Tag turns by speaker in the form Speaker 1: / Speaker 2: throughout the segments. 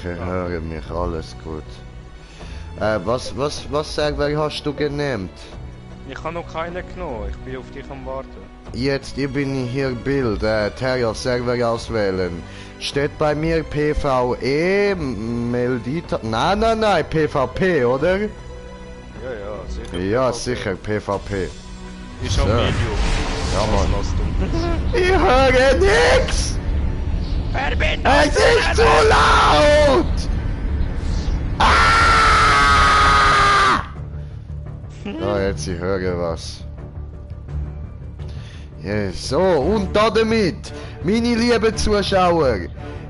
Speaker 1: höre mich, alles gut. Was Server hast du genannt?
Speaker 2: Ich habe noch keinen genommen, ich bin auf dich am Warten.
Speaker 1: Jetzt, ich bin hier Bild, Terra Server auswählen. Steht bei mir PvE, Meldita... Nein, PvP, oder?
Speaker 2: Ja, sicher.
Speaker 1: Ja, sicher, PvP.
Speaker 2: Ist auch Medium.
Speaker 1: Ja, Mann.
Speaker 2: Was du?
Speaker 1: Ich höre nix!
Speaker 2: Verbindung!
Speaker 1: Es ist zu laut! Ah! Jetzt ich höre was. Ja, so, und damit, meine lieben Zuschauer,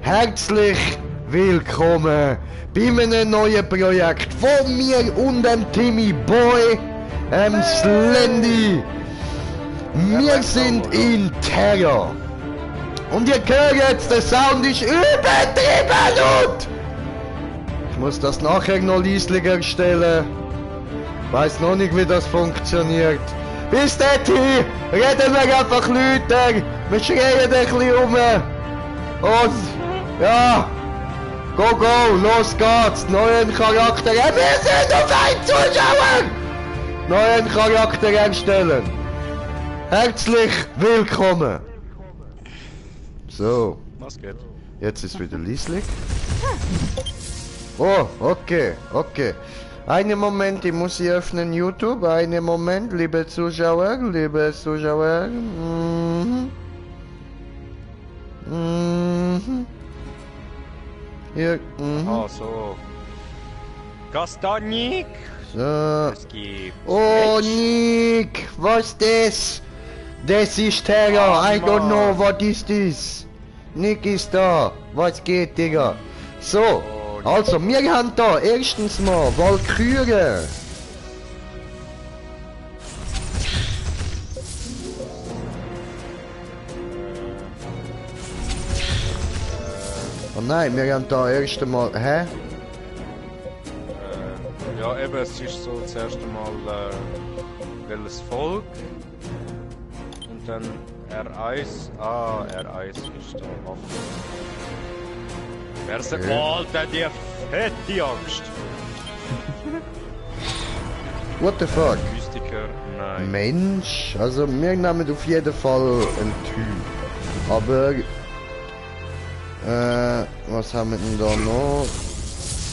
Speaker 1: herzlich willkommen bei einem neuen Projekt von mir und dem Timmy Boy, Slendy. Wir sind in Terra. Und ihr hört jetzt, der Sound ist übertrieben laut! Ich muss das nachher noch leislicher stellen. Weiß noch nicht, wie das funktioniert. Bis dahin reden wir einfach lauter. Wir schreien ein bisschen rum. Und ja, go, los geht's. Neuen Charakter. Wir sind auf einen Zuschauer! Neuen Charakter erstellen. Herzlich willkommen. So.
Speaker 2: Was geht?
Speaker 1: Jetzt ist wieder leislich. Oh, okay. Einen Moment, ich muss hier öffnen YouTube. Einen Moment, liebe Zuschauer. Hier,
Speaker 2: Ah, so. Kastagnik!
Speaker 1: So.
Speaker 2: Es gibt...
Speaker 1: Oh, Nick, was das? Das ist Terra, I don't know, what is this? Nick ist da, was geht, Digga? So, also, wir haben da erstens mal Valkyrie. Oh nein, wir haben da erst einmal, hä?
Speaker 2: Ja, eben, es ist so zuerst einmal welches Volk und dann R1. Ah, R1 ist da Waffe. Wer sagt mal, der die fette Angst?
Speaker 1: What the fuck?
Speaker 2: Mystiker, nein.
Speaker 1: Mensch, also wir nehmen auf jeden Fall einen Typ. Aber, was haben wir denn da noch?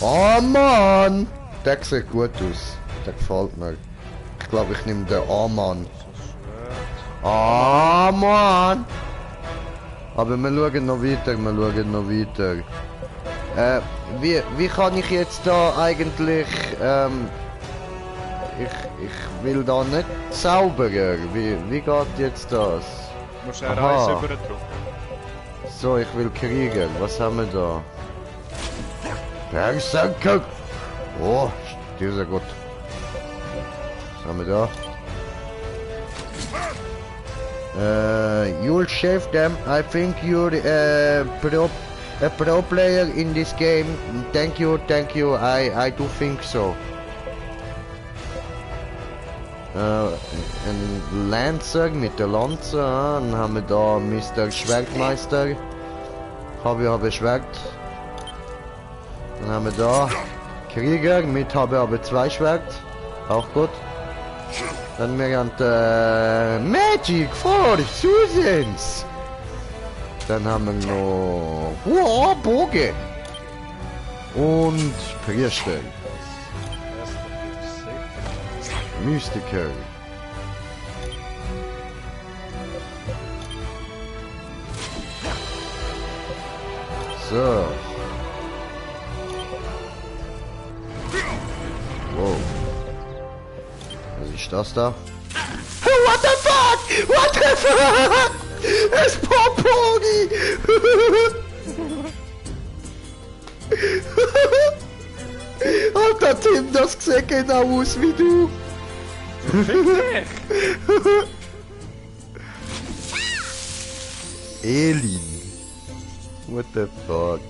Speaker 1: Oh Mann! Der sieht gut aus. Der gefällt mir. Ich glaube, ich nehme den A-Mann. Ah, Mann! Aber wir schauen noch weiter, wie kann ich jetzt da eigentlich, ich will da nicht zaubern. Wie geht jetzt das?
Speaker 2: Du musst R1 überdrücken.
Speaker 1: So, ich will kriegen. Was haben wir da? Berserker! Oh, die ist ja gut. Was haben wir da? You'll save them. I think you're a pro player in this game. Thank you. I do think so. Ein Lancer mit der Lanze. Dann haben wir da Mr. Schwertmeister. Habe Schwert. Dann haben wir da Krieger mit habe aber 2 Schwert. Auch gut. Dann wir haben Magic for Susans. Dann haben wir noch Bogen. Und Priester. Mystiker. So. Wow. Was ist das da? What the fuck? Es Poponi! Alter Tim, das sieht genau aus wie du. Elin. What the fuck?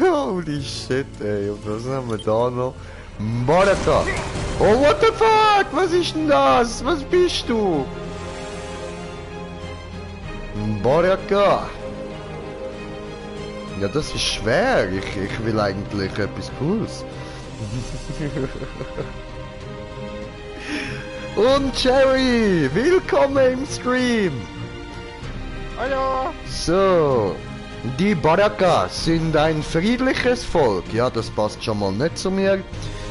Speaker 1: Holy shit, ey. Und was haben wir da noch? Mordeka. Oh, what the fuck? Was ist denn das? Was bist du? Mordeka. Ja, das ist schwer. Ich will eigentlich etwas Cooles. Und Jerry, willkommen im Stream.
Speaker 2: Hallo!
Speaker 1: So, die Barakas sind ein friedliches Volk. Ja, das passt schon mal nicht zu mir.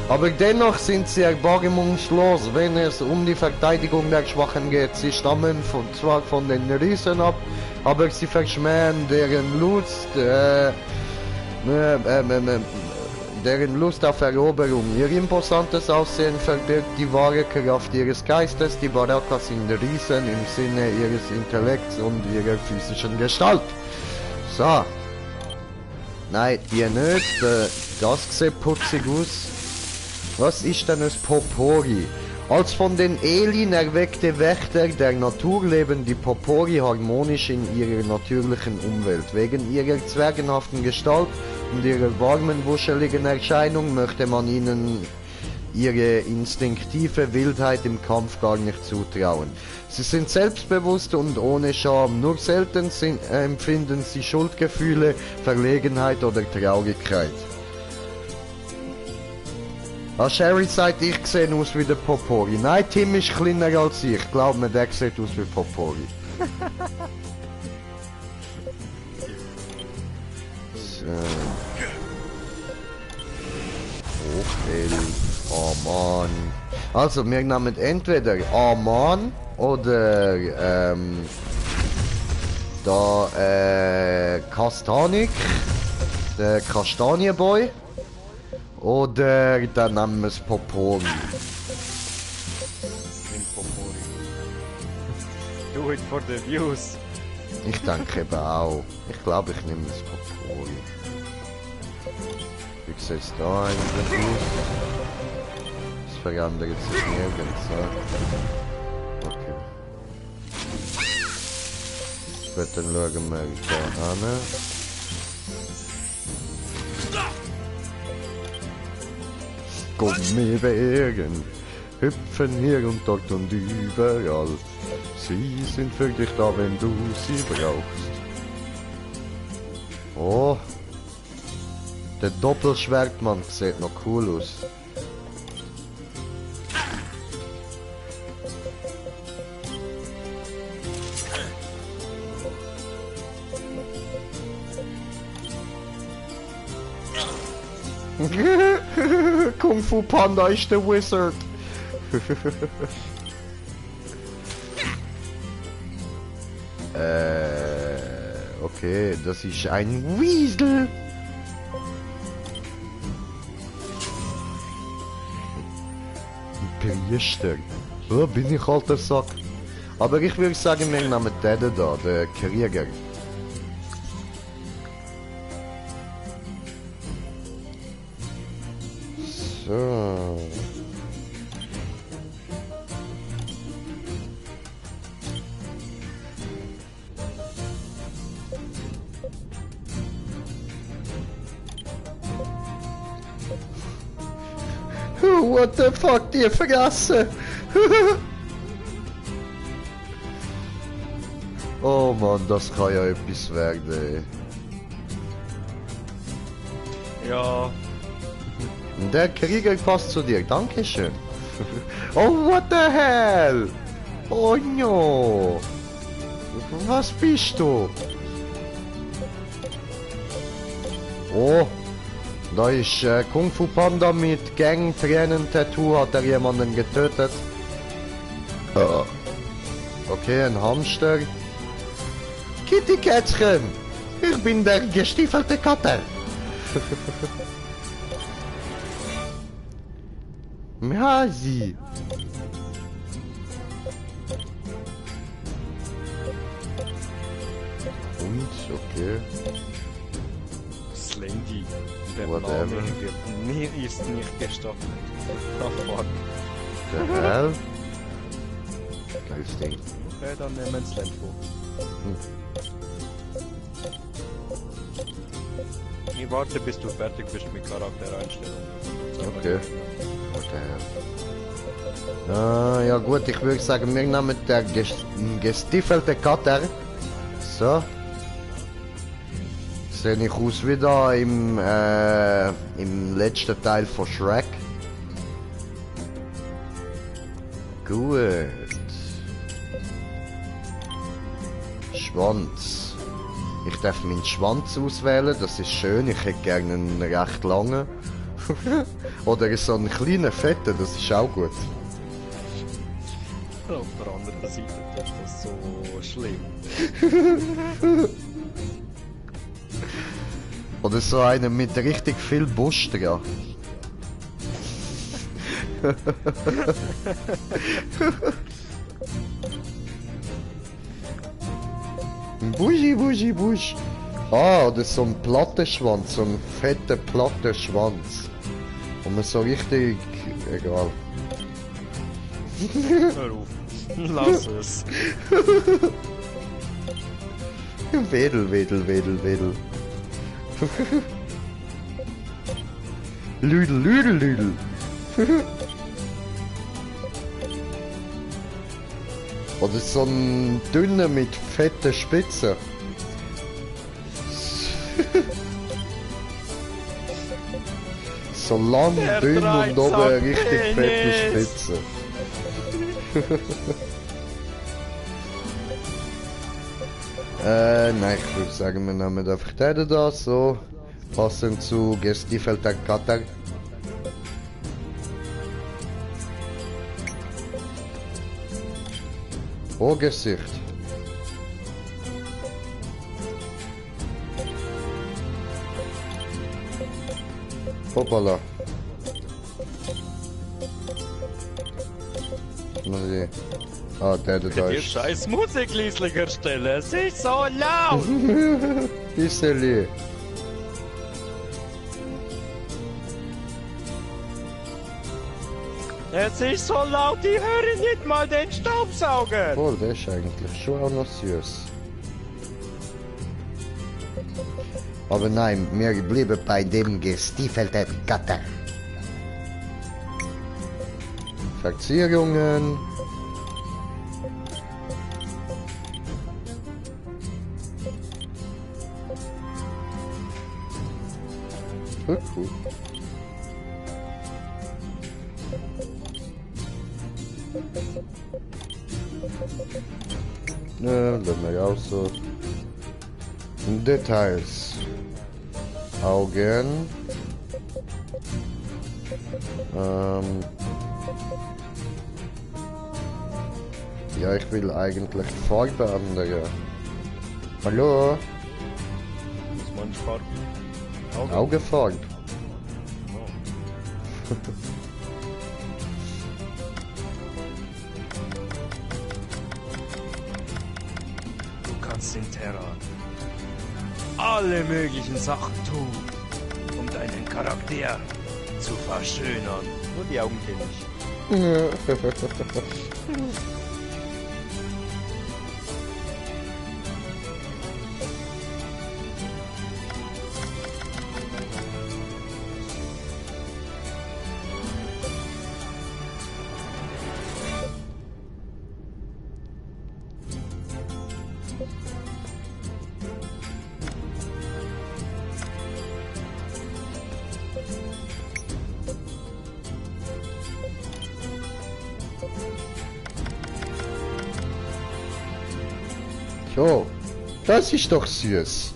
Speaker 1: Aber dennoch sind sie erbarmungslos, wenn es um die Verteidigung der Schwachen geht. Sie stammen zwar von den Riesen ab, aber sie verschmähen deren Lust auf Eroberung. Ihr imposantes Aussehen verbirgt die wahre Kraft ihres Geistes. Die Barakas sind Riesen im Sinne ihres Intellekts und ihrer physischen Gestalt. So. Nein, die nicht. Das sieht putzig aus. Was ist denn ein Popori? Als von den Elin erweckte Wächter der Natur leben die Popori harmonisch in ihrer natürlichen Umwelt. Wegen ihrer zwergenhaften Gestalt und ihrer warmen, wuscheligen Erscheinung möchte man ihnen ihre instinktive Wildheit im Kampf gar nicht zutrauen. Sie sind selbstbewusst und ohne Scham, nur selten empfinden sie Schuldgefühle, Verlegenheit oder Traurigkeit. Sherry sagt, ich sehe aus wie der Popori. Nein, Tim ist kleiner als ich. Glaub mir, der sieht aus wie Popori. So. Hochhell. Oh Mann. Also, wir nehmen entweder Aman oder Kastanik, der Kastanienboy. Oder dann nehmen wir es Popori.
Speaker 2: Nimm Popori. Do it for the views.
Speaker 1: Ich denke eben auch. Ich glaube, ich nehme das Popori. Wie sieht es da eigentlich aus? Es verändert sich nirgends. Okay. Gut, dann schauen wir da hin. Gummibären hüpfen hier und dort und überall. Sie sind für dich da, wenn du sie brauchst. Oh, der Doppelschwertmann sieht noch cool aus. Kung Fu Panda ist der Wizard. Okay, das ist ein Weasel. Ein Priester. Oh, bin ich alter Sack. Aber ich würde sagen, wir nehmen den da, der Krieger. So. What the fuck, die Fresse! Oh Mann, das kann ja etwas werden.
Speaker 2: Ja.
Speaker 1: Der Krieger passt zu dir, dankeschön. Oh, what the hell? Oh no! Was bist du? Oh, da ist Kung Fu Panda mit Gang, Tränen, Tattoo, hat er jemanden getötet. Okay, ein Hamster. Kitty Kätzchen, ich bin der gestiefelte Kater. Masi. Und, okay.
Speaker 2: Slendy. Der
Speaker 1: Whatever.
Speaker 2: Name ist nicht gestoppt. Oh fuck.
Speaker 1: The hell? Geiles Ding.
Speaker 2: Okay, dann nehmen wir Slendfo. Ich warte, bis du fertig bist mit Charaktereinstellungen.
Speaker 1: Okay. What the hell? Ah, ja gut, ich würde sagen, wir nehmen der gestiefelte Kater. So. Sehe ich aus wie da im letzten Teil von Shrek? Gut. Schwanz. Ich darf meinen Schwanz auswählen, das ist schön. Ich hätte gerne einen recht langen. Oder so einen kleinen, fetten, das ist auch gut.
Speaker 2: Auf der anderen Seite ist das so schlimm.
Speaker 1: Oder so einen mit richtig viel Brust dran. Buschi, Buschi, Busch. Ah, oder so ein Plattenschwanz, so ein fetter Plattenschwanz. Und man so richtig... egal.
Speaker 2: Hör auf. Lass es.
Speaker 1: Wedel, wedel, wedel, wedel. Lüdel, lüdel, lüdel. Oder so ein dünner mit fetten Spitzen. So lang,
Speaker 2: Der
Speaker 1: dünn und oben
Speaker 2: Dreizack
Speaker 1: richtig fette
Speaker 2: Penis.
Speaker 1: Spitze. Nein, ich würde sagen, wir nehmen einfach den da, so. Passend zu Gestifelter Kater. Oh, Gesicht. Hoppala. Mal sehen. Ah, der da
Speaker 2: Die
Speaker 1: ist.
Speaker 2: scheiß Musik leislicher stellen. Es ist so laut.
Speaker 1: Bisseli.
Speaker 2: Es ist so laut, ich höre nicht mal den Staubsauger.
Speaker 1: Voll, der ist eigentlich schon auch noch süß. Aber nein, wir bleiben bei dem gestiefelten Gatter. Verzierungen. Cool. Lassen wir auch so. Details. Augen. Ja, ich will eigentlich die Farbe ändern. Hallo?
Speaker 2: Was meinst du Farbe?
Speaker 1: Augenfarbe.
Speaker 2: Du kannst in Terra alle möglichen Sachen tun, um deinen Charakter zu verschönern. Nur die Augen kenne ich.
Speaker 1: So, das ist doch süß.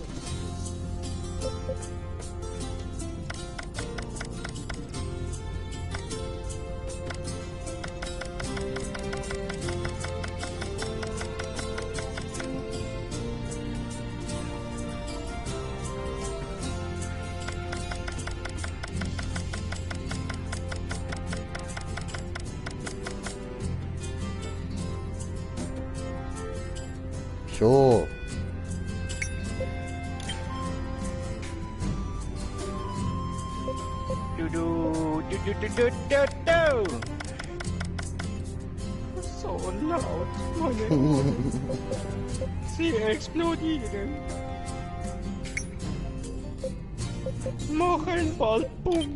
Speaker 1: So.
Speaker 2: So laut, meine Ohren. Sie explodieren. Machen bald Bumm.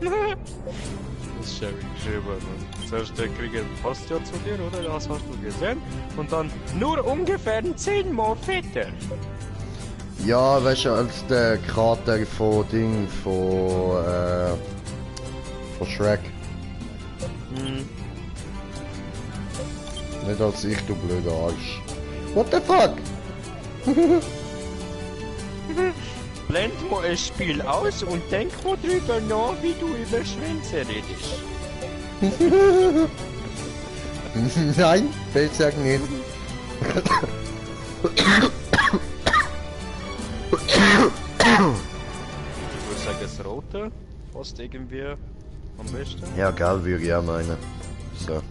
Speaker 2: Das ist Sherry geschrieben. Und zuerst der Krieger passt ja zu dir, oder? Das hast du gesehen. Und dann nur ungefähr 10-mal fetter.
Speaker 1: Ja, weißt du, als der Krater von Ding, von Shrek.
Speaker 2: Hm.
Speaker 1: Nicht als ich, du blöder Arsch. What the fuck?
Speaker 2: Blend mal ein Spiel aus und denk mal drüber nach, wie du über Schwänze redest.
Speaker 1: Nein, besser nicht.
Speaker 2: Ich würde sagen, das Rote passt irgendwie am besten.
Speaker 1: Ja, geil, würde ich auch meinen. So.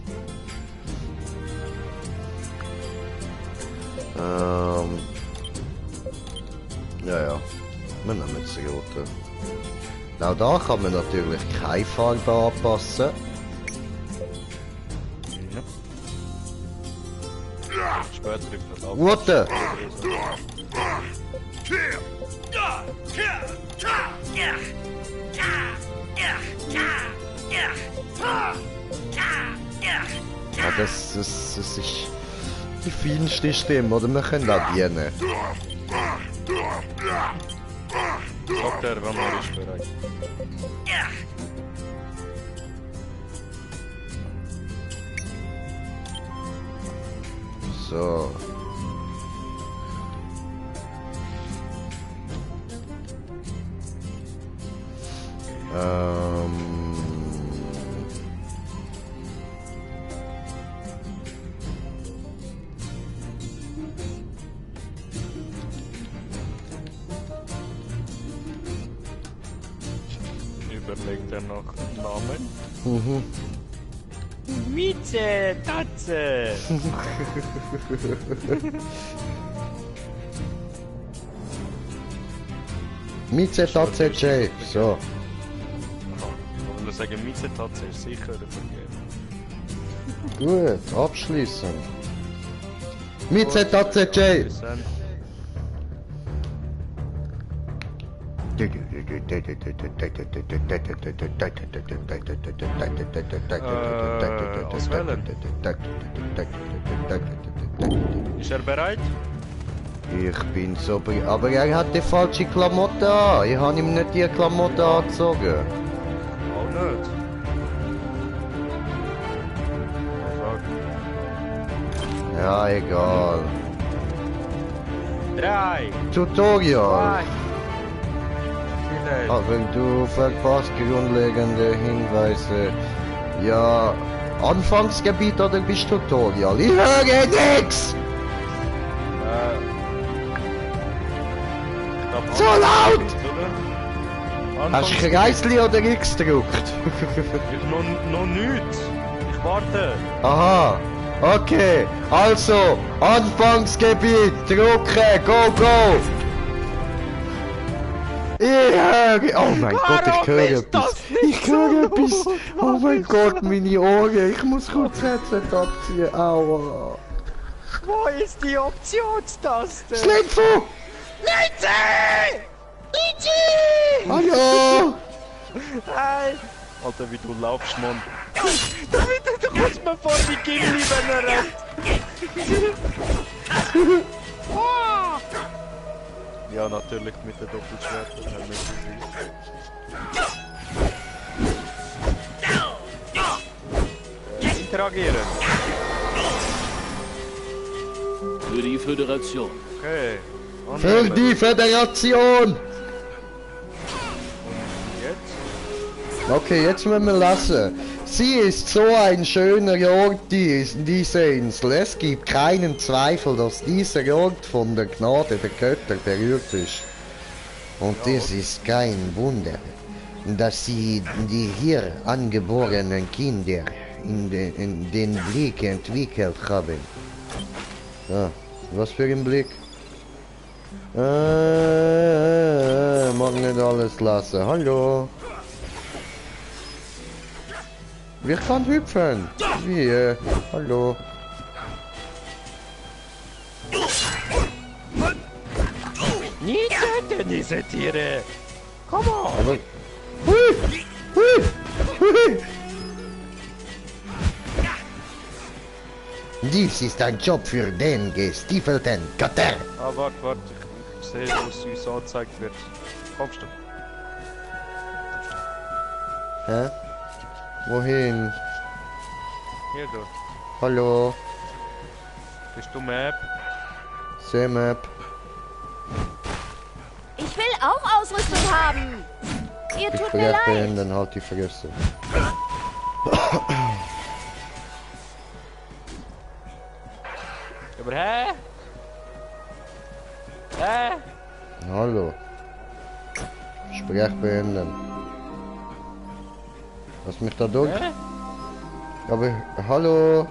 Speaker 1: Ja. Wir nehmen jetzt die rote. Auch da kann man natürlich keine Farbe anpassen.
Speaker 2: Ja. Später übrigens auch.
Speaker 1: What the? Ja, das ist die feinste Stimme, oder wir können auch die nehmen.
Speaker 2: Sagt er, wenn er ist bereit.
Speaker 1: So.
Speaker 2: Überlegt er nach Namen?
Speaker 1: Mhm.
Speaker 2: Mieze, Tatze!
Speaker 1: Mieze Tatze J. So.
Speaker 2: Wenn wir sagen Mieze, Tatze ist sicher vergeben.
Speaker 1: Gut, abschließen. Mieze Tatze J.
Speaker 2: Auswählen. Ist er bereit?
Speaker 1: Ich bin so aber er hat die falsche Klamotte an. Ich habe ihm nicht die Klamotte angezogen.
Speaker 2: Auch nicht.
Speaker 1: Ja, egal.
Speaker 2: 3,
Speaker 1: Tutorial.
Speaker 2: 2,
Speaker 1: Aber du verpasst grundlegende Hinweise. Ja, Anfangsgebiet oder bist Tutorial? Ich höre nix! So laut! Hast du Kreisli oder X gedrückt?
Speaker 2: noch nicht. Ich warte.
Speaker 1: Aha, okay. Also, Anfangsgebiet, drücken, go, go! Ich höre... Oh mein Gott, ich höre etwas. Ich höre etwas. Oh mein Gott, meine Ohren. Ich muss kurz Headset abziehen. Aua.
Speaker 2: Wo ist die Optionstaste?
Speaker 1: Slinfo!
Speaker 2: Lindsay!
Speaker 1: Hallo!
Speaker 2: Hi! Alter, wie du laufst, Mann. Du kommst mir vor die Gimli, wenn er rennt. Ja, natürlich mit der Doppelschwert. Interagieren.
Speaker 3: Für die Föderation.
Speaker 2: Okay.
Speaker 1: Für die Föderation!
Speaker 2: Jetzt?
Speaker 1: Okay, jetzt müssen wir lassen. Sie ist so ein schöner Ort, diese Insel. Es gibt keinen Zweifel, dass dieser Ort von der Gnade der Götter berührt ist. Und es ist kein Wunder, dass sie die hier angeborenen Kinder in den Blick entwickelt haben. Ja, was für ein Blick? Mag nicht alles lassen. Hallo. Wir kann hüpfen. Wie? Hallo.
Speaker 2: Nie töten diese Tiere! Come on!
Speaker 1: Aber... Hui! Hui! Hui! Dies ist ein Job für den gestiefelten Kater.
Speaker 2: Ah, warte. Ich sehe, wo es uns angezeigt wird. Kommst du?
Speaker 1: Hä? Wohin?
Speaker 2: Hier, du.
Speaker 1: Hallo?
Speaker 2: Bist du Map?
Speaker 1: Semap.
Speaker 4: Ich will auch Ausrüstung haben. Ihr
Speaker 1: Ich
Speaker 4: tut mir
Speaker 1: vergesse
Speaker 4: leid.
Speaker 1: beenden, halt die Fresse.
Speaker 2: Aber hä? Hä?
Speaker 1: Hallo. Sprech beenden. Lass mich da durch.
Speaker 2: Hä?
Speaker 1: Aber hallo.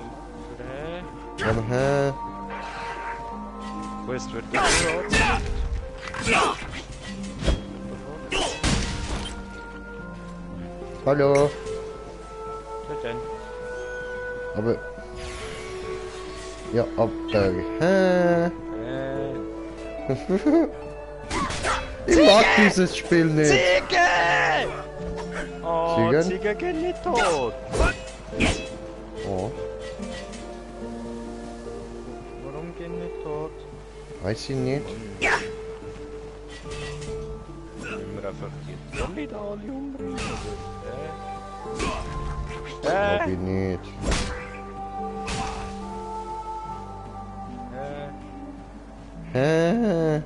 Speaker 2: Hä?
Speaker 1: Aber hä?
Speaker 2: Quest wird angezeigt.
Speaker 1: Hallo.
Speaker 2: Was denn?
Speaker 1: Aber... Ja, aber hä? Ich mag dieses Spiel nicht.
Speaker 2: Ziege! Oh,
Speaker 1: Ziegen?
Speaker 2: Ziege gehen nicht tot.
Speaker 1: Oh,
Speaker 2: Warum gehen nicht tot?
Speaker 1: weiß ich nicht.
Speaker 2: Wenn wir einfach die Trolle da alle umbringen, oder?
Speaker 1: Glaub ich nicht. Hä?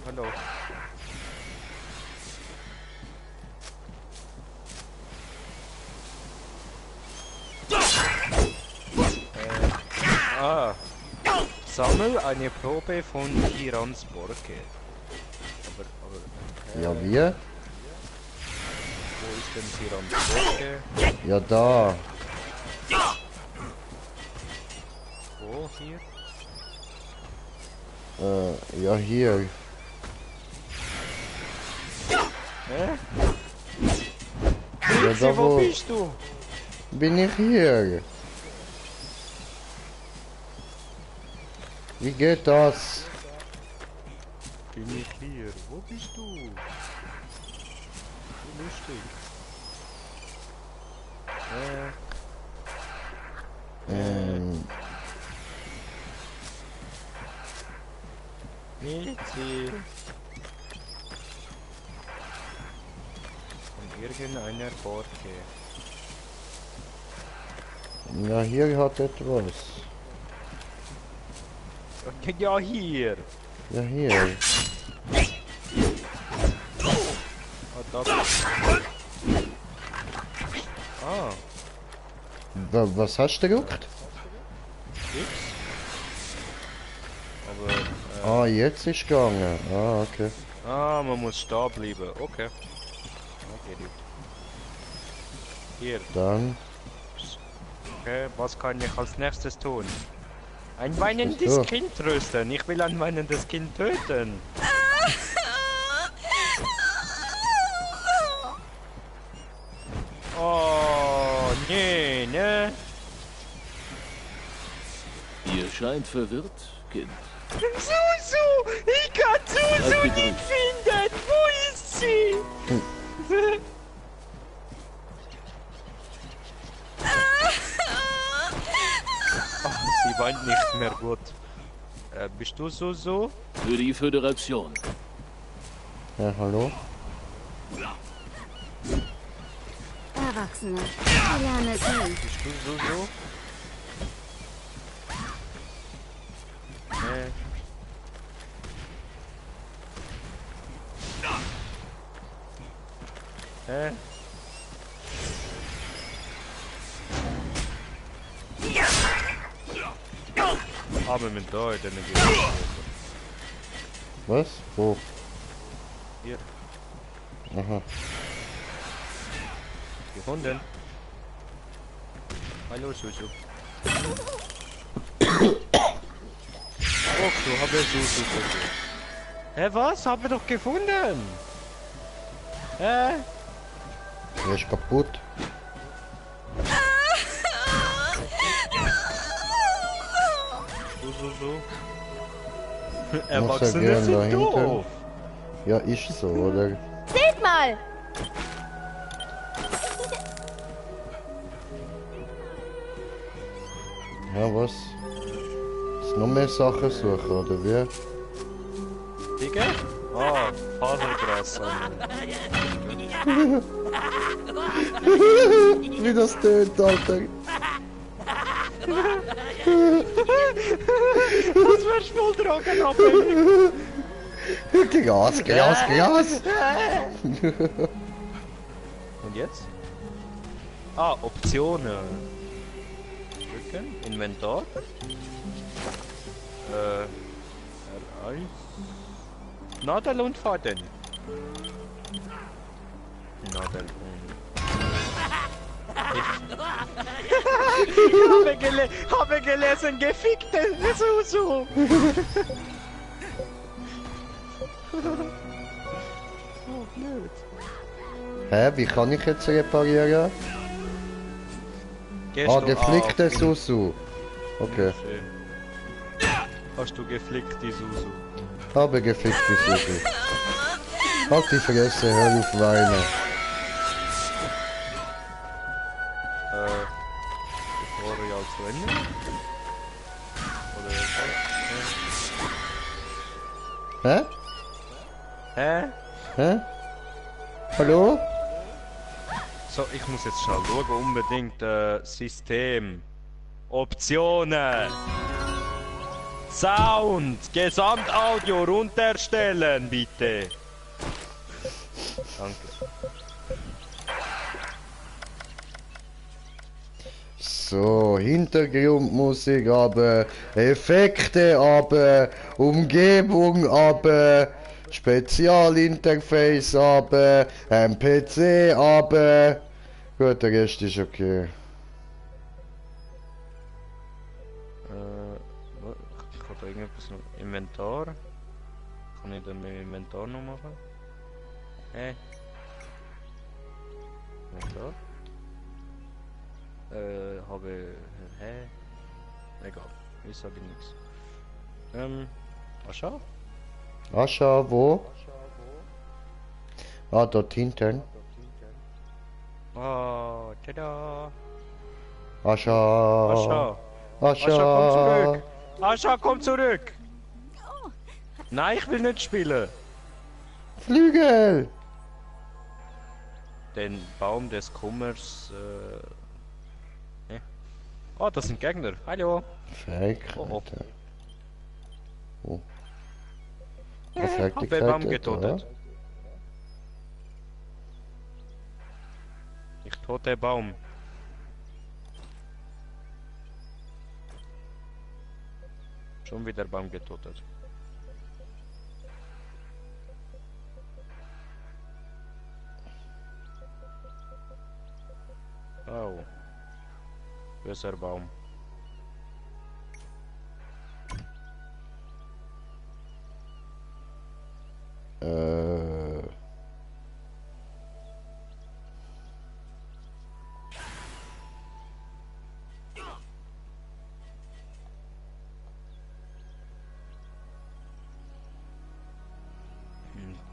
Speaker 2: Hallo. Sammel eine Probe von Hirans Borke. Aber
Speaker 1: Ja, wie?
Speaker 2: wo ist denn Hirans Borke?
Speaker 1: Ja, da.
Speaker 2: Wo? Hier?
Speaker 1: Ja, hier.
Speaker 2: Hä?
Speaker 1: Ja, da
Speaker 2: Wo
Speaker 1: wo...
Speaker 2: bist du?
Speaker 1: Bin ich hier? Wie geht das?
Speaker 2: Bin ich hier? Wo bist du? So lustig. Mizi. Von irgendeiner Borke.
Speaker 1: Ja, hier hat etwas.
Speaker 2: Ja, hier.
Speaker 1: Ja, hier.
Speaker 2: Ah, da. Ah,
Speaker 1: Was hast du gedruckt?
Speaker 2: X. Aber,
Speaker 1: Ah, jetzt ist gegangen. Ah, okay.
Speaker 2: man muss stehen bleiben. Okay. Okay, gut. Hier.
Speaker 1: Dann.
Speaker 2: Okay, was kann ich als nächstes tun? Ein weinendes
Speaker 1: So.
Speaker 2: Kind trösten. Ich will ein weinendes Kind töten. Oh, nee, ne?
Speaker 3: Ihr scheint verwirrt, Kind.
Speaker 2: Susu! Ich kann Susu
Speaker 3: Bleib
Speaker 2: nicht
Speaker 3: gedrückt.
Speaker 2: finden! Wo ist sie? Ach, sie weint nicht mehr gut. Bist du Susu?
Speaker 3: Für die Föderation.
Speaker 1: Ja, hallo?
Speaker 4: Erwachsene, ich lerne es nie.
Speaker 2: Bist du Susu? Nee. Hä? Aber mit da, dann geht
Speaker 1: Was? Wo?
Speaker 2: Hier,
Speaker 1: Aha.
Speaker 2: gefunden. Hallo Susu. Och, du habe Susu gefunden. Hä, was? Haben wir doch gefunden?
Speaker 1: Der ist kaputt.
Speaker 2: So.
Speaker 1: Muss
Speaker 2: Erwachsene
Speaker 1: gern
Speaker 2: sind
Speaker 1: dahinter.
Speaker 2: doof.
Speaker 1: Ja, ist so, oder?
Speaker 4: Seht mal!
Speaker 1: Ja, was? Ist noch mehr Sachen suchen, oder wie?
Speaker 2: Digga? Ah, Fasergras.
Speaker 1: Wie das tönt, Alter.
Speaker 2: Das wärst voll drogenabhängig.
Speaker 1: Gras, Gras, Gras!
Speaker 2: Und jetzt? Ah, Optionen. Drücken, Inventar. R1. Nadel und Faden. Nadel und... habe gelesen, gefickte Susu! Oh, blöd.
Speaker 1: Hä, wie kann ich jetzt reparieren?
Speaker 2: Gehst
Speaker 1: Ah,
Speaker 2: du
Speaker 1: geflickte
Speaker 2: auf-
Speaker 1: Susu. Okay.
Speaker 2: Schön. Hast du geflickte Susu?
Speaker 1: Habe gefickte Susu. Halt die Fresse, hör auf weinen.
Speaker 2: Tutorial zu Ende? Oder
Speaker 1: Hä?
Speaker 2: Hä?
Speaker 1: Hä? Hallo?
Speaker 2: So, ich muss jetzt schnell schauen, unbedingt System. Optionen. Sound. Gesamtaudio runterstellen, bitte. Danke.
Speaker 1: So, Hintergrundmusik aber, Effekte aber, Umgebung aber, Spezialinterface aber, PC aber. Gut, der Rest ist okay.
Speaker 2: Ich habe da irgendetwas noch. Inventar. Kann ich dann mit dem Inventar noch machen? Hä? Inventar? Habe... Hä? Egal. Ich sage nichts. Ascha?
Speaker 1: Ascha, wo? Ah, dort hinten.
Speaker 2: Oh, tada!
Speaker 1: Ascha.
Speaker 2: Ascha!
Speaker 1: Ascha.
Speaker 2: Ascha, komm zurück! Ascha, komm zurück! Nein, ich will nicht spielen!
Speaker 1: Flügel.
Speaker 2: Den Baum des Kummers, Oh, das sind Gegner. Hallo!
Speaker 1: Fake,
Speaker 2: Oh, oh.
Speaker 1: Alter. Oh.
Speaker 2: Hab den Baum getötet. Ich tote Baum. Schon wieder Baum getötet. Oh. Böser Baum.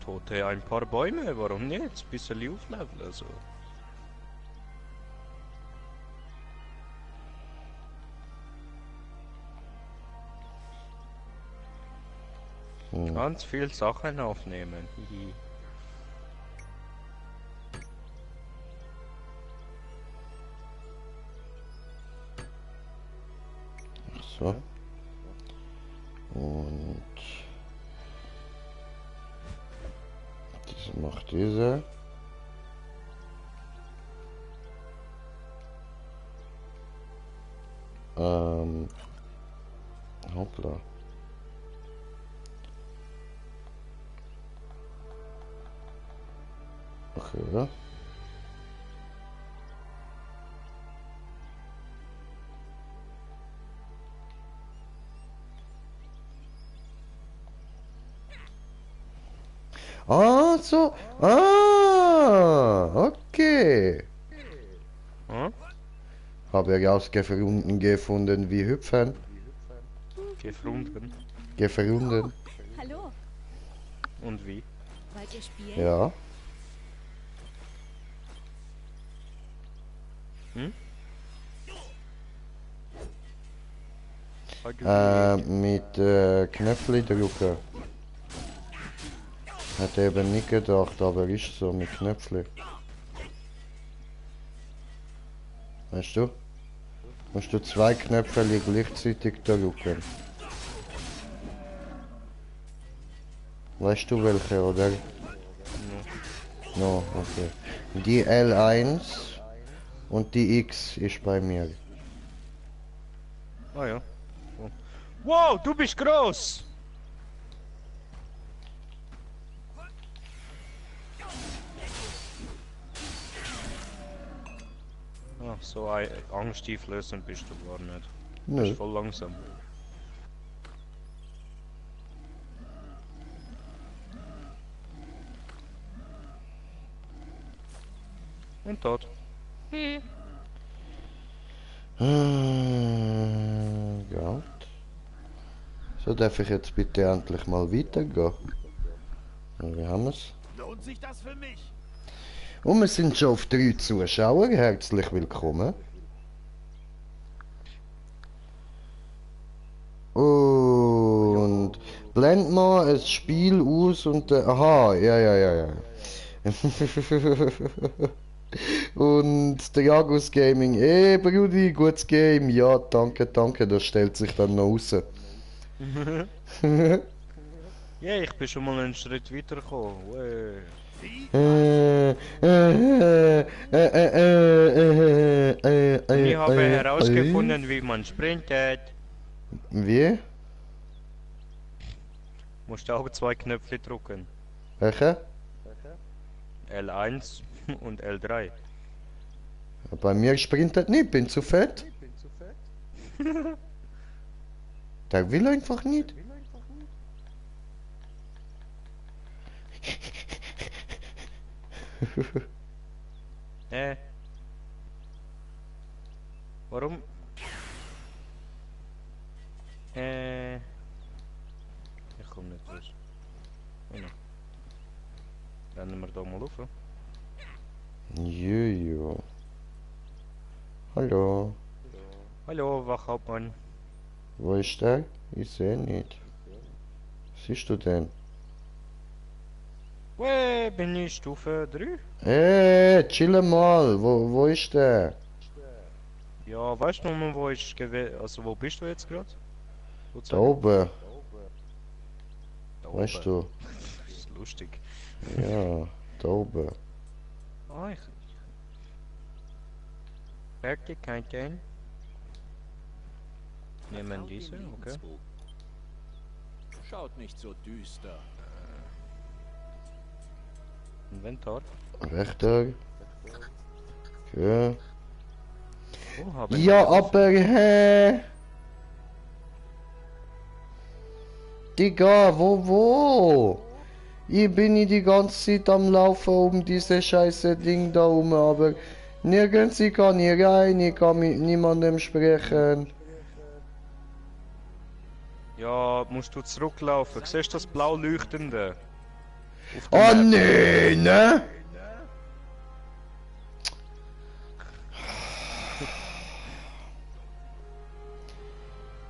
Speaker 2: Tote ein paar Bäume, warum nicht? Ein bisschen aufleveln, also. Ganz viel Sachen aufnehmen. Hihi.
Speaker 1: So. Und diese macht diese. Hoppla. Okay. Ah, so. Ah, gegeben.
Speaker 2: Hm?
Speaker 1: Habe herausgefunden gefunden wie hüpfen.
Speaker 2: Gefunden.
Speaker 1: Gefunden.
Speaker 4: Hallo.
Speaker 2: Und wie?
Speaker 4: Wollt ihr spielen?
Speaker 1: Ja.
Speaker 2: Hm?
Speaker 1: Mit Knöpfli drücken. Hätte eben nicht gedacht, aber ist so mit Knöpfli. Weißt du? Musst du 2 Knöpfe gleichzeitig drücken. Weißt du welche, oder? No, okay. Die L1 und die X ist bei mir.
Speaker 2: Ah ja. So. Wow, du bist groß! Ah, so ein angsteinflößend bist du gar nicht. Du
Speaker 1: Nö.
Speaker 2: bist voll langsam. Und tot.
Speaker 1: Ja. So darf ich jetzt bitte endlich mal weitergehen. Und wie haben wir's?
Speaker 5: Lohnt sich das für mich?
Speaker 1: Und wir sind schon auf 3 Zuschauer. Herzlich willkommen. Und blend mal ein Spiel aus und aha, ja. Und der Jagus Gaming, Brudi, gutes Game, ja, danke, das stellt sich dann noch raus.
Speaker 2: Ja, ich bin schon mal einen Schritt weitergekommen. Wey. Ich habe herausgefunden, wie man sprintet.
Speaker 1: Wie?
Speaker 2: Musst auch 2 Knöpfe drücken.
Speaker 1: Welche?
Speaker 2: L1 und L3.
Speaker 1: Bei mir sprintet nicht, bin zu fett. Der will einfach nicht.
Speaker 2: Warum? Ich komme nicht raus. Oh nein. Rennen wir da mal auf.
Speaker 1: Jojo. Hallo.
Speaker 2: Hallo, Wachhauptmann.
Speaker 1: Wo ist der? Ich sehe nicht. Was siehst du denn?
Speaker 2: Bin ich Stufe 3?
Speaker 1: Chill mal. Wo ist der?
Speaker 2: Ja, weißt du noch, wo ich also wo bist du jetzt gerade?
Speaker 1: Da oben.
Speaker 2: Da
Speaker 1: Weißt
Speaker 2: oben.
Speaker 1: du?
Speaker 2: Das ist lustig.
Speaker 1: Ja, da oben.
Speaker 2: Ah, ich... Fertigkeiten. Nehmen diese, okay.
Speaker 3: Schaut nicht so düster.
Speaker 2: Inventar.
Speaker 1: Wächter. Okay.
Speaker 2: Oh, haben
Speaker 1: Ja,
Speaker 2: wir
Speaker 1: aber Digga, wo? Ich bin nicht die ganze Zeit am Laufen um diese scheiße Ding da rum, aber nirgends ich kann hier rein, ich kann mit niemandem sprechen.
Speaker 2: Ja, musst du zurücklaufen. Siehst du das blau leuchtende? Auf
Speaker 1: Oh
Speaker 2: der Map.
Speaker 1: nee, ne?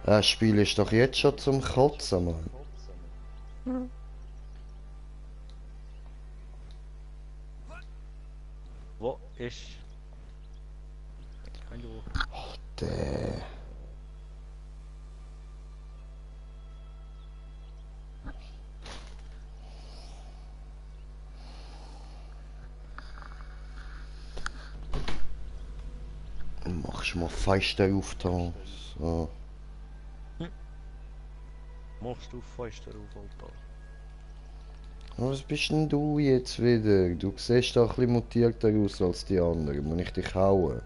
Speaker 1: Das Spiel ist doch jetzt schon zum Kotzen, Mann.
Speaker 2: Wo ist... Hallo.
Speaker 1: Der. Machst mal fester auf da. So.
Speaker 2: Machst du fester auf, Alter.
Speaker 1: Was bist denn du jetzt wieder? Du siehst doch ein bisschen mutierter aus als die anderen. Muss ich dich hauen?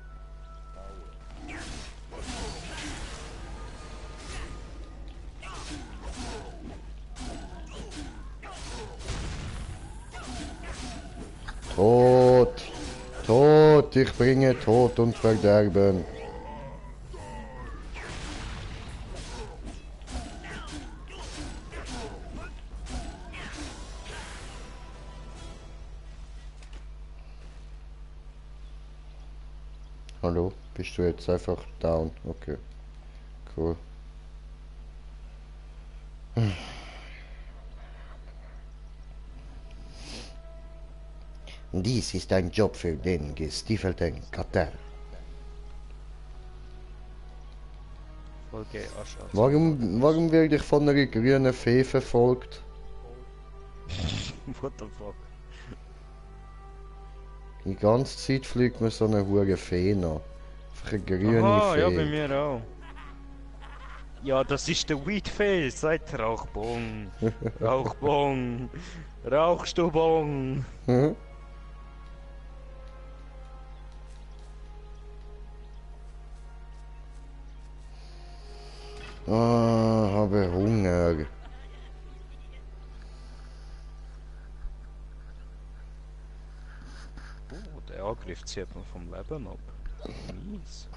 Speaker 1: Tot! Tod, ich bringe Tod und Verderben. Hallo, bist du jetzt einfach down? Okay, cool. Dies ist ein Job für den gestiefelten Kartell.
Speaker 2: Folge Ascha.
Speaker 1: Warum werde ich von einer grünen Fee verfolgt?
Speaker 2: What the fuck?
Speaker 1: Die ganze Zeit fliegt mir so eine hure Fee nach. Einfach eine grüne
Speaker 2: Aha,
Speaker 1: Fee.
Speaker 2: ja, bei mir auch. Ja, das ist der Weedface, sagt Rauchbong. Rauchbong. Rauchst du Bong?
Speaker 1: Mhm. Ah, habe Hunger.
Speaker 2: Oh, der Angriff zieht man vom Leben ab. Mies.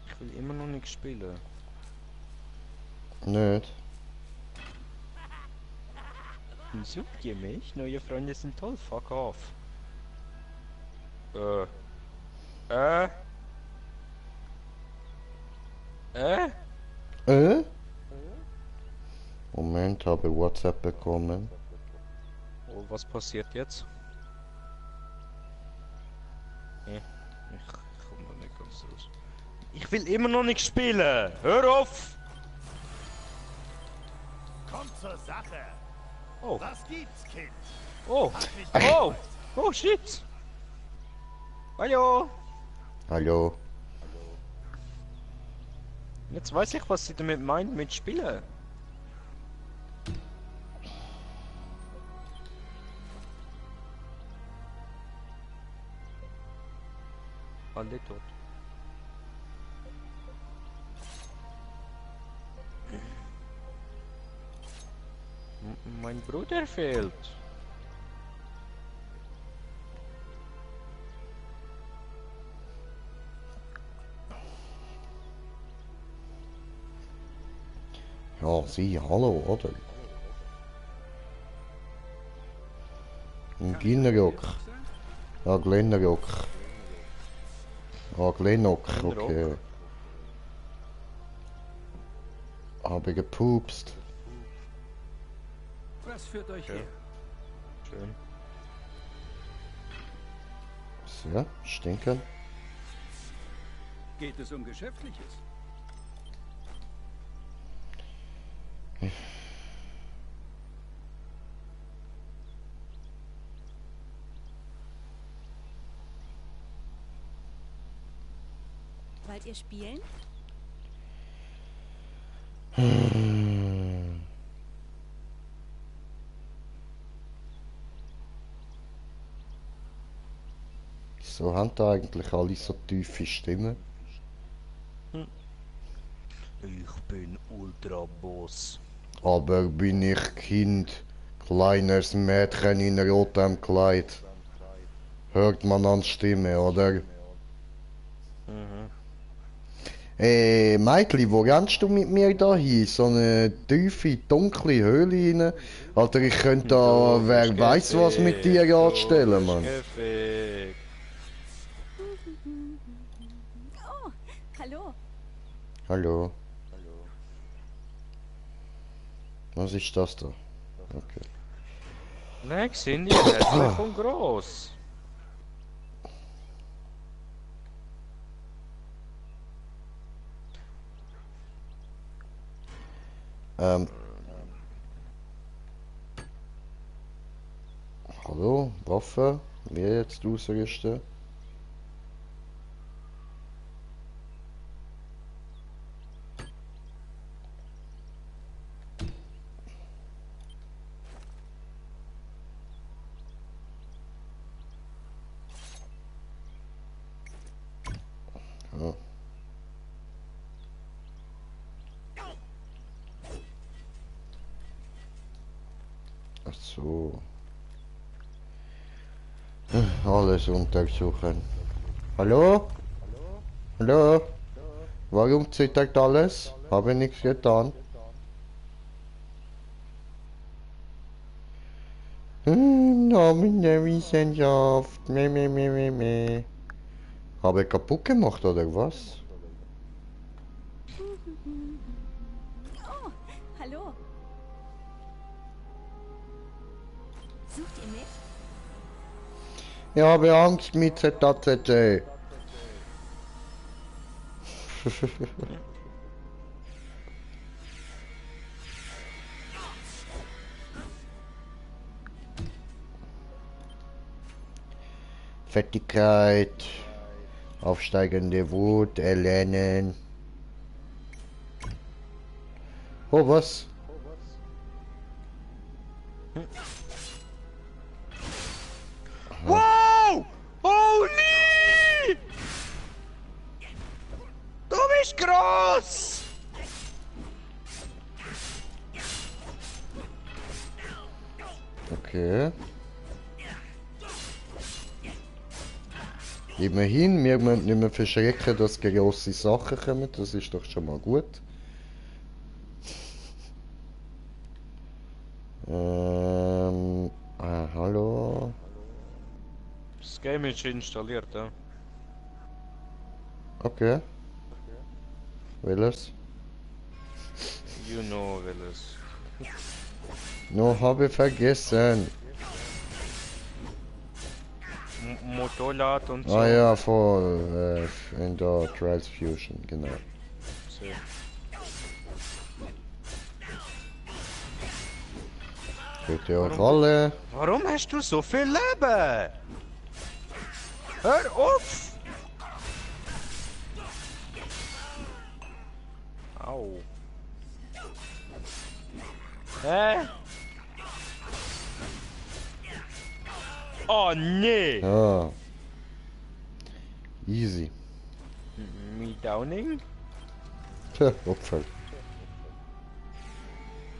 Speaker 2: Ich will immer noch nicht spielen.
Speaker 1: Nicht.
Speaker 2: Sucht ihr mich? Neue Freunde sind toll, fuck off. Äh?
Speaker 1: Moment, habe WhatsApp bekommen.
Speaker 2: Oh, was passiert jetzt? Ich komme noch nicht ganz raus. Ich will immer noch nicht spielen! Hör auf!
Speaker 5: Kommt zur Sache.
Speaker 2: Oh,
Speaker 5: Was gibt's, Kind?
Speaker 2: oh, oh, oh shit! Hallo!
Speaker 1: Hallo.
Speaker 2: Jetzt weiß ich, was sie damit meint mit Spielen. Alle tot. Mein Bruder fehlt.
Speaker 1: Ja, sie, hallo, oder? Ein Ginnerock. Ja, Glenrock. Ah, Glenrock, okay. Habe gepupst.
Speaker 6: Was führt euch her?
Speaker 2: Schön.
Speaker 1: So, stinken.
Speaker 6: Geht es um Geschäftliches?
Speaker 4: Wollt ihr spielen?
Speaker 1: So haben da eigentlich alle so tiefe Stimmen.
Speaker 2: Ich bin Ultra-Boss.
Speaker 1: Aber bin ich Kind, kleines Mädchen in rotem Kleid. Hört man an Stimme, oder? Meitli, wo rennst du mit mir da hin? So eine tiefe, dunkle Höhle rein? Alter, ich könnte da, wer weiß was mit dir anstellen, Mann.
Speaker 4: Oh, hallo.
Speaker 1: Hallo. Was ist das da? Okay.
Speaker 2: Nein, sind die hässlich und gross.
Speaker 1: Hallo, Waffe? Wie jetzt ausrüsten? Ja. so. Alles untersuchen. Hallo? Hallo? Warum zittert alles? Habe nichts getan. Namen der Wissenschaft. Meh. Habe ich kaputt gemacht oder was?
Speaker 4: Oh, hallo. Sucht ihr mich?
Speaker 1: Ich habe Angst mit ZACC. Fettigkeit, aufsteigende Wut, erlernen. Oh, was?
Speaker 2: Wow! Holy! Du bist groß!
Speaker 1: Okay. Immerhin, wir müssen nicht mehr verschrecken, dass grosse Sachen kommen. Das ist doch schon mal gut. Hallo?
Speaker 2: Das Game ist installiert, ja.
Speaker 1: Okay. Welches?
Speaker 2: You know welches.
Speaker 1: No, habe vergessen.
Speaker 2: Motorrad und so.
Speaker 1: Ah ja, voll. In der Trials Fusion, genau.
Speaker 2: So.
Speaker 1: Bitte auch alle.
Speaker 2: Warum hast du so viel Leben? Hör auf! Au. Hä? Oh nee!
Speaker 1: Ah. Easy.
Speaker 2: Me Downing?
Speaker 1: Tja, Opfer.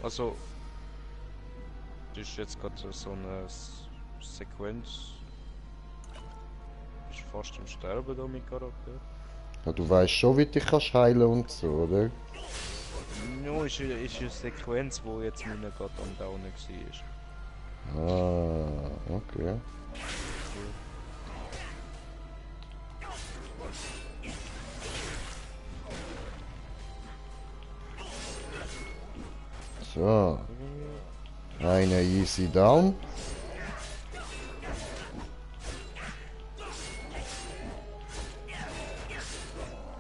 Speaker 2: Also, das ist jetzt gerade so eine Sequenz. Ist fast am Sterben da mit Charakter.
Speaker 1: Ja, du weißt schon, wie du dich kannst heilen und so, oder?
Speaker 2: Nur ist eine Sequenz, wo jetzt meine gerade am Downen war.
Speaker 1: Ah, okay. So. Eine easy down.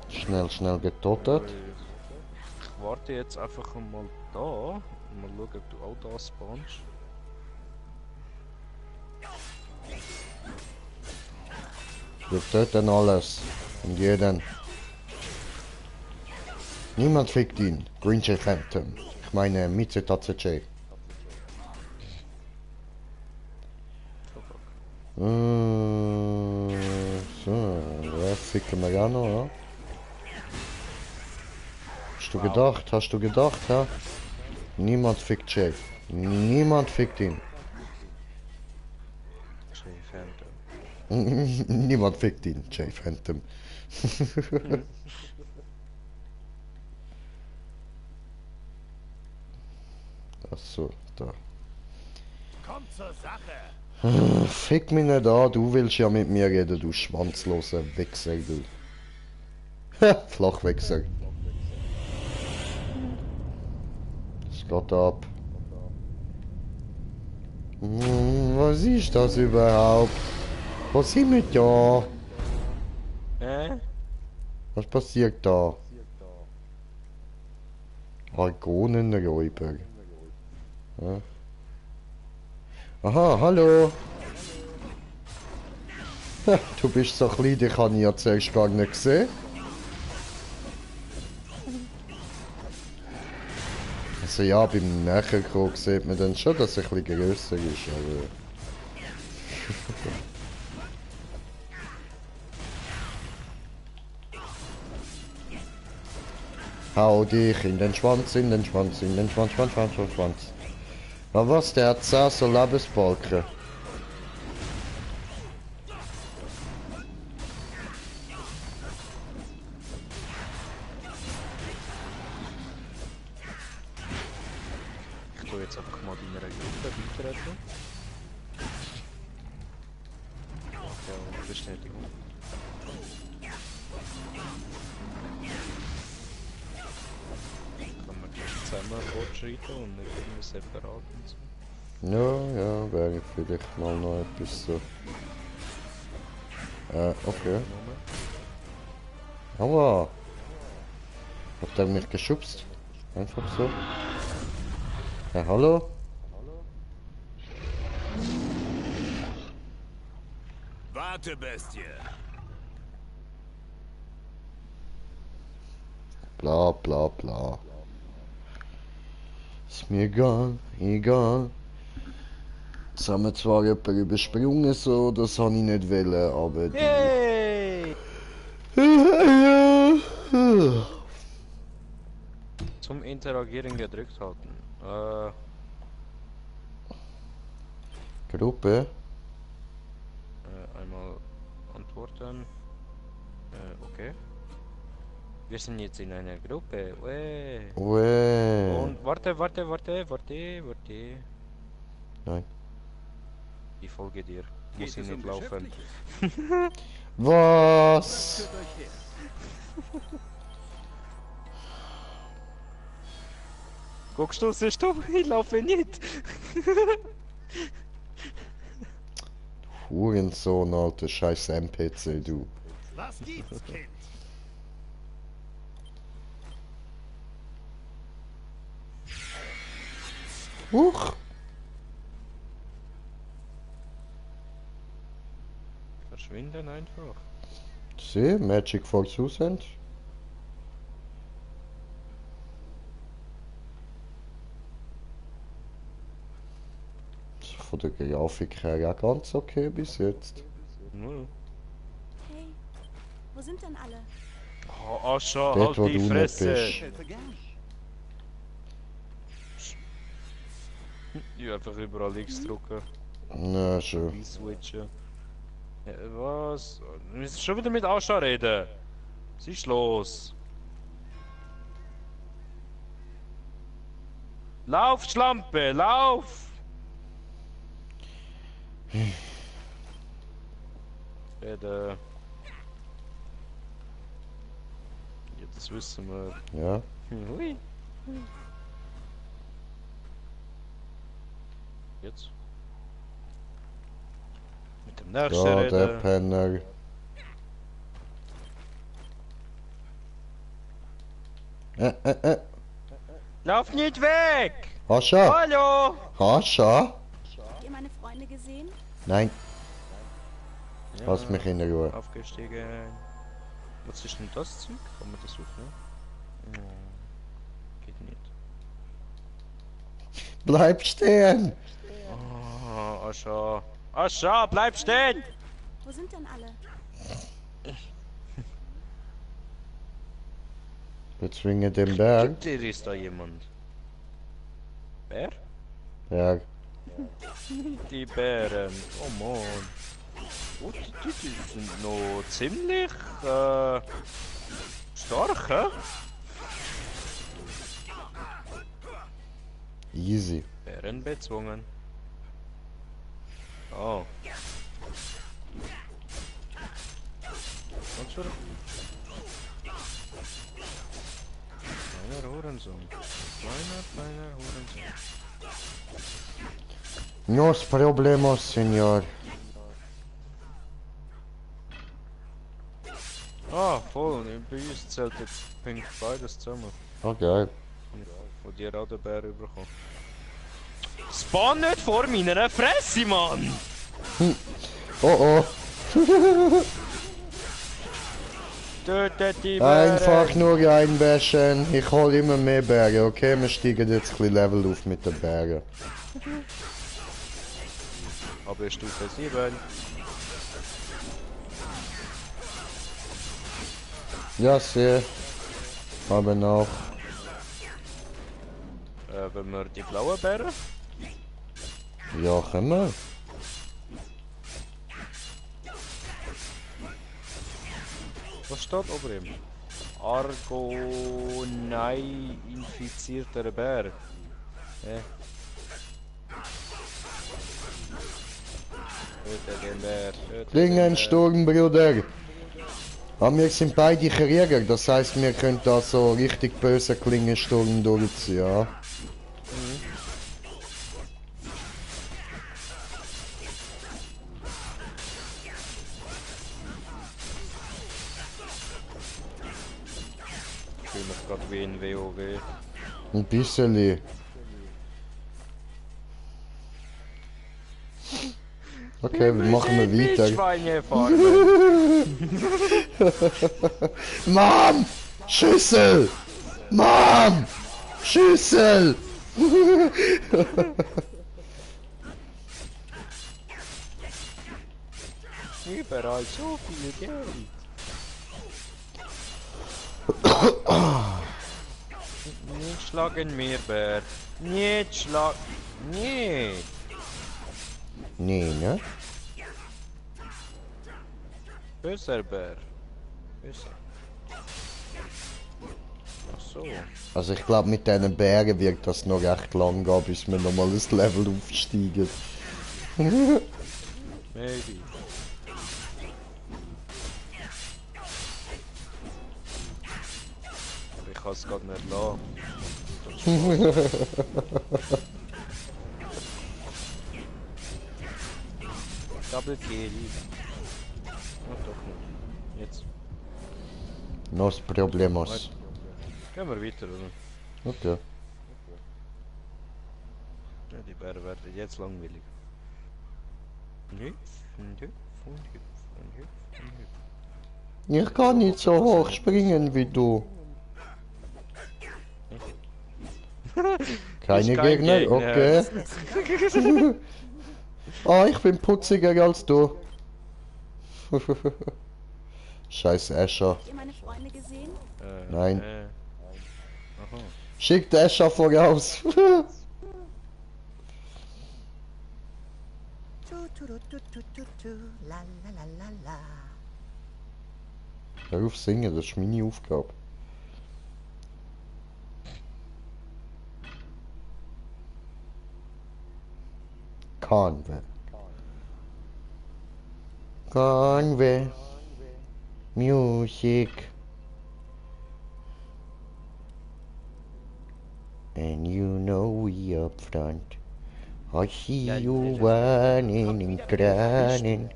Speaker 1: Schnell getotet.
Speaker 2: Ich warte jetzt einfach mal da und mal schauen, ob du auch da spawnst.
Speaker 1: Wir töten alles. Und jeden. Niemand fickt ihn. Green Jay Phantom. Ich meine, mit ZACC. So, da ficken wir auch noch, ja? Hast du gedacht, ja? Niemand fickt Jay. Niemand fickt ihn.
Speaker 2: Jay Phantom.
Speaker 1: Niemand fickt ihn, Jay Phantom. Achso, da.
Speaker 5: Kommt zur Sache.
Speaker 1: Fick mich nicht an, du willst ja mit mir reden, du schwanzloser Wichser, du. Flachwichser. Es geht ab. Was ist das überhaupt? Was sind wir da? Was passiert da? Argonenräuber. Ja. Aha, hallo. Du bist so klein, dich habe ich ja zuerst gar nicht gesehen. Also ja, beim Näherkommen sieht man dann schon, dass er ein bisschen grösser ist, aber... Hau dich in den Schwanz, in den Schwanz, in den Schwanz, Schwanz. Aber was, der hat 10 so Lebensbalken.
Speaker 2: Ich tue jetzt einfach mal deiner Gruppe beitreten. Ja, Bestätigung. Kann man gleich zusammen fortschreiten und nicht immer separat und so.
Speaker 1: Ja, wäre vielleicht mal noch etwas so. Okay. Aua! Hat er mich geschubst? Einfach so. Ja, hallo?
Speaker 5: Warte, Bestie.
Speaker 1: Bla bla bla. Ist mir egal. Das haben wir zwar jemand übersprungen, so, das habe ich nicht wollen, aber die...
Speaker 2: Yay! Zum Interagieren gedrückt halten.
Speaker 1: Gruppe?
Speaker 2: Einmal antworten. Okay. Wir sind jetzt in einer Gruppe.
Speaker 1: Uäh.
Speaker 2: Und warte.
Speaker 1: Nein.
Speaker 2: Ich folge dir. Muss
Speaker 6: Geht
Speaker 2: ich
Speaker 6: es
Speaker 2: nicht
Speaker 6: um
Speaker 2: laufen.
Speaker 6: Geschäftliches?
Speaker 1: Was?
Speaker 6: Führt euch her.
Speaker 2: Guckst du, siehst du? Ich laufe nicht.
Speaker 1: Hurensohn, alter scheiß NPC, du.
Speaker 5: Was gibt's, Kind?
Speaker 1: Huch!
Speaker 2: Verschwinden einfach.
Speaker 1: See, Magic for Susend. Von der Grafik her ja ganz okay bis jetzt.
Speaker 2: Null.
Speaker 4: Hey, wo sind denn alle?
Speaker 2: Oh, Ascha,
Speaker 1: Dort,
Speaker 2: halt
Speaker 1: wo
Speaker 2: die
Speaker 1: du nicht
Speaker 2: Fresse.
Speaker 1: bist.
Speaker 6: Helfe gern.
Speaker 2: Ich einfach überall X drücken.
Speaker 1: Na schon.
Speaker 2: Wie switchen. Ja, was? Wir müssen schon wieder mit Ascha reden. Was ist los? Lauf, Schlampe, lauf! Reden. Ja, das wissen wir.
Speaker 1: Ja.
Speaker 2: Hui. Jetzt? Mit dem nächsten
Speaker 1: Da, der
Speaker 2: reden.
Speaker 1: Penner.
Speaker 2: Lauf nicht weg!
Speaker 1: Ascha!
Speaker 2: Hallo!
Speaker 1: Ascha!
Speaker 4: Habt ihr meine Freunde gesehen?
Speaker 1: Nein,
Speaker 2: Ja,
Speaker 1: lass mich in Ruhe.
Speaker 2: aufgestiegen. Was ist denn das Zeug? Kann man das aufnehmen? Geht nicht.
Speaker 1: Bleib stehen!
Speaker 2: Oh, Ascha. Ascha, bleib stehen!
Speaker 4: Wo sind denn alle?
Speaker 1: Bezwinge den Berg.
Speaker 2: Gibt dir ist da jemand? Wer?
Speaker 1: Berg.
Speaker 2: Die Bären. Oh Mann. Oh, die sind noch ziemlich stark, hä?
Speaker 1: Easy.
Speaker 2: Bären bezwungen. Oh. Und schon. Kleiner Hurensohn. Kleiner Hurensohn.
Speaker 1: Nos problemos, Senor.
Speaker 2: Ah, voll. Bei uns zählt jetzt Pink beides zusammen.
Speaker 1: Oh, geil.
Speaker 2: Von dir auch den Bär bekommen. Spawn nicht vor meiner Fresse, Mann!
Speaker 1: Oh oh.
Speaker 2: Tötet die Bären!
Speaker 1: Einfach nur reinbashen. Ich hol immer mehr Berge, okay? Wir steigen jetzt ein bisschen Level auf mit den Bergen.
Speaker 2: Aber Stufe 7.
Speaker 1: Ja, sehr. Aber noch.
Speaker 2: Wenn wir die blauen Bären?
Speaker 1: Ja, können wir.
Speaker 2: Was steht ober ihm? Argonei infizierter Bär. Töte den Bär. Töte den
Speaker 1: Klingensturm, Bruder. Aber wir sind beide Krieger, das heißt, wir können da so richtig böse Klingensturm durchziehen, ja.
Speaker 2: Ich fühle mich gerade wie in WoW.
Speaker 1: Ein bisschen. Okay, wir machen wir weiter.
Speaker 2: Schweine farmen.
Speaker 1: Mom! Schüssel! Mom! Schüssel!
Speaker 2: Überall so viel Geld. Nicht schlagen mir, Bär. Nicht schlagen. Nicht.
Speaker 1: Nee, ne?
Speaker 2: Böser Bär. Böser. Ach so.
Speaker 1: Also ich glaube, mit diesen Bergen wird das noch recht lang gehen, bis wir nochmal das Level aufsteigen.
Speaker 2: Maybe. Aber ich kann es gerade nicht lassen. Double Kill. Oh, doch nicht. Jetzt.
Speaker 1: Nos problemos.
Speaker 2: Gehen wir weiter, oder?
Speaker 1: Okay.
Speaker 2: Ja, die Bären werden jetzt langweilig.
Speaker 1: Ich kann nicht so hoch springen wie du. Keine
Speaker 2: kein
Speaker 1: Gegner?
Speaker 2: Gegner.
Speaker 1: Okay. Ah, ich bin putziger als du. Scheiß Escher.
Speaker 4: Habt ihr meine Freunde gesehen?
Speaker 1: Nein.
Speaker 2: Aha.
Speaker 1: Schickt Escher voraus. Hör auf singen, das ist meine Aufgabe. Conway. Conway. Music. And you know we up front. I see you whining and crying.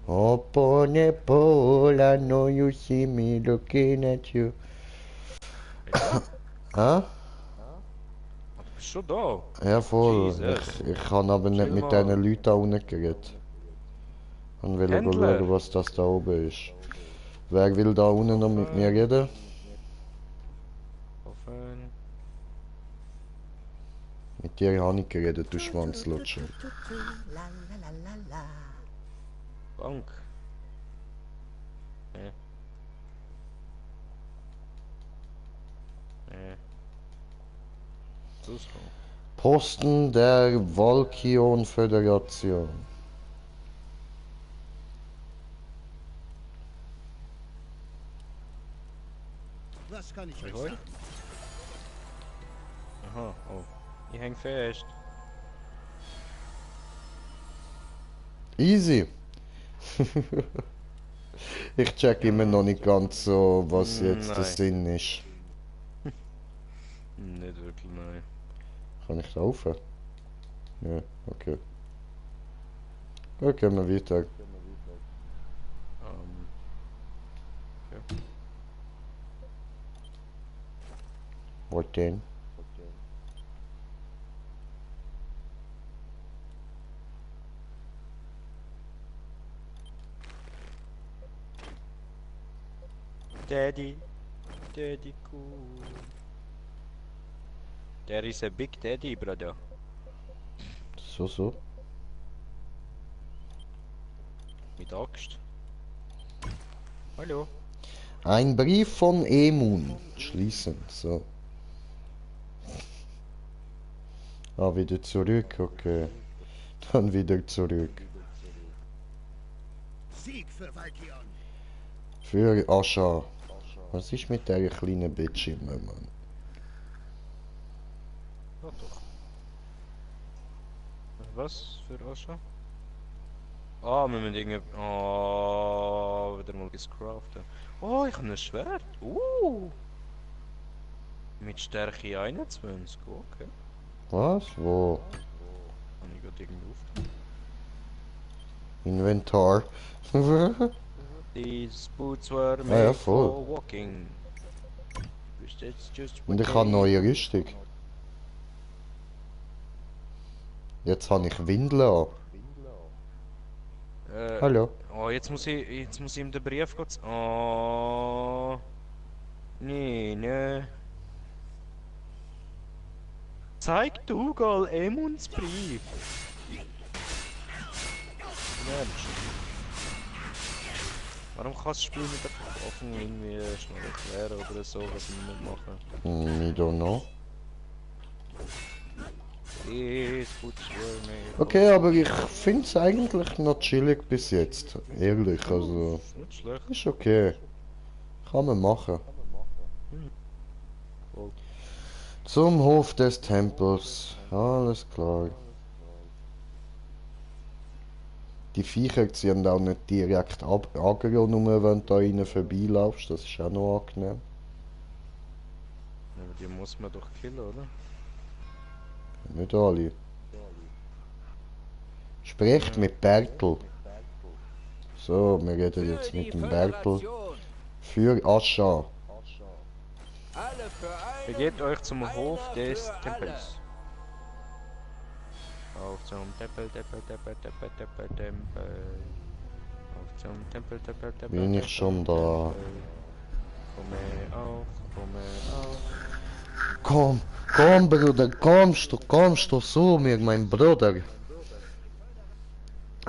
Speaker 1: Upon a pole, I know you see me looking at you. Hä?
Speaker 2: Bist schon da?
Speaker 1: Ja, voll.
Speaker 2: Jesus.
Speaker 1: Ich kann aber nicht mit
Speaker 2: mal.
Speaker 1: diesen Leuten da unten geredet. Und will aber
Speaker 2: Händler.
Speaker 1: schauen, was das da oben ist. Wer will da unten noch mit mir reden?
Speaker 2: Offen.
Speaker 1: Mit dir habe ich geredet, du Schwanzlutscher.
Speaker 2: Bank. Rauskommen.
Speaker 1: Posten der Valkion-Föderation.
Speaker 5: Was kann ich euch
Speaker 2: Jawohl.
Speaker 5: sagen?
Speaker 2: Aha, oh. Ich häng fest.
Speaker 1: Easy. Ich check immer noch nicht ganz so, was jetzt der
Speaker 2: Nein.
Speaker 1: Sinn ist.
Speaker 2: Nicht wirklich, nein.
Speaker 1: Kann ich da rauf? Ja, okay. Okay, wir weiter.
Speaker 2: Ja.
Speaker 1: Was denn?
Speaker 2: Daddy. Daddy cool. There is a big daddy, brother.
Speaker 1: So.
Speaker 2: Mit Axt. Hallo.
Speaker 1: Ein Brief von Emun. Schließen, so. Ah, wieder zurück, okay. Dann wieder zurück.
Speaker 5: Sieg für Valkion.
Speaker 1: Für Ascha. Was ist mit der kleinen Bitch immer, Mann?
Speaker 2: Ja, doch. Was für Ascha? Ah, wir müssen irgendwie... Oh, wieder mal gescraften. Oh, ich habe ein Schwert. Mit Stärke 21. Okay.
Speaker 1: Was? Wo?
Speaker 2: Habe ich gerade irgendwo auf.
Speaker 1: Inventar.
Speaker 2: These boots were
Speaker 1: ja,
Speaker 2: made
Speaker 1: voll.
Speaker 2: for walking. That's just
Speaker 1: Und
Speaker 2: what
Speaker 1: ich habe
Speaker 2: they-
Speaker 1: neue Rüstung. Jetzt habe ich Windeln an. Hallo.
Speaker 2: Oh, jetzt muss ich ihm den Brief gehen. Oh. Nee, ne. Zeig du gal Emuns Brief. Mensch. Warum kann das Spiel nicht einfach offen irgendwie schnell erklären oder so, was wir nicht machen?
Speaker 1: I don't know.
Speaker 2: These boots were made for-
Speaker 1: Okay, aber ich finde es eigentlich noch chillig bis jetzt. Ehrlich, also.
Speaker 2: Ist nicht schlecht.
Speaker 1: Ist okay. Kann man machen.
Speaker 2: Voll.
Speaker 1: Zum Hof des Tempels. Alles klar. Die Viecher ziehen auch nicht direkt aggro, nur wenn du da rein vorbeilaufst. Das ist auch noch angenehm.
Speaker 2: Aber die muss man doch killen, oder?
Speaker 1: Nicht alle. Sprecht mit Bertel. So, wir reden jetzt mit dem Bertel. Für Ascha.
Speaker 2: Begebt euch zum Hof des Tempels. Auf zum Tempel. Auf zum Tempel.
Speaker 1: Bin ich schon da?
Speaker 2: Komme auf.
Speaker 1: Komm, komm, Bruder, kommst du zu mir, mein Bruder.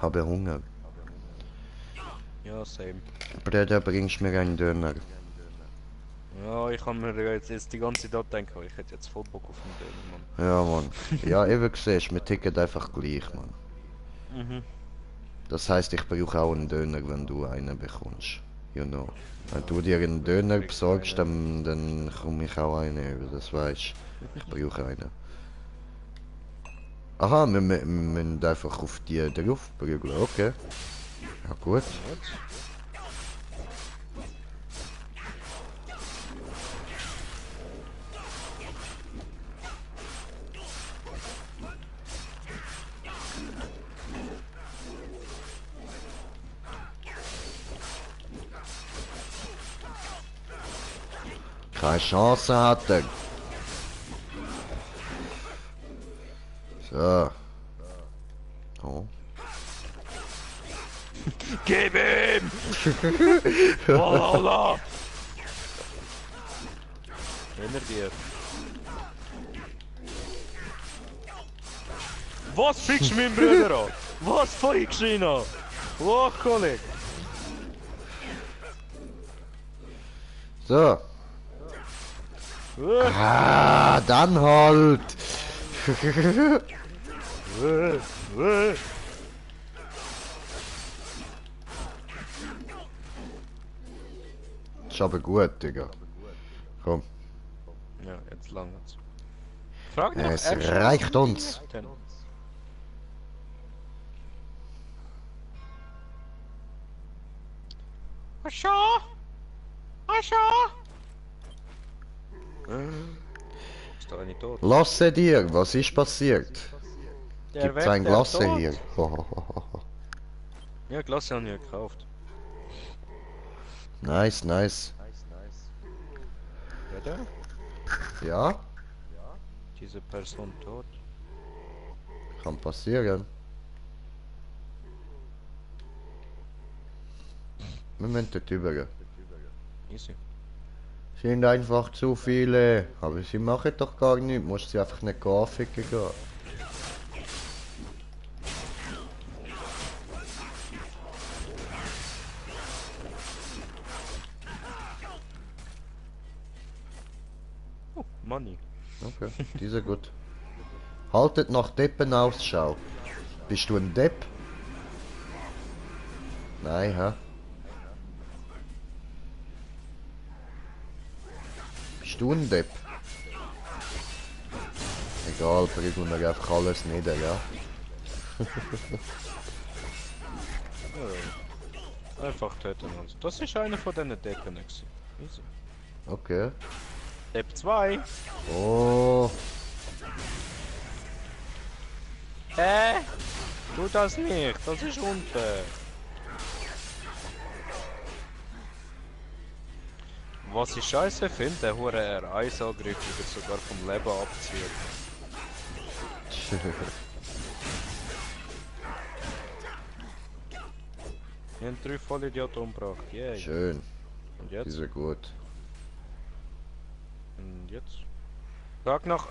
Speaker 1: Habe Hunger.
Speaker 2: Ja, same.
Speaker 1: Bruder, bringst mir einen Döner.
Speaker 2: Ja, ich kann mir jetzt die ganze Zeit denken, weil ich hätte jetzt voll Bock auf den Döner, Mann.
Speaker 1: Ja, Mann. Ja, eben siehst, wir ticken einfach gleich, Mann.
Speaker 2: Mhm.
Speaker 1: Das heisst, ich brauche auch einen Döner, wenn du einen bekommst. You know. Wenn du dir einen Döner besorgst, dann komme ich auch einen über, das weißt. Ich brauche einen. Aha, wir müssen einfach auf die drauf prügeln, okay. Ja gut. Keine Chance hat er. So. Oh.
Speaker 2: Gib ihm! Walala! Hinter dir. Was fickst du meinen Bruder an? Was fickst du ihn an? Oh, Kollege!
Speaker 1: So. Ah, dann halt. Ist aber gut, Digga. Komm.
Speaker 2: Ja, jetzt langt's. Frag dich
Speaker 1: Es reicht uns.
Speaker 2: Ascha! Ascha! Ist da nicht tot?
Speaker 1: Lasse dir, was ist passiert?
Speaker 2: Der
Speaker 1: Gibt's ein
Speaker 2: der
Speaker 1: Glasse
Speaker 2: tot.
Speaker 1: hier?
Speaker 2: Ja, Glasse haben wir gekauft.
Speaker 1: Nice, nice.
Speaker 2: Oder?
Speaker 1: Ja,
Speaker 2: Diese Person tot.
Speaker 1: kann passieren. Wir müssen dort rüber.
Speaker 2: Easy.
Speaker 1: Sind einfach zu viele. Aber sie machen doch gar nichts. Musst sie einfach nicht anficken gehen.
Speaker 2: Oh, Money.
Speaker 1: Okay, die sind gut. Haltet nach Deppen Ausschau. Bist du ein Depp? Nein, hä? Bist du ein Depp? Egal, prügeln wir einfach alles nieder, ja?
Speaker 2: Einfach töten uns. Das ist einer von diesen Deppen gewesen. Easy.
Speaker 1: Okay.
Speaker 2: Depp 2.
Speaker 1: Oh,
Speaker 2: Tu das nicht, das ist unfair. Was ich scheiße finde, der hure R1-Angriff wird sogar vom Leben abziehen. Wir haben 3 Vollidioten umgebracht, yay.
Speaker 1: schön.
Speaker 2: Und
Speaker 1: Die
Speaker 2: jetzt?
Speaker 1: sind gut.
Speaker 2: Und jetzt? Sag noch...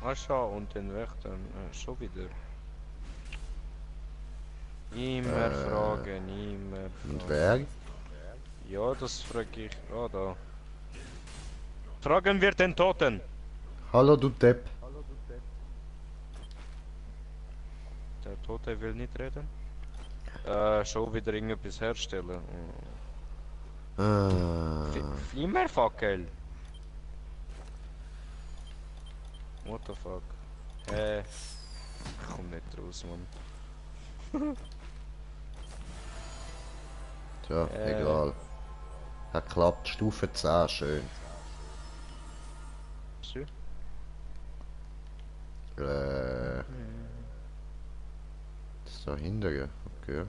Speaker 2: Ascha und den Wächtern, schon wieder. Immer fragen, immer
Speaker 1: Und
Speaker 2: fragen.
Speaker 1: wer?
Speaker 2: Ja, das frage ich. Ah, da. Fragen wir den Toten!
Speaker 1: Hallo, du Depp.
Speaker 2: Der Tote will nicht reden. Schon wieder irgendetwas herstellen.
Speaker 1: Ah,
Speaker 2: Flimmerfackel! What the fuck? Ich komm nicht raus, Mann.
Speaker 1: tja, egal. Hat klappt, Stufe 10, schön.
Speaker 2: So.
Speaker 1: Das ist da hinten, okay.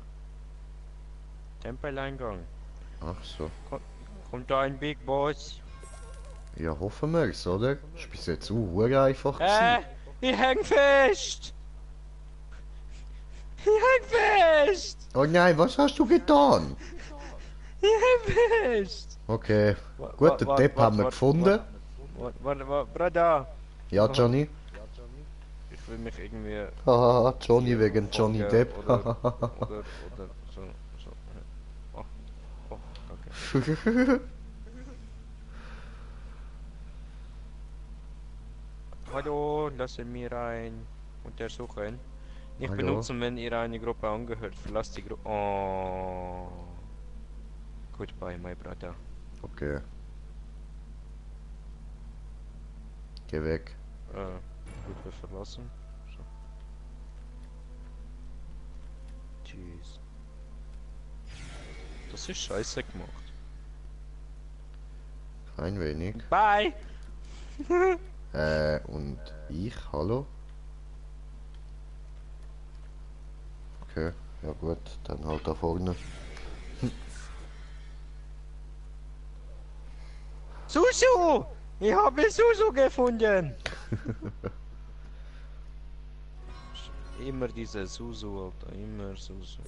Speaker 2: Tempeleingang.
Speaker 1: Ach so.
Speaker 2: Kommt da ein Big Boss?
Speaker 1: Ja, hoffen wir's, oder? Ist bis jetzt auch einfach gewesen.
Speaker 2: Ich häng fest! Ich häng fest!
Speaker 1: Oh nein, was hast du getan?
Speaker 2: Ich häng fest!
Speaker 1: Okay, gut, den Depp haben wir gefunden.
Speaker 2: Warte, Bruder!
Speaker 1: Ja, Johnny.
Speaker 2: Ich will mich irgendwie...
Speaker 1: Haha, Johnny wegen Johnny
Speaker 2: folgen
Speaker 1: Depp.
Speaker 2: oder so. Oh, okay. Hallo, lassen mich rein. Untersuchen. Nicht
Speaker 1: Hallo?
Speaker 2: benutzen, wenn ihr eine Gruppe angehört. Verlasst die Gruppe. Oh. Goodbye, my brother.
Speaker 1: Okay. Geh weg.
Speaker 2: Gruppe verlassen. So. Tschüss. Das ist scheiße gemacht.
Speaker 1: Ein wenig.
Speaker 2: Bye!
Speaker 1: Und ich, hallo? Okay, ja gut, dann halt da vorne.
Speaker 2: Susu! Ich habe Susu gefunden! Immer diese Susu, Alter, immer Susu.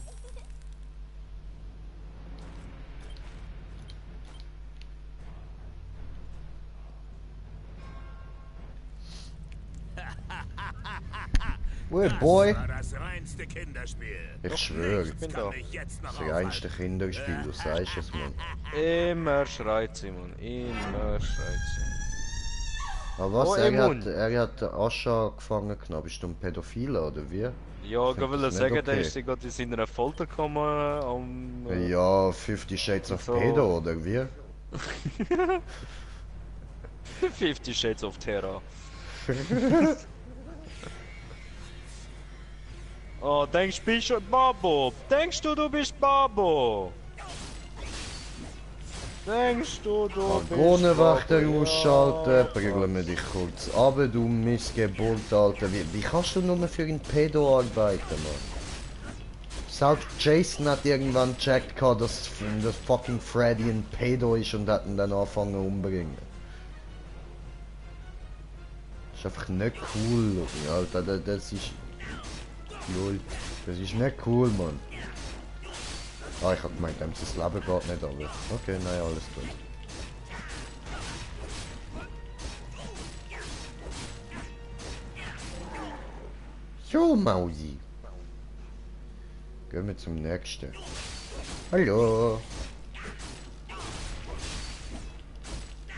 Speaker 1: Well, boy,
Speaker 7: war das reinste Kinderspiel.
Speaker 1: ich schwöre,
Speaker 2: Ich bin da.
Speaker 7: Mich jetzt noch
Speaker 1: das reinste Kinderspiel, du sagst es, Mann.
Speaker 2: Immer schreit sie, Mann. Immer schreit sie.
Speaker 1: Aber was,
Speaker 2: Oh,
Speaker 1: er
Speaker 2: Emun.
Speaker 1: hat den Ascha gefangen genommen, bist du ein Pädophiler, oder wie?
Speaker 2: Ja, ich
Speaker 1: find
Speaker 2: will
Speaker 1: das
Speaker 2: sagen,
Speaker 1: nicht
Speaker 2: der
Speaker 1: okay.
Speaker 2: ist gerade in seiner Folter gekommen.
Speaker 1: Ja, 50 Shades of
Speaker 2: So.
Speaker 1: Pedo, oder wie?
Speaker 2: 50 Shades of Terror. Oh, denkst du, bist du Babo? Denkst du bist Babo? Denkst du bist
Speaker 1: Dragonenwächter
Speaker 2: Babo?
Speaker 1: ausschalten, prügeln wir dich kurz ab, du Missgeburt, Alter. Wie kannst du nur für einen Pedo arbeiten, Mann? Selbst Jason hat irgendwann gecheckt, dass das fucking Freddy ein Pedo ist und hat ihn dann angefangen umbringen. Das ist einfach nicht cool, Alter. Das ist... Lol. Das ist nicht cool, Mann. Ah, ich hab gemeint, dem sein Leben geht nicht, aber... Okay, nein, alles gut. Jo, Mausi. Gehen wir zum nächsten. Hallo.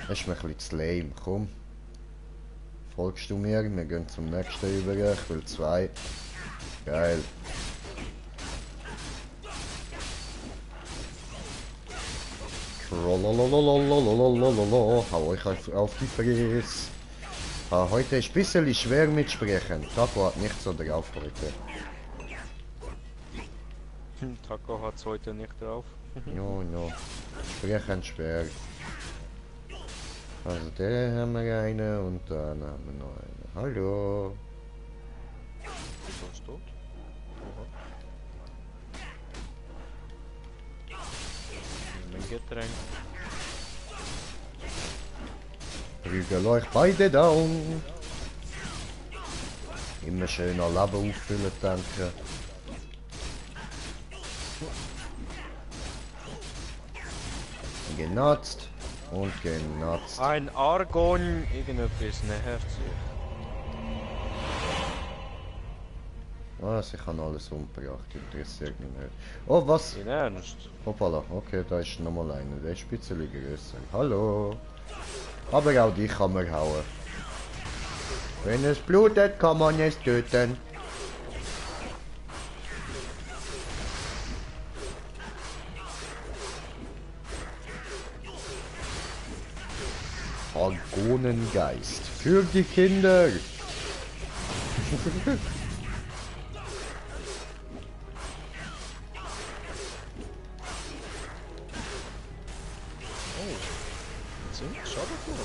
Speaker 1: Das ist mir ein bisschen zu lame. Komm. Folgst du mir? Wir gehen zum nächsten über. Ich will 2. Geil. Hau euch auf die Fresse. Heute ist ein bisschen schwer mitsprechen. Taco hat nicht so drauf heute.
Speaker 2: Taco hat's heute nicht drauf.
Speaker 1: No. Sprechen schwer. Also der haben wir eine und dann haben wir noch eine. Hallo.
Speaker 2: So ist tot. Mein Getränk.
Speaker 1: Prügel euch beide down. Immer schöner Leben auffüllen, danke. Genutzt und genutzt.
Speaker 2: Ein Argon, irgendetwas, ne Herz.
Speaker 1: Was? Ich habe alles umgebracht, interessiert mich nicht. Oh, was?
Speaker 2: In Ernst?
Speaker 1: Hoppala, okay, da ist nochmal einer, der ist ein bisschen grösser. Hallo. Aber auch dich kann man hauen. Wenn es blutet, kann man es töten. Argonengeist für die Kinder.
Speaker 2: Schau doch mal.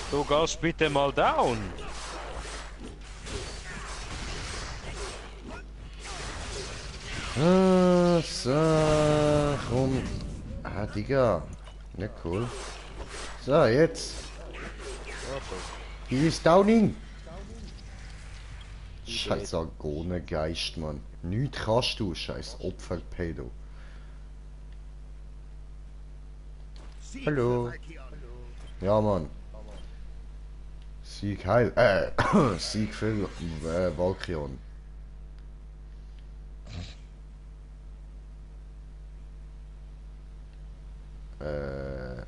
Speaker 2: Du gehst bitte mal down.
Speaker 1: So, komm. Ah, Digga. Ne, cool. So, jetzt. Die ist Downing. Scheiß Argonengeist, Mann. Nichts kannst du, scheiß Opferpedo. Hallo. Ja, Mann. Sieg heil. Sieg für Valkyrion.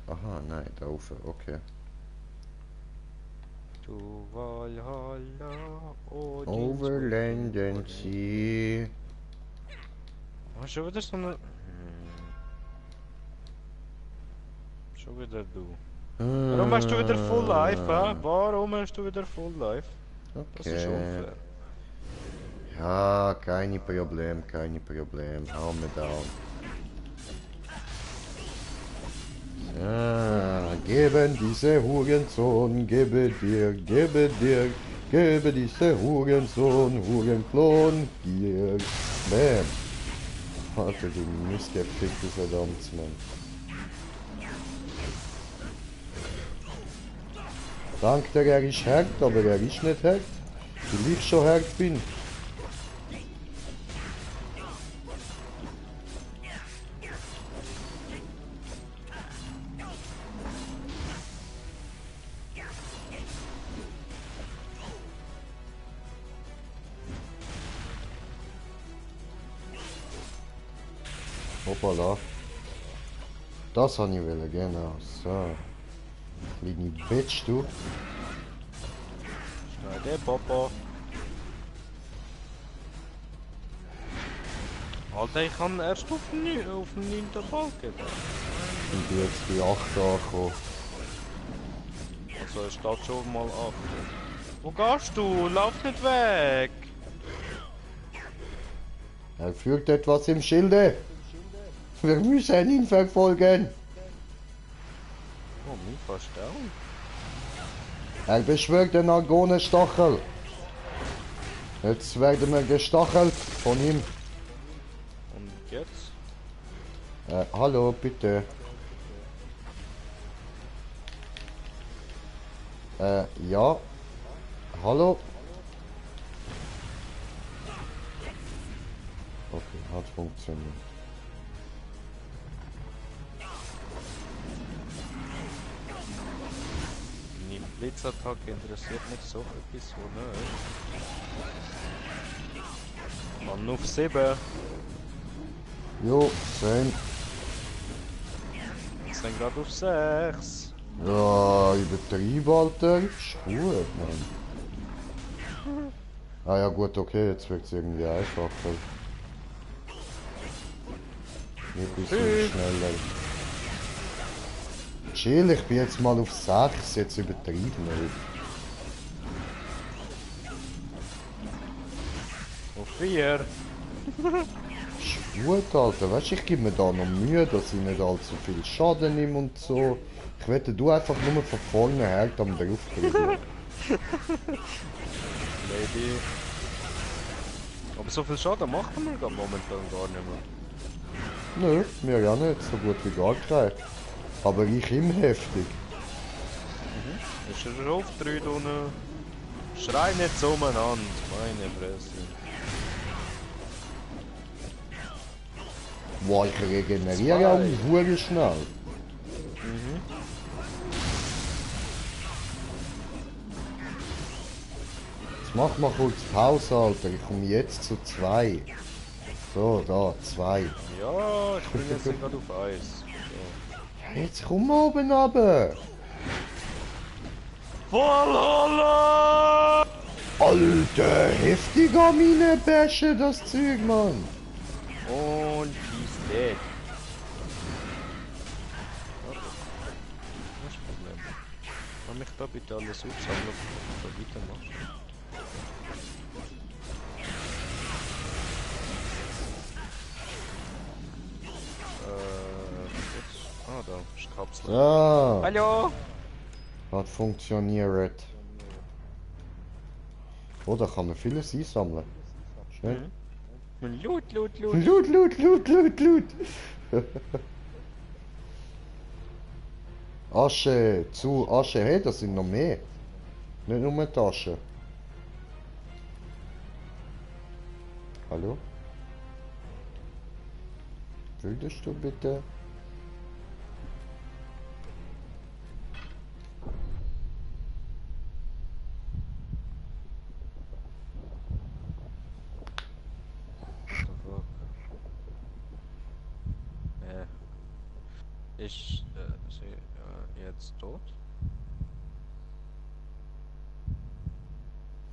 Speaker 1: Aha, nein, da oben, okay.
Speaker 2: Du Valhalla,
Speaker 1: Overlanden sie.
Speaker 2: Oh, schon wieder so eine... Schon wieder du. Warum hast du wieder Full Life, hä? Warum hast du wieder Full Life? Das ist unfair.
Speaker 1: Ja, keine Problem, keine Problem. Hau mir down. Ja, geben diese Hurensohn, gebe dir, gebe diese Hurensohn, Hurenklon, hier. Bam. Alter, du missgefickte verdammt, Mann. Dank der er ist hart, aber er ist nicht hart. Weil ich schon hart bin. Hoppala. Das habe ich wollen, genau. So. Kleine Bitch, du.
Speaker 2: Schnell der Papa. Alter, ich kann erst auf den 9. Balken.
Speaker 1: Und jetzt die 8 angekommen.
Speaker 2: Also, es steht schon mal 8. Wo gehst du? Lauf nicht weg!
Speaker 1: Er führt etwas im Schilde. Wir müssen ihn verfolgen.
Speaker 2: Oh, mich fast down.
Speaker 1: Er beschwört den Argonenstachel. Jetzt werden wir gestachelt von ihm.
Speaker 2: Und jetzt?
Speaker 1: Hallo, bitte. Ja. Hallo. Okay, hat funktioniert.
Speaker 2: Meine Blitzattacke interessiert mich so etwas, wo nicht. Mann auf 7.
Speaker 1: Jo, same.
Speaker 2: Wir sind gerade auf 6.
Speaker 1: Ja, übertrieben, Alter. Ist gut, Mann. Ah ja gut, okay, jetzt wird es irgendwie einfacher. Ein bisschen schneller. Chill, ich bin jetzt mal auf 6, jetzt übertrieben nicht.
Speaker 2: Auf 4.
Speaker 1: Ist gut, Alter. Weißt du, ich gebe mir da noch Mühe, dass ich nicht allzu viel Schaden nehme und so. Ich wette, du einfach nur von vorne her am draufkriegen.
Speaker 2: Lady. Aber so viel Schaden macht man gar momentan gar nicht mehr.
Speaker 1: Nö, mir ja nicht, so gut wie gar kein. Aber ich ihm heftig.
Speaker 2: Ist er auf 3 unten? Schrei nicht so umeinander, meine Fresse.
Speaker 1: Wow, ich regeneriere auch hure schnell. Jetzt mach mal kurz Pause, Alter. Ich komme jetzt zu 2. So, da, 2.
Speaker 2: Ja, ich bin jetzt gerade auf 1. So.
Speaker 1: Jetzt komm mal oben runter.
Speaker 2: Valhalla!
Speaker 1: Alter, heftig an meine Bäsche, das Zeug, Mann.
Speaker 2: Und he's dead. Das ist das Problem. Kann mich da bitte alles aufsammeln, bevor ich da weitermache? Jetzt. Ah, da ist Kapsel.
Speaker 1: Ah,
Speaker 2: Hallo!
Speaker 1: hat funktioniert. Oh, da kann man vieles einsammeln. Schön.
Speaker 2: Loot, loot, loot.
Speaker 1: Loot, loot, loot, loot, loot. Asche, zu Asche, hey, das sind noch mehr. Nicht nur Taschen. Hallo? Würdest du bitte?
Speaker 2: Ist sie jetzt tot?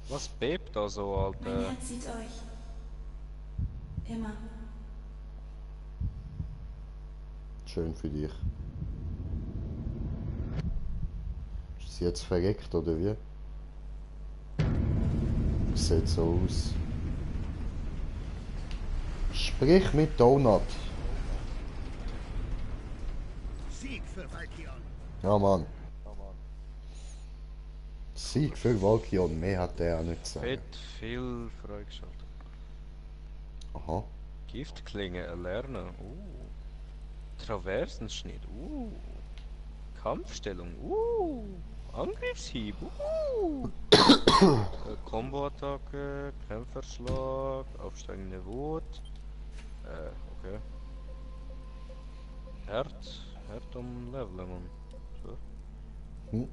Speaker 2: Was bebt da so,
Speaker 8: Mein
Speaker 2: Alter?
Speaker 8: Herz sieht euch. Immer.
Speaker 1: Schön für dich. Ist sie jetzt verreckt oder wie? Sieht so aus. Sprich mit Donut.
Speaker 5: Sieg für Valkion.
Speaker 1: Ja, Mann. Sieg für Valkion, mehr hat er auch nicht gesagt.
Speaker 2: Fett viel freigeschaltet.
Speaker 1: Aha.
Speaker 2: Giftklinge erlernen. Traversenschnitt. Kampfstellung. Angriffshieb. Combo-Attacke. Kämpferschlag. Aufsteigende Wut. Okay. Herd um Leveln, Mann. So.
Speaker 1: Hm.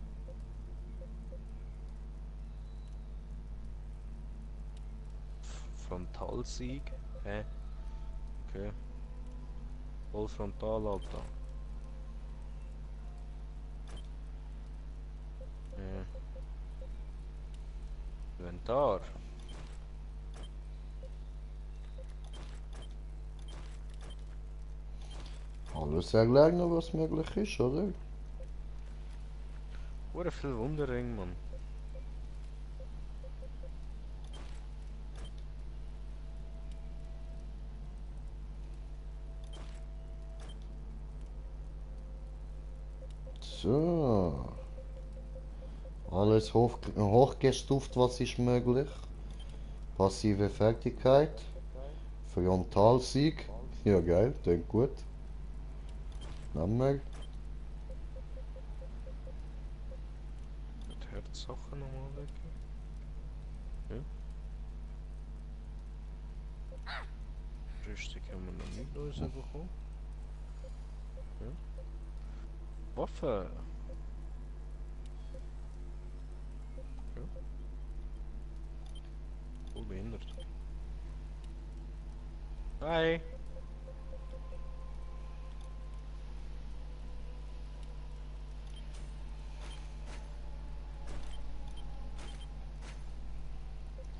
Speaker 2: Frontalsieg. Hä? Okay. Voll frontal, Alter. Inventar.
Speaker 1: Alles erlernen, was möglich ist, oder?
Speaker 2: Hure viel Wunderring, Mann.
Speaker 1: So. Alles hochgestuft, was ist möglich. Passive Fertigkeit. Frontalsieg. Ja, geil, klingt gut. Nehmen wir.
Speaker 2: Mit Herzsachen nochmal weg. Ja. Rüstung haben wir noch nicht rausbekommen. Ja. Waffe. Ja. Voll behindert. Hi.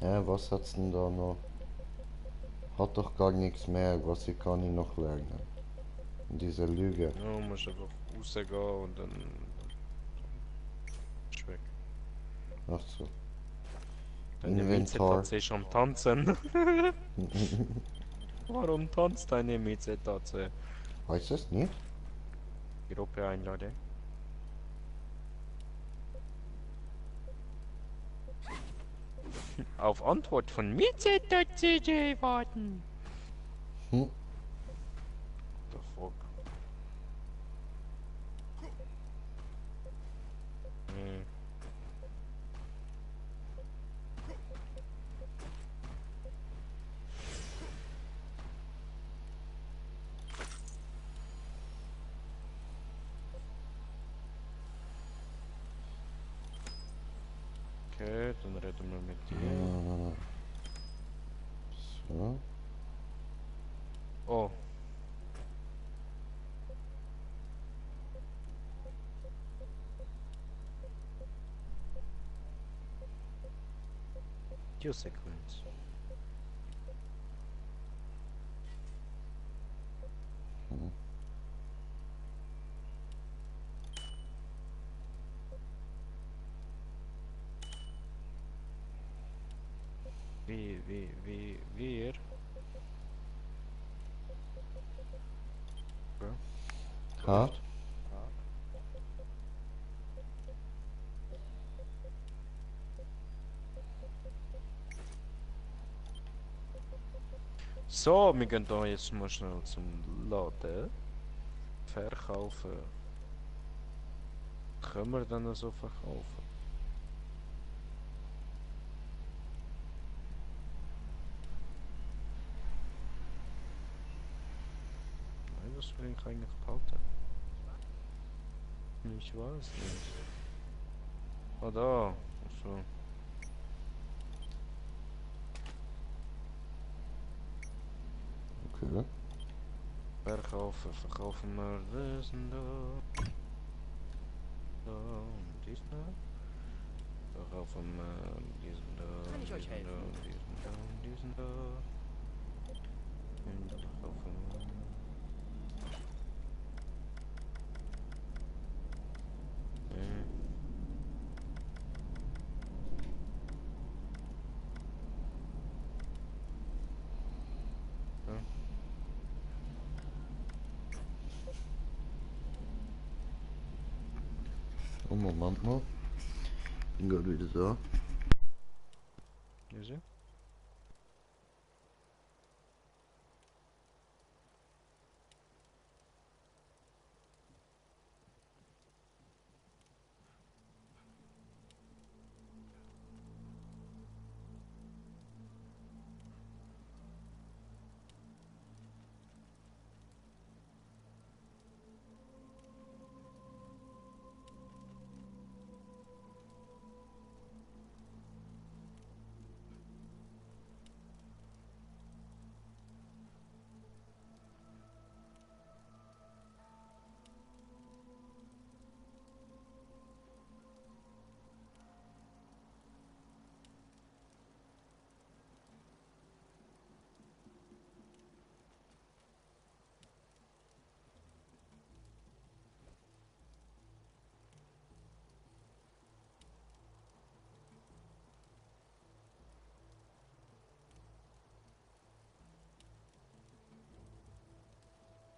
Speaker 1: Hä, was hat's denn da noch? Hat doch gar nichts mehr, was ich kann ich noch lernen. Diese Lüge.
Speaker 2: Ja, musst einfach rausgehen und dann ist weg.
Speaker 1: Ach so.
Speaker 2: Deine
Speaker 1: Inventar.
Speaker 2: Mieze-Tatze ist am Tanzen. Warum tanzt deine Mieze-Tatze?
Speaker 1: Weiß es nicht?
Speaker 2: Gruppe einladen. Auf Antwort von Mieze-Tatze warten.
Speaker 1: Hm.
Speaker 2: The fuck? Hm. Okay, dann reden wir mit dir.
Speaker 1: So.
Speaker 2: Oh. Q-Sequence.
Speaker 1: Hm.
Speaker 2: Wir. Ja.
Speaker 1: Ha?
Speaker 2: So, wir gehen da jetzt mal schnell zum Laden. Verkaufen. Können wir dann so verkaufen? Nein, das will ich eigentlich behalten. Ich weiß nicht. Ah, da. So.
Speaker 1: Okay.
Speaker 2: Verkaufen wir das und da. Da und diesen da. Verkaufen wir diesen da.
Speaker 6: Kann ich euch helfen?
Speaker 2: Diesen da und diesen da. Und verkaufen wir. Ja.
Speaker 1: Oh, Moment mal. Bin gerade wieder da.
Speaker 2: Easy.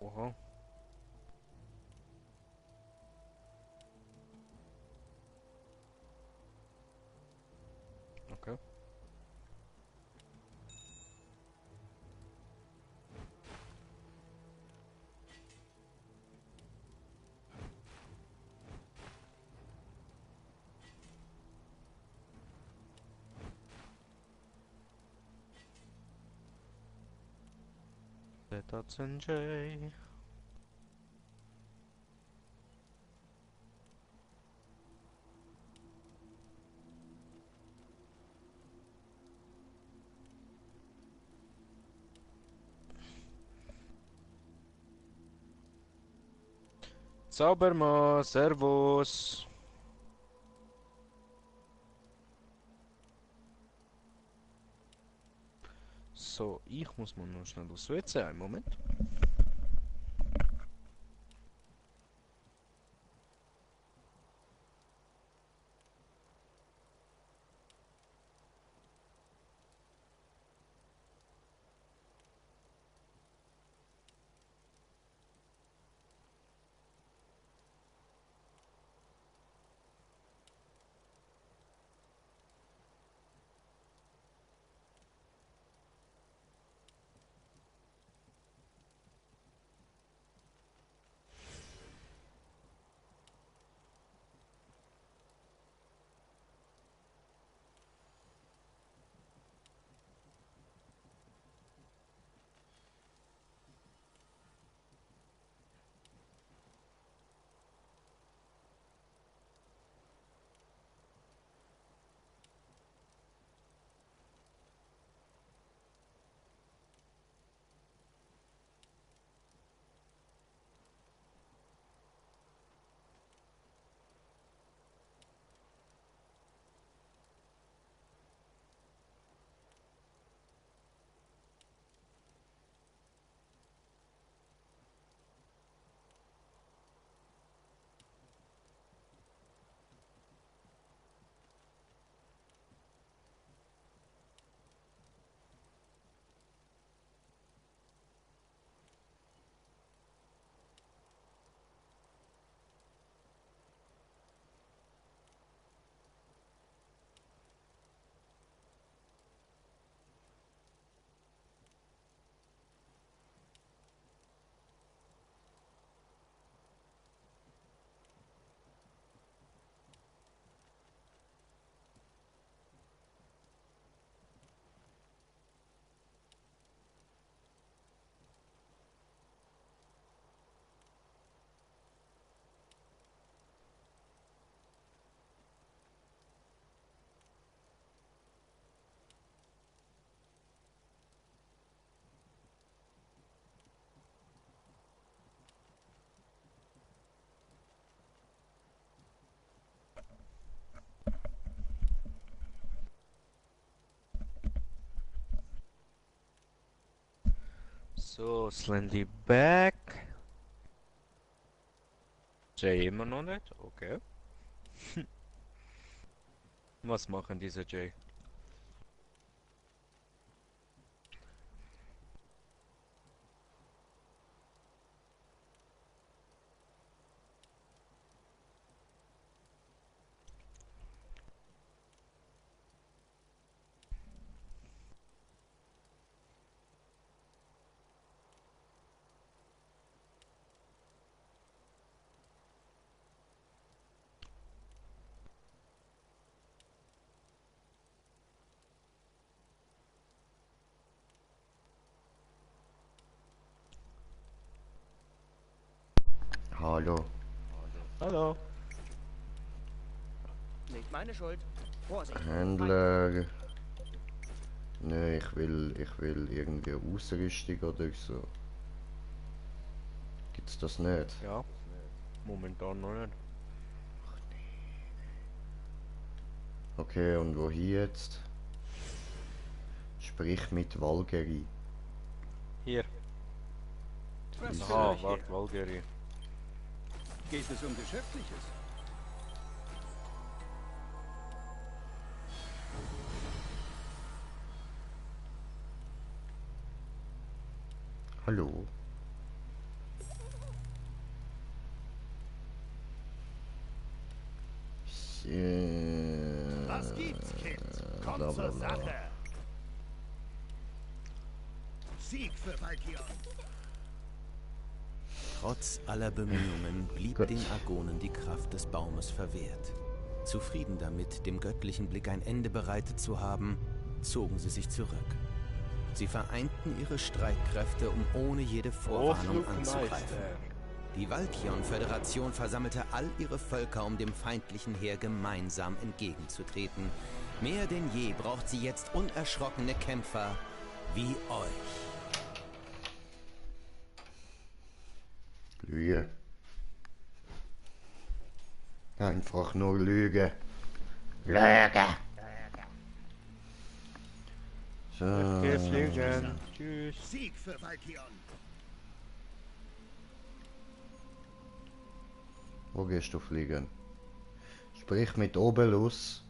Speaker 2: Oha. Okay. That's NJ. Sauber mal, Servus. So, ich muss mal noch schnell aufs WC, einen Moment. So, Slendy back. Jay immer noch nicht? Okay. Was machen diese Jay?
Speaker 1: Hallo.
Speaker 2: Hallo.
Speaker 6: Nicht meine Schuld. Vorsicht.
Speaker 1: Händler. Ne, ich will irgendwie Ausrüstung oder so. Gibt's das nicht?
Speaker 2: Ja. Momentan noch nicht.
Speaker 1: Okay, und wohin jetzt? Sprich mit Valkyrie.
Speaker 2: Hier.
Speaker 6: Was führt
Speaker 2: Aha,
Speaker 6: euch
Speaker 2: warte,
Speaker 6: her?
Speaker 2: Valkyrie.
Speaker 6: Geht es um Geschäftliches?
Speaker 1: Hallo.
Speaker 7: Was gibt's, Kind? Komm
Speaker 1: bla, bla,
Speaker 7: zur
Speaker 1: bla.
Speaker 7: Sache.
Speaker 5: Sieg für Valkion.
Speaker 9: Trotz aller Bemühungen blieb
Speaker 1: Gut.
Speaker 9: den Argonen die Kraft des Baumes verwehrt. Zufrieden damit, dem göttlichen Blick ein Ende bereitet zu haben, zogen sie sich zurück. Sie vereinten ihre Streitkräfte, um ohne jede Vorwarnung anzugreifen. Die Valkion-Föderation versammelte all ihre Völker, um dem feindlichen Heer gemeinsam entgegenzutreten. Mehr denn je braucht sie jetzt unerschrockene Kämpfer wie euch.
Speaker 1: Lüge. Einfach nur Lüge. Lüge. So.
Speaker 2: Wir fliegen. Tschüss.
Speaker 5: Sieg für Valkion.
Speaker 1: Wo gehst du fliegen? Sprich mit Obelus.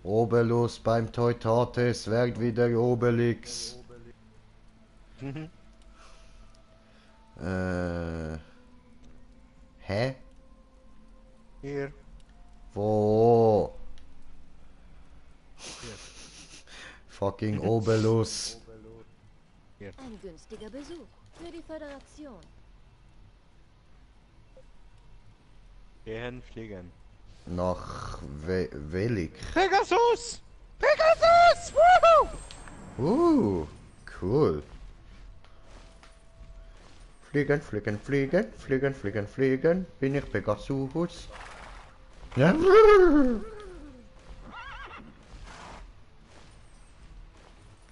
Speaker 1: Obelus beim Teutates wird wieder Obelix. Hä?
Speaker 2: Hier.
Speaker 1: Wo? Fucking Obelus.
Speaker 4: Ein günstiger Besuch für die Föderation.
Speaker 2: Gehen, fliegen.
Speaker 1: Nach Velik.
Speaker 2: Pegasus! Pegasus! Woohoo!
Speaker 1: Cool. Fliegen, fliegen, fliegen, fliegen, fliegen, fliegen. Bin ich Pegasus? Ja.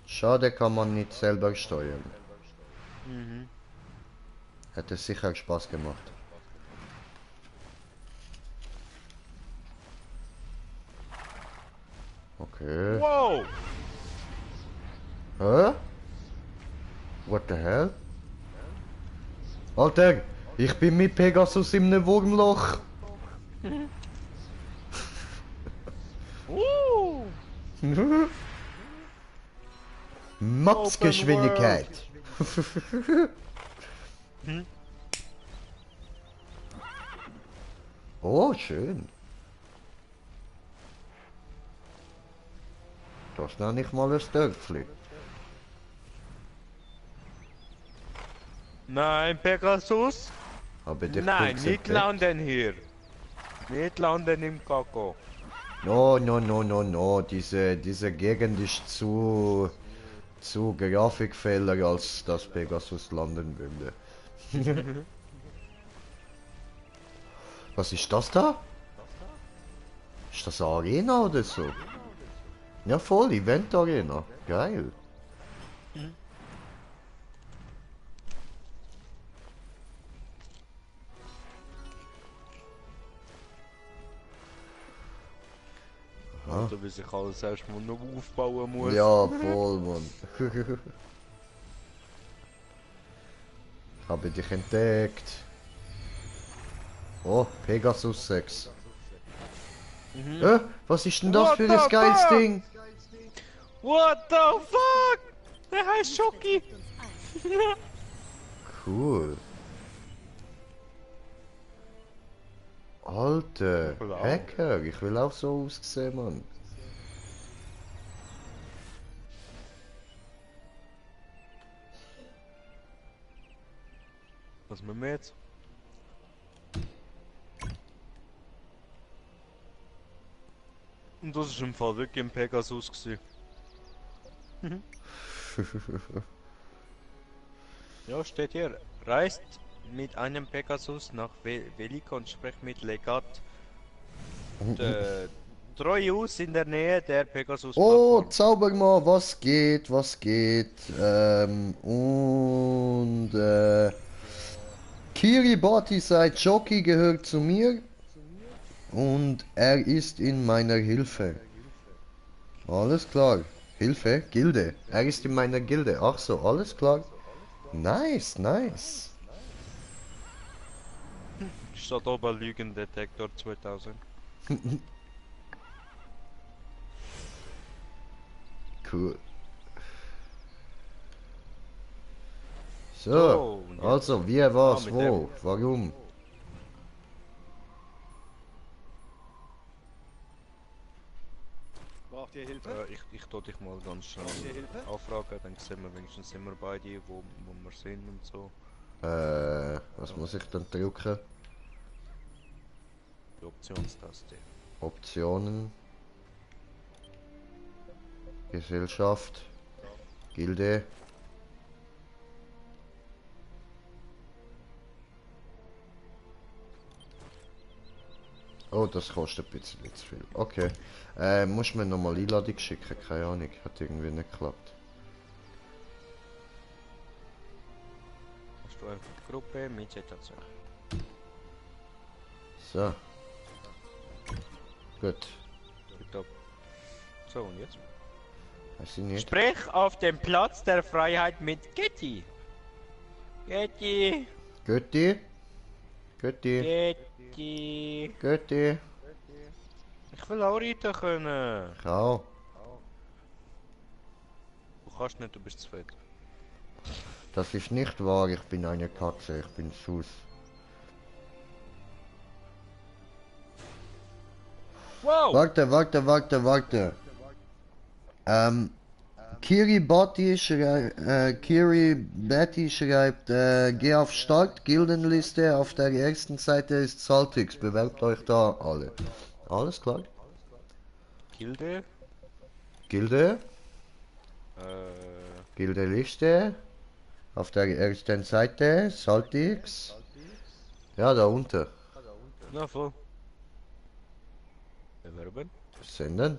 Speaker 1: Schade, kann man nicht selber steuern. Hätte sicher Spaß gemacht. Okay.
Speaker 2: Wow!
Speaker 1: Hä? What the hell? Alter, ich bin mit Pegasus in einem Wurmloch. Matzgeschwindigkeit. Oh, schön. Das nenne ich mal ein Dörfli.
Speaker 2: Nein, Pegasus!
Speaker 1: Habe dich
Speaker 2: Nein,
Speaker 1: kurz
Speaker 2: nicht
Speaker 1: entdeckt.
Speaker 2: landen hier! Nicht landen im Kako!
Speaker 1: No, no, no, no, no. Diese Gegend ist zu Grafikfehler, als dass Pegasus landen würde. Was ist das da? Ist das eine Arena oder so? Ja voll, Event Arena. Geil.
Speaker 2: Also wie sich alles erstmal noch aufbauen muss.
Speaker 1: Ja, voll, Mann. Habe dich entdeckt. Oh, Pegasus 6. Was ist denn das
Speaker 2: What
Speaker 1: für
Speaker 2: the
Speaker 1: ein geiles
Speaker 2: fuck?
Speaker 1: Ding?
Speaker 2: What the fuck? Der heißt Schoki!
Speaker 1: Cool. Alter,
Speaker 2: Blau.
Speaker 1: Hacker, ich will auch so aussehen, Mann.
Speaker 2: Was machen wir jetzt? Und das ist im Fall wirklich ein Pegasus gewesen. Ja, steht hier. Reist mit einem Pegasus nach Velik und spricht mit Legat Troius in der Nähe der Pegasus.
Speaker 1: Oh, Zaubermann, was geht, was geht? Kiribati seit Jockey gehört zu mir und er ist in meiner Hilfe. Alles klar. Hilfe? Gilde. Er ist in meiner Gilde. Ach so, alles klar. Nice, nice.
Speaker 2: Statt oben Lügendetektor 2000.
Speaker 1: Cool. So,
Speaker 2: So, und jetzt-
Speaker 1: also, wie, was,
Speaker 2: mit
Speaker 1: wo, warum?
Speaker 6: Braucht ihr Hilfe?
Speaker 2: Ich tu dich mal ganz schnell
Speaker 6: Braucht ihr Hilfe?
Speaker 2: anfragen, dann sehen wir wenigstens immer beide, wo wir sind und so.
Speaker 1: Was muss ich dann drücken?
Speaker 2: Die Optionstaste.
Speaker 1: Optionen. Gesellschaft. Gilde. Oh, das kostet ein bisschen zu viel. Okay. Muss mir nochmal Einladung schicken? Keine Ahnung. Hat irgendwie nicht geklappt.
Speaker 2: Hast du einfach die Gruppe mit Situation.
Speaker 1: So. Gut.
Speaker 2: Tipptopp. So, und jetzt?
Speaker 1: Weiß ich nicht.
Speaker 2: Sprich auf dem Platz der Freiheit mit Getty. Getty.
Speaker 1: Götti. Götti.
Speaker 2: Getty.
Speaker 1: Götti.
Speaker 2: Ich will auch reiten können.
Speaker 1: Ich auch.
Speaker 2: Du kannst nicht, du bist zu fett.
Speaker 1: Das ist nicht wahr, ich bin eine Katze, ich bin Sus.
Speaker 2: Wow!
Speaker 1: Warte. Kiribati schreibt, geh auf Start, Gildenliste, auf der ersten Seite ist Saltix, bewerbt euch da alle. Alles klar?
Speaker 2: Gilde?
Speaker 1: Gilde? Gilde-Liste. Auf der ersten Seite, Saltix. Ja, da unten.
Speaker 2: Na voll. Bewerben?
Speaker 1: Senden.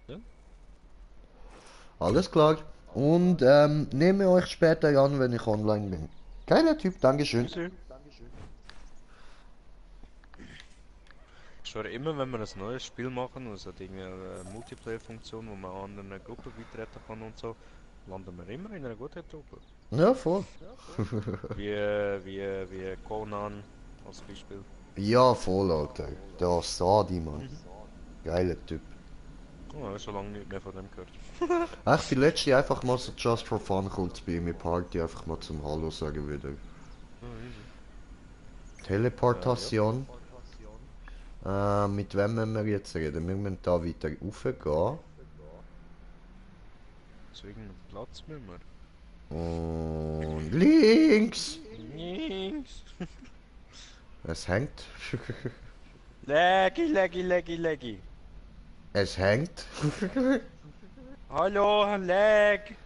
Speaker 2: Ja.
Speaker 1: Alles klar. Und nehme euch später an, wenn ich online bin. Geiler Typ, Dankeschön.
Speaker 2: Ich schwöre immer, wenn wir ein neues Spiel machen, also eine Multiplayer-Funktion, wo man an einer Gruppe beitreten kann und so, landen wir immer in einer guten Truppe.
Speaker 1: Ja, voll.
Speaker 2: wie Conan als Beispiel.
Speaker 1: Ja, voll, Alter. Der Sadi, Mann. Geiler Typ.
Speaker 2: Oh, schon lange nicht mehr von dem gehört.
Speaker 1: Ach, die letzte einfach mal so just for fun kurz bei mir Party einfach mal zum Hallo sagen wieder. Teleportation. Mit wem müssen wir jetzt reden? Wir müssen da weiter raufgehen.
Speaker 2: Zu irgendeinem Platz müssen wir.
Speaker 1: Und links!
Speaker 2: Links!
Speaker 1: Es hängt.
Speaker 2: Leggy.
Speaker 1: Es hängt.
Speaker 2: Hallo, Leg!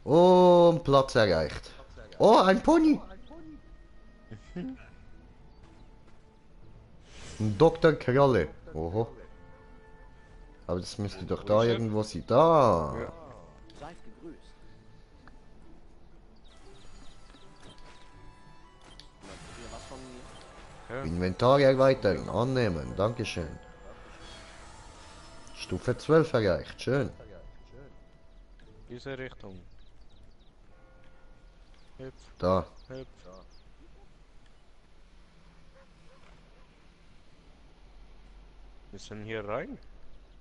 Speaker 1: Und Platz erreicht. Oh, ein Pony! Ein Dr. Kralle. Oho. Aber das müsste doch da irgendwo sein. Da!
Speaker 2: Ja.
Speaker 10: Seid gegrüßt. Möchtet ihr was von mir?
Speaker 2: Ja.
Speaker 1: Inventar erweitern. Annehmen. Dankeschön. Stufe 12 erreicht. Schön.
Speaker 2: Diese Richtung. Hüpf,
Speaker 1: Da.
Speaker 2: hüpf. Wir sind hier rein.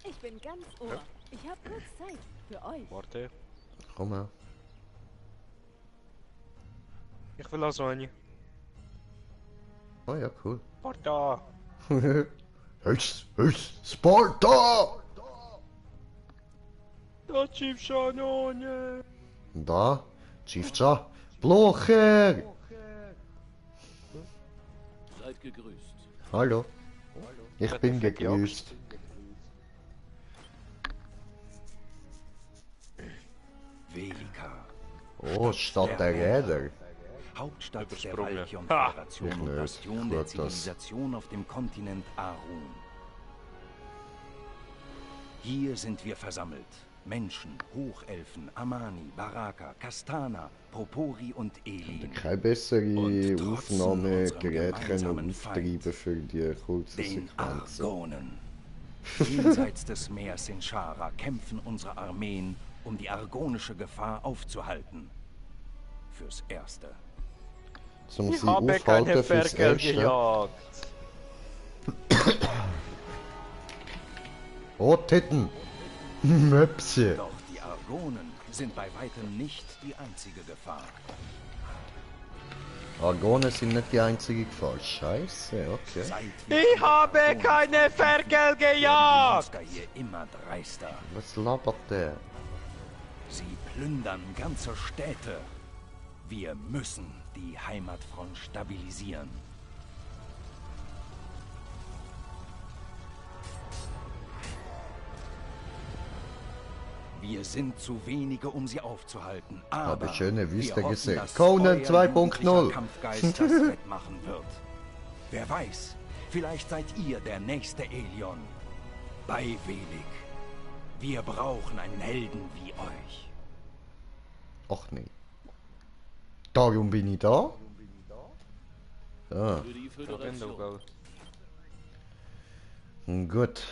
Speaker 4: Ich bin ganz ohr.
Speaker 2: Ja.
Speaker 4: Ich habe kurz Zeit für euch.
Speaker 2: Warte.
Speaker 1: Komm her.
Speaker 2: Ich will Lasagne.
Speaker 1: Oh ja, cool.
Speaker 2: Sparta!
Speaker 1: Sparta!
Speaker 2: Da Chief Shanone!
Speaker 1: Da. Chiefcha. Blocher!
Speaker 3: Seid gegrüßt.
Speaker 1: Hallo. Ich bin gegrüßt.
Speaker 11: Velika.
Speaker 1: Oh, Stadt der Räder.
Speaker 11: Hauptstadt der
Speaker 2: Übersprungen.
Speaker 11: Valchion-Föderation und
Speaker 1: Nö,
Speaker 11: Bastion der
Speaker 1: gut, das-
Speaker 11: Zivilisation auf dem Kontinent Arun. Hier sind wir versammelt. Menschen, Hochelfen, Amani, Baraka, Kastana, Popori und Elin.
Speaker 1: Keine bessere
Speaker 11: Und trotzen
Speaker 1: Aufnahmegerät
Speaker 11: unserem
Speaker 1: können
Speaker 11: gemeinsamen
Speaker 1: auftreiben für die kurze
Speaker 11: Den
Speaker 1: Sequenz.
Speaker 11: Argonen. Jenseits des Meers in Shara kämpfen unsere Armeen, um die argonische Gefahr aufzuhalten. Fürs Erste.
Speaker 1: Zum
Speaker 2: Ich
Speaker 1: sie
Speaker 2: habe
Speaker 1: aufhalten
Speaker 2: keine
Speaker 1: fürs
Speaker 2: Ferkel
Speaker 1: Erste.
Speaker 2: gejagt.
Speaker 1: Oh, Titten! Möpse!
Speaker 11: Doch die Argonen sind bei weitem nicht die einzige Gefahr.
Speaker 1: Argonen sind nicht die einzige Gefahr. Scheiße, okay.
Speaker 11: Seit wir
Speaker 2: Ich habe keine Ferkel
Speaker 11: werden die
Speaker 2: gejagt!
Speaker 11: Monster hier immer dreister.
Speaker 1: Was labert der?
Speaker 11: Sie plündern ganze Städte. Wir müssen die Heimatfront stabilisieren. Wir sind zu wenige, um sie aufzuhalten. Aber
Speaker 1: schöne Wüste
Speaker 11: wir hoffen,
Speaker 1: gesehen.
Speaker 11: dass
Speaker 1: Conan
Speaker 11: euer
Speaker 1: 2.0.
Speaker 11: jugendlicher Kampfgeist das wettmachen wird. Wer weiß, vielleicht seid ihr der nächste Aelion. Bei Velik. Wir brauchen einen Helden wie euch.
Speaker 1: Ach nee. Darum bin ich da? Ah.
Speaker 3: Für die
Speaker 2: Da bin
Speaker 3: Föderation.
Speaker 2: du, gell?
Speaker 1: Gut.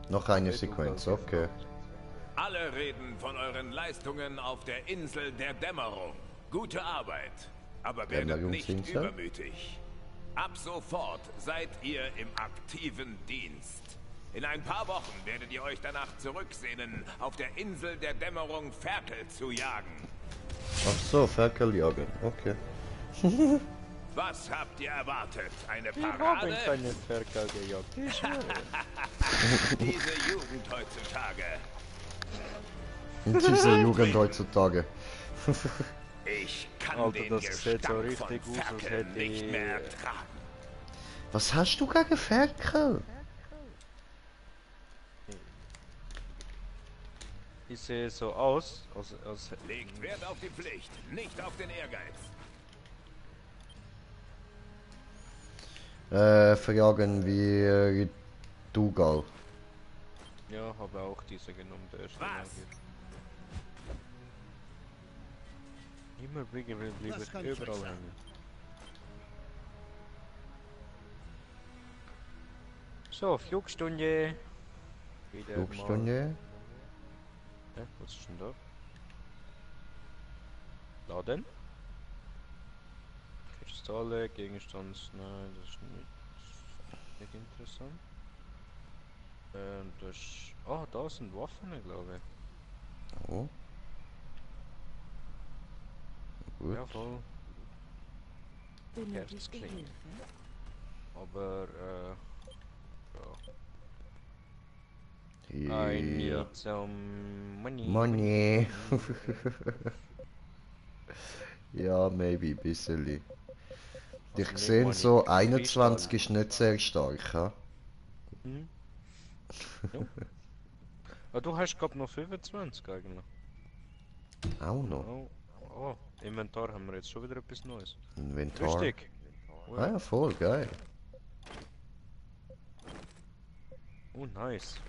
Speaker 1: Noch eine Sequenz, okay.
Speaker 12: Alle reden von euren Leistungen auf der Insel der Dämmerung. Gute Arbeit. Aber werdet nicht übermütig. Ab sofort seid ihr im aktiven Dienst. In ein paar Wochen werdet ihr euch danach zurücksehnen, auf der Insel der Dämmerung Ferkel zu jagen.
Speaker 1: Ach so, Ferkel jagen, okay.
Speaker 12: Was habt ihr erwartet? Eine
Speaker 2: Ich habe
Speaker 12: Parade?
Speaker 2: keine Ferkel gejagt. Ich schwöre.
Speaker 12: Diese Jugend heutzutage.
Speaker 1: Diese Jugend heutzutage.
Speaker 12: Ich kann
Speaker 2: Alter,
Speaker 12: den
Speaker 2: das sieht so
Speaker 12: Gestank
Speaker 2: richtig
Speaker 12: von
Speaker 2: aus, als
Speaker 12: Ferkel
Speaker 2: hätte
Speaker 12: nicht
Speaker 2: ich-
Speaker 12: mehr ertragen.
Speaker 1: Was hast du gegen Ferkel?
Speaker 2: Ich sehe so aus, als
Speaker 12: Legt Wert auf die Pflicht, nicht auf den Ehrgeiz.
Speaker 1: Fragen wie Dugal.
Speaker 2: ja, habe auch diese genommen, der erste
Speaker 12: Was?
Speaker 2: Magier. Immer bliebe
Speaker 5: Das kann
Speaker 2: ich
Speaker 5: ich euch
Speaker 2: überall
Speaker 5: sagen.
Speaker 2: hängen. So, Flugstunde. Wieder mal.
Speaker 1: Flugstunde.
Speaker 2: Ja, was ist denn da? Laden. Kristalle, Gegenstands... Nein, das ist nicht interessant. Das... Ah, da sind Waffen, glaube ich.
Speaker 1: Oh. Gut.
Speaker 2: Ja, voll.
Speaker 4: Benötigst du
Speaker 2: Herzklinge.
Speaker 4: Hilfe?
Speaker 2: Aber, I
Speaker 1: Ja.
Speaker 2: need some money.
Speaker 1: Money. Ja, maybe, bisseli. Ich
Speaker 2: nicht
Speaker 1: sehe
Speaker 2: Money,
Speaker 1: so,
Speaker 2: Kristall.
Speaker 1: 21 ist nicht sehr stark, ha?
Speaker 2: Mhm. Ja. Ah, du hast glaub noch 25 eigentlich.
Speaker 1: Auch noch.
Speaker 2: Oh, oh, Inventar haben wir jetzt schon wieder etwas Neues.
Speaker 1: Inventar.
Speaker 2: Lustig. Oh,
Speaker 1: Ah ja, voll geil.
Speaker 2: oh, nice.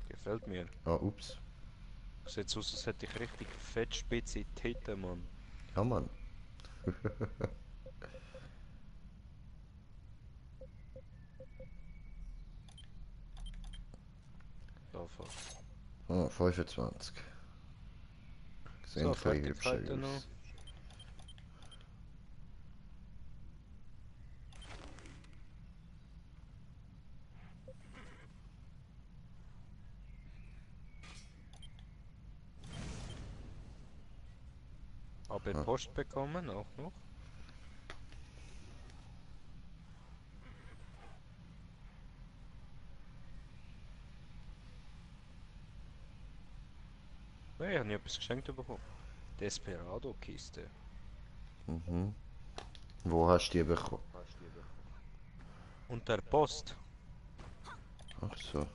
Speaker 2: Gefällt mir.
Speaker 1: Ah, ups.
Speaker 2: Sieht aus, als hätte ich richtig fett spitze Titten, Mann.
Speaker 1: Ja, Mann.
Speaker 2: Davon.
Speaker 1: Ah, 25. Sehen
Speaker 2: So,
Speaker 1: voll hübsch
Speaker 2: Fertigkeiten noch.
Speaker 1: aus.
Speaker 2: Aber
Speaker 1: Ah.
Speaker 2: Post bekommen auch noch. Hey, ich habe etwas geschenkt bekommen. Desperado-Kiste.
Speaker 1: Mhm. Wo hast du die bekommen?
Speaker 2: Und der Post.
Speaker 1: Ach so.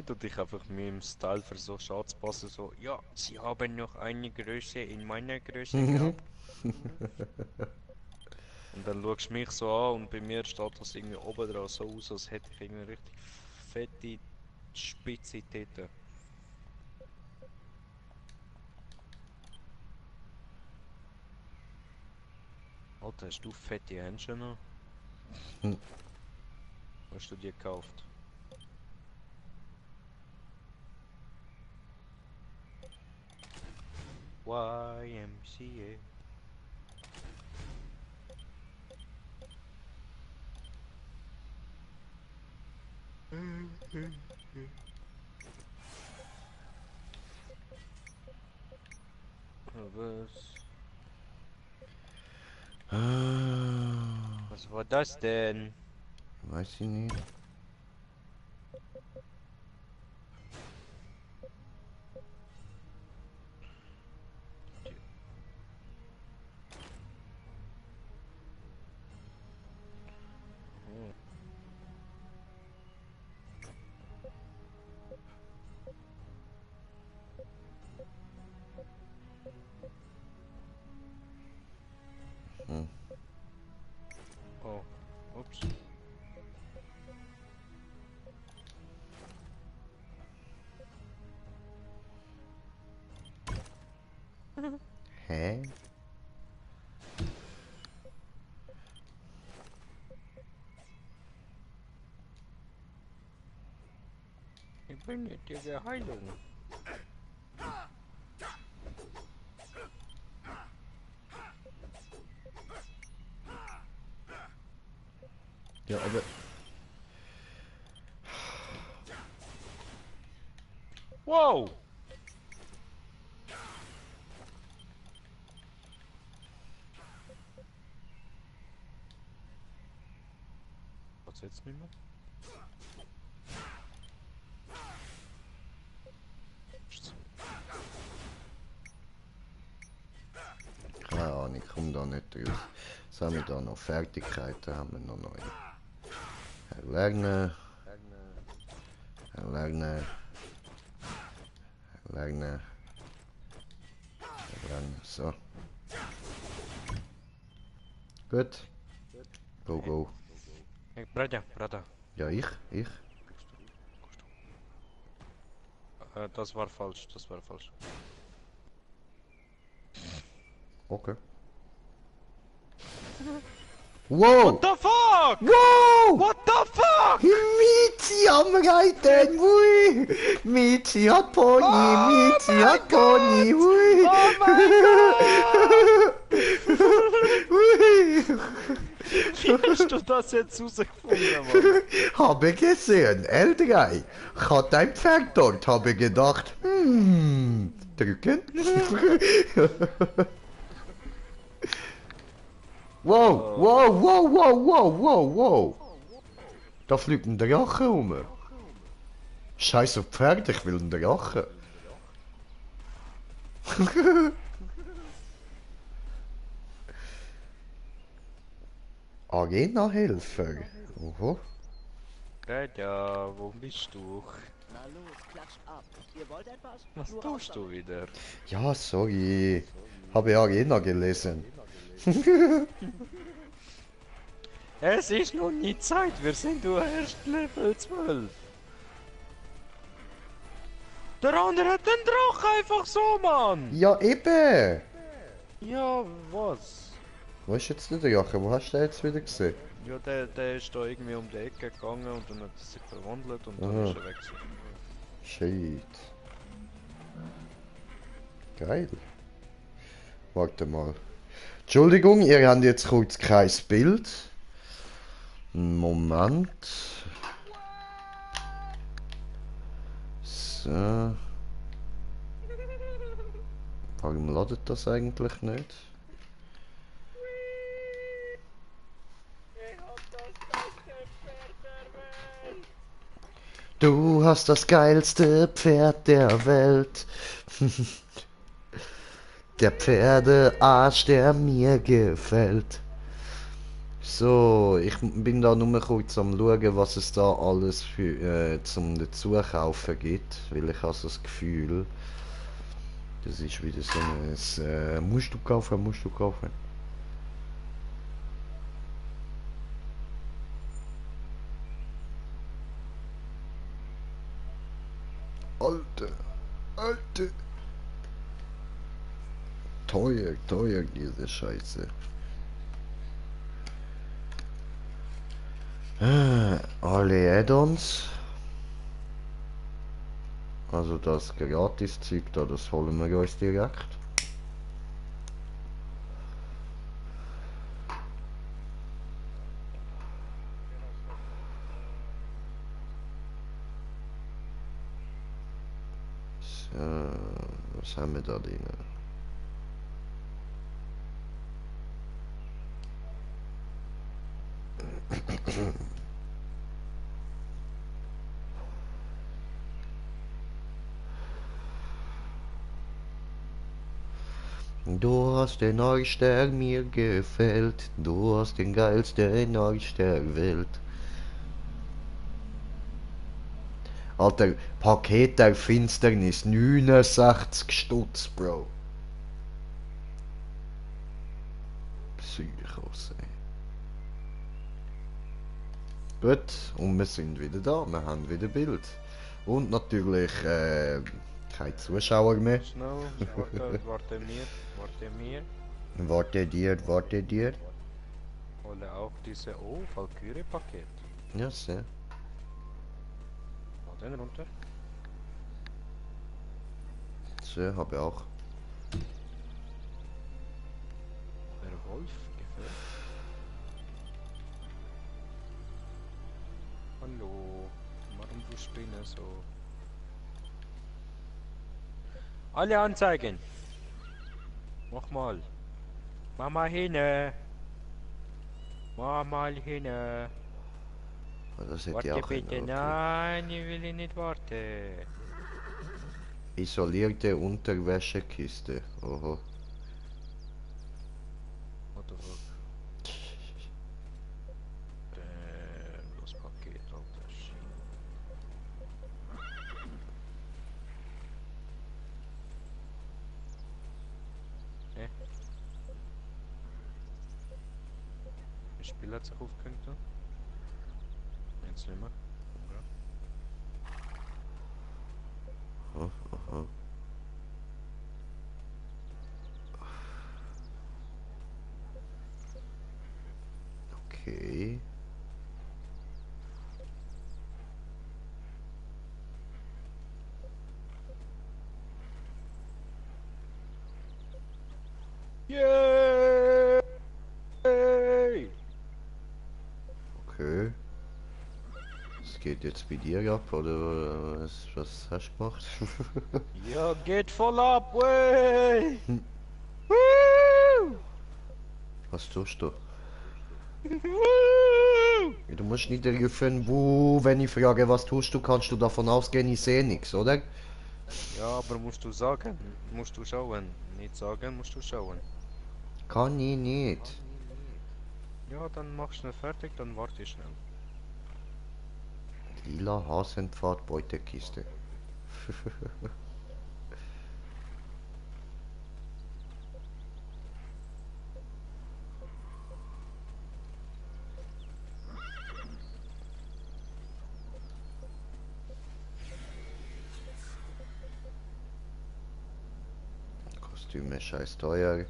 Speaker 2: Du dich einfach meinem Style versuchst anzupassen, so, ja, sie haben noch eine Größe in meiner Größe gehabt. Und dann schaust du mich so an und bei mir steht das irgendwie oben drauf so aus, als hätte ich irgendwie richtig fette, spitze Titten. Alter, hast du fette Händchen noch?
Speaker 1: Hm.
Speaker 2: Wo hast du die gekauft? YMCA. Was? Was war das denn?
Speaker 1: Weiß ich nicht.
Speaker 2: Oh, ups.
Speaker 1: Hä?
Speaker 2: Ich bin nicht die Heilung.
Speaker 1: Ja, aber...
Speaker 2: Wow! Was jetzt nicht mehr?
Speaker 1: Keine Ahnung, ich komme da nicht raus. Was haben wir da noch? Fertigkeiten haben wir noch neu. Erlernen. Erlernen. Erlernen. Erlernen. So. Gut. Go, go.
Speaker 2: Hey, Brada.
Speaker 1: Ja, ich.
Speaker 2: Das war falsch.
Speaker 1: Okay. Wow!
Speaker 2: What the fuck?
Speaker 1: Wow!
Speaker 2: What the fuck?
Speaker 1: Mizi am Reiten, hui! Mizi hat Pony, Mizi hat Pony, hui!
Speaker 2: Oh mein
Speaker 1: Hui!
Speaker 2: Wie hast du das jetzt rausgefunden, Mann?
Speaker 1: Habe gesehen, L3. Ich hatte ein Pferd dort, habe gedacht, drücken. Wow. Da fliegt ein Drache rum. Scheiß auf Pferd, ich will einen Drache. Arena-Helfer. Oho.
Speaker 2: Ja, wo bist du?
Speaker 10: Na los, klatscht ab. Ihr wollt etwas?
Speaker 2: Was
Speaker 10: Nur
Speaker 2: tust du wieder?
Speaker 1: Ja, sorry. Habe Arena gelesen.
Speaker 2: Es ist noch nie Zeit, wir sind nur erst Level 12. Der andere hat den Drache einfach so, Mann!
Speaker 1: Ja, eben!
Speaker 2: Ja, was?
Speaker 1: Wo ist jetzt der Drache? Wo hast du den jetzt wieder gesehen?
Speaker 2: Ja, der ist da irgendwie um die Ecke gegangen und dann hat er sich verwandelt und dann ist er weg.
Speaker 1: Shit. Geil. Warte mal. Entschuldigung, ihr habt jetzt kurz kein Bild. Moment. So. Warum ladet das eigentlich nicht? Du hast das geilste Pferd der Welt. Der Pferdearsch, der mir gefällt. So, ich bin da nur kurz am schauen, was es da alles für zum Dazukaufen gibt, weil ich habe so das Gefühl, das ist wieder so ein musst du kaufen. Alter. Teuer diese Scheiße. Alle Add-ons. Also das Gratis-Zeug da, das holen wir uns direkt. So, was haben wir da drin? Du hast den Arsch, der mir gefällt. Du hast den geilsten Arsch der Welt. Alter, Paket der Finsternis, 69 Stutz, Bro. Psychos, ey. Gut, und wir sind wieder da, wir haben wieder Bild. Und natürlich, keine Kein Zuschauer mehr.
Speaker 2: Schnell, warte mir.
Speaker 1: Warte dir.
Speaker 2: Hole auch diese, Valkyrie-Paket.
Speaker 1: Ja, sehr.
Speaker 2: Hol den runter.
Speaker 1: So, habe ich auch.
Speaker 2: Der Wolf gefällt. Hallo, warum du Spinne so? Alle anzeigen! Mach mal! Mach mal hin!
Speaker 1: Das hätte ich
Speaker 2: Warte
Speaker 1: auch
Speaker 2: bitte,
Speaker 1: hin, okay.
Speaker 2: nein, ich will nicht warten.
Speaker 1: Isolierte Unterwäschekiste. Oho.
Speaker 2: What the fuck? Das Paket, alter Shit. Das Spiel hat sich aufgehängt. Jetzt nicht mehr.
Speaker 1: Aha. Okay.
Speaker 2: Yay!
Speaker 1: Okay. Es geht jetzt bei dir ab, oder was hast du gemacht?
Speaker 2: Ja, geht voll ab, wey!
Speaker 1: Was tust du? Du musst nicht rufen, wenn ich frage, was tust du, kannst du davon ausgehen, ich sehe nichts, oder?
Speaker 2: Ja, aber musst du sagen, musst du schauen. Nicht sagen, musst du schauen.
Speaker 1: Kann ich nicht.
Speaker 2: Ja, dann mach schnell fertig, dann warte ich schnell.
Speaker 1: Lila Hasenpfad Beutekiste. Kostüme scheiß teuer.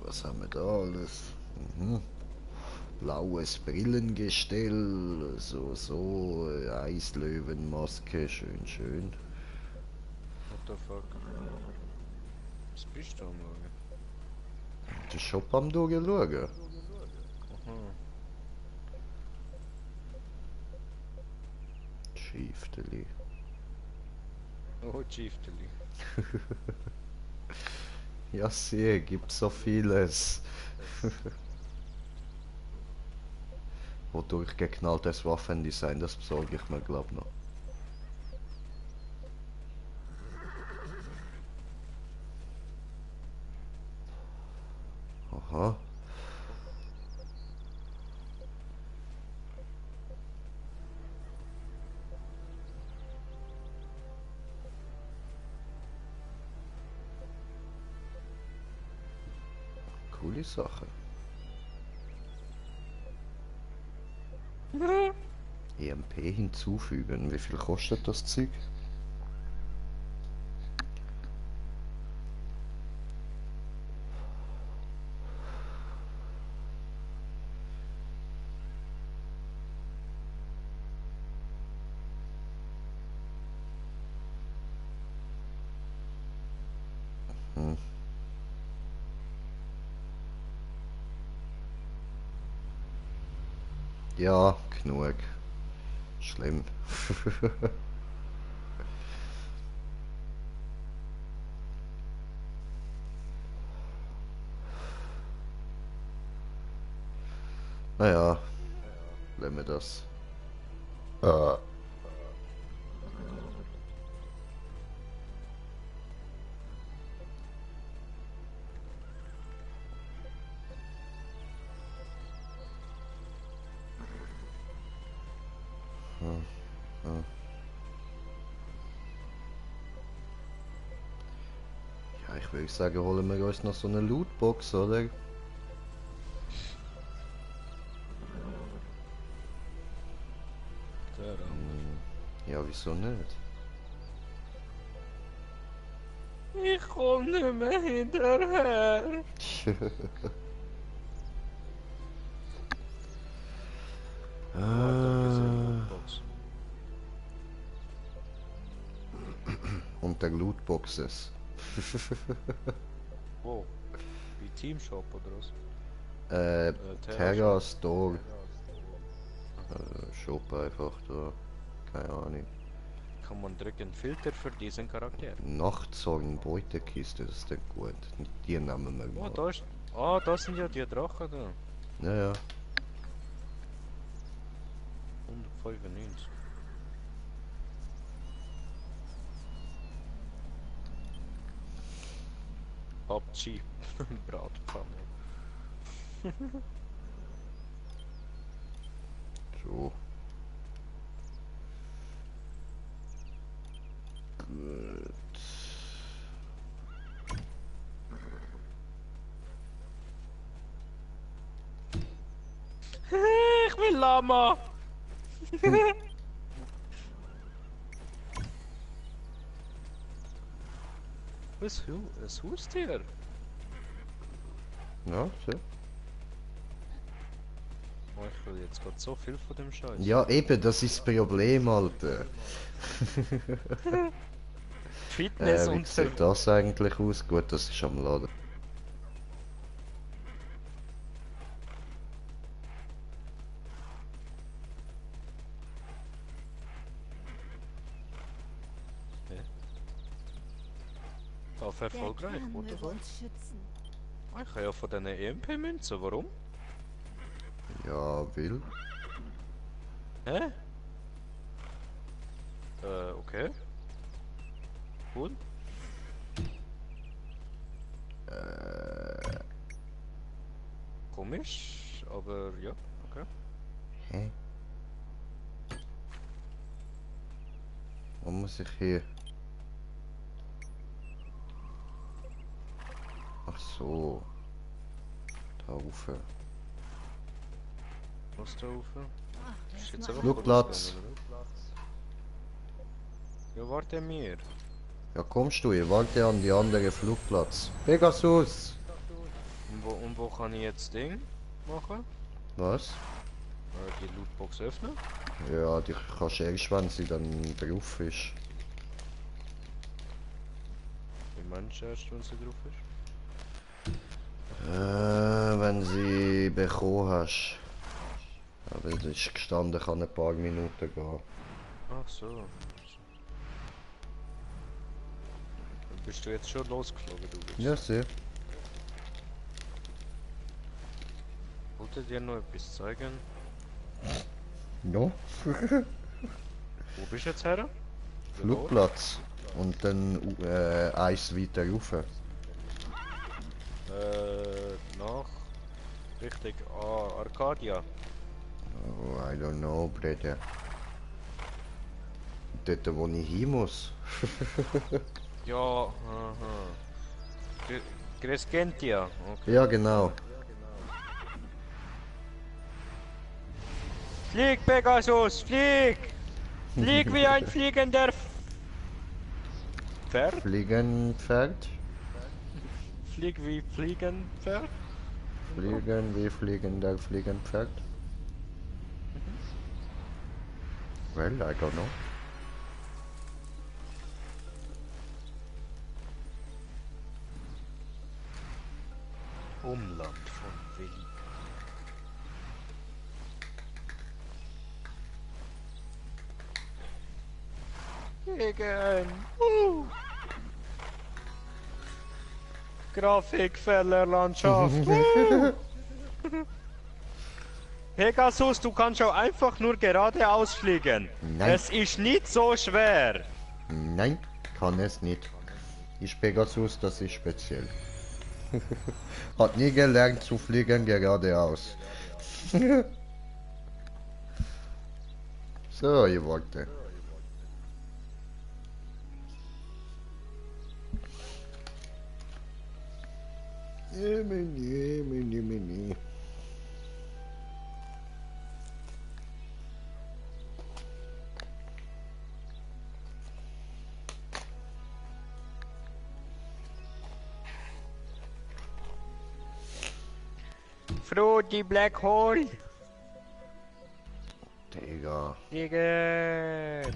Speaker 1: Was haben wir da alles? Blaues Brillengestell, so, Eislöwenmaske, schön.
Speaker 2: What the fuck? Was bist du am Schauen?
Speaker 1: Der Shop am durchschauen.
Speaker 2: Aha.
Speaker 1: Schiefteli.
Speaker 2: Oh, Chiefteli.
Speaker 1: Ja, sehe, gibt so vieles. Wodurch geknalltes Waffendesign, das besorge ich mir, glaub noch. Aha. Coole Sache. EMP hinzufügen. Wie viel kostet das Zeug? Ja, genug. Schlimm. Naja, lassen wir das. Ja, ich würde sagen, holen wir uns noch so eine Lootbox, oder? wieso nicht?
Speaker 2: Ich komm nicht mehr hinterher.
Speaker 1: Und der Lootboxes.
Speaker 2: Wo? Wie Teamshop oder was?
Speaker 1: Terra Store. Shop einfach da. Keine Ahnung.
Speaker 2: Kann man drücken Filter für diesen Charakter?
Speaker 1: Nachtzorn Beutekiste, das ist denn gut. Die nehmen wir mal.
Speaker 2: Oh, da ist... Ah, das sind ja die Drachen da.
Speaker 1: Ja, ja.
Speaker 2: 195. PUBG. Bratpfanne.
Speaker 1: So. Gut.
Speaker 2: Ich will Lama! Was Haustier?
Speaker 1: Ja, so.
Speaker 2: Oh, ich will jetzt gerade so viel von dem Scheiß.
Speaker 1: Ja, eben, das ist das Problem, Alter.
Speaker 2: Fitness
Speaker 1: wie
Speaker 2: und
Speaker 1: sieht das eigentlich aus? Gut, das ist am Laden.
Speaker 2: Auf erfolgreich, oder so? Ich habe ja von diesen EMP-Münzen, warum?
Speaker 1: Ja, will.
Speaker 2: Hä? Okay. Cool. Komisch, aber ja, okay.
Speaker 1: Hä? Wo muss ich hier? Ach so. Da rauf.
Speaker 2: Was da rauf? Ist jetzt
Speaker 1: Flugplatz.
Speaker 2: Ja, warte mir.
Speaker 1: Ja, kommst du, ich warte an die andere Flugplatz. Pegasus!
Speaker 2: Und wo kann ich jetzt Ding machen?
Speaker 1: Was?
Speaker 2: Die Lootbox öffnen?
Speaker 1: Ja, die kannst du erst, wenn sie dann drauf ist.
Speaker 2: Wie meinst du erst, wenn sie drauf ist?
Speaker 1: Wenn sie bekommen hast. Aber das ist gestanden, kann ein paar Minuten gehen.
Speaker 2: Ach so. Bist du jetzt schon losgeflogen, du bist?
Speaker 1: Ja, sehr.
Speaker 2: Wollte dir noch etwas zeigen?
Speaker 1: Ja.
Speaker 2: Wo bist du jetzt her?
Speaker 1: Flugplatz. Und dann eins weiter rauf.
Speaker 2: Nach Richtig Arcadia.
Speaker 1: Oh, I don't know, Bruder. Dort, wo ich hin muss.
Speaker 2: Ja, aha. Crescentia. Okay.
Speaker 1: Ja, genau.
Speaker 2: Flieg, Pegasus, flieg! Flieg wie ein fliegender Pferd?
Speaker 1: Fliegenpferd?
Speaker 2: Flieg wie Fliegenpferd?
Speaker 1: Fliegen wie fliegender Fliegenpferd? Well, I don't know.
Speaker 2: Umland von Velik. Gegen Grafikfellerlandschaft. Pegasus, du kannst auch einfach nur geradeaus fliegen.
Speaker 1: Nein.
Speaker 2: Es ist nicht so schwer.
Speaker 1: Nein, kann es nicht. Ich Pegasus, das ist speziell. Hat nie gelernt zu fliegen geradeaus. So, ihr Worte. Jemini.
Speaker 2: Fruity Black Hole.
Speaker 1: Digga.
Speaker 2: Diggen.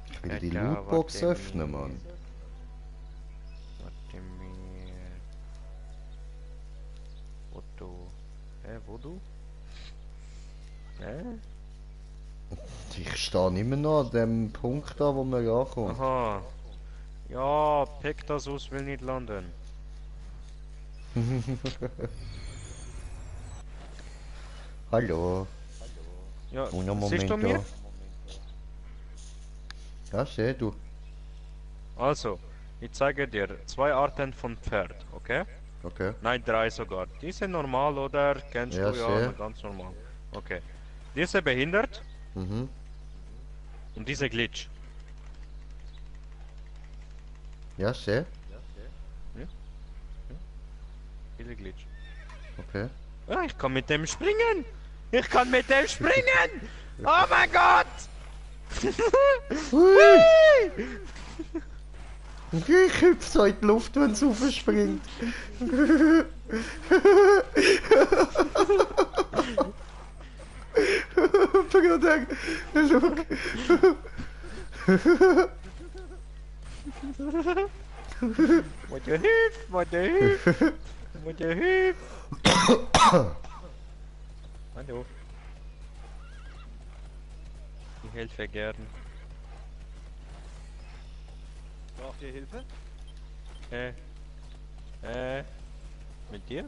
Speaker 1: Ich will die Lootbox öffnen, Mann.
Speaker 2: Warte mir. Foto. Wo du?
Speaker 1: Ich stehe immer noch an dem Punkt da, wo wir ankommen.
Speaker 2: Aha. Ja, Pegasus will nicht landen.
Speaker 1: Hallo.
Speaker 2: Ja,
Speaker 1: Un
Speaker 2: siehst du mir?
Speaker 1: Ja, seh du.
Speaker 2: Also, ich zeige dir 2 Arten von Pferd, okay?
Speaker 1: Okay.
Speaker 2: Nein, 3 sogar. Diese normal, oder? Kennst
Speaker 1: Ja,
Speaker 2: du ja,
Speaker 1: sehr.
Speaker 2: ganz normal. Okay. Diese behindert
Speaker 1: Mhm.
Speaker 2: und diese Glitch.
Speaker 1: Ja, seh.
Speaker 2: Diese Glitch.
Speaker 1: Okay.
Speaker 2: Ah, ich kann mit dem springen! Ich kann mit dem springen! Oh mein Gott!
Speaker 1: Ich hüpfe so in die Luft, wenn es aufspringt. Bruder,
Speaker 2: What the hüpf, what the hüpf, what the hüpf. Hallo. Ich helfe gern.
Speaker 6: Braucht ihr Hilfe?
Speaker 2: Mit dir?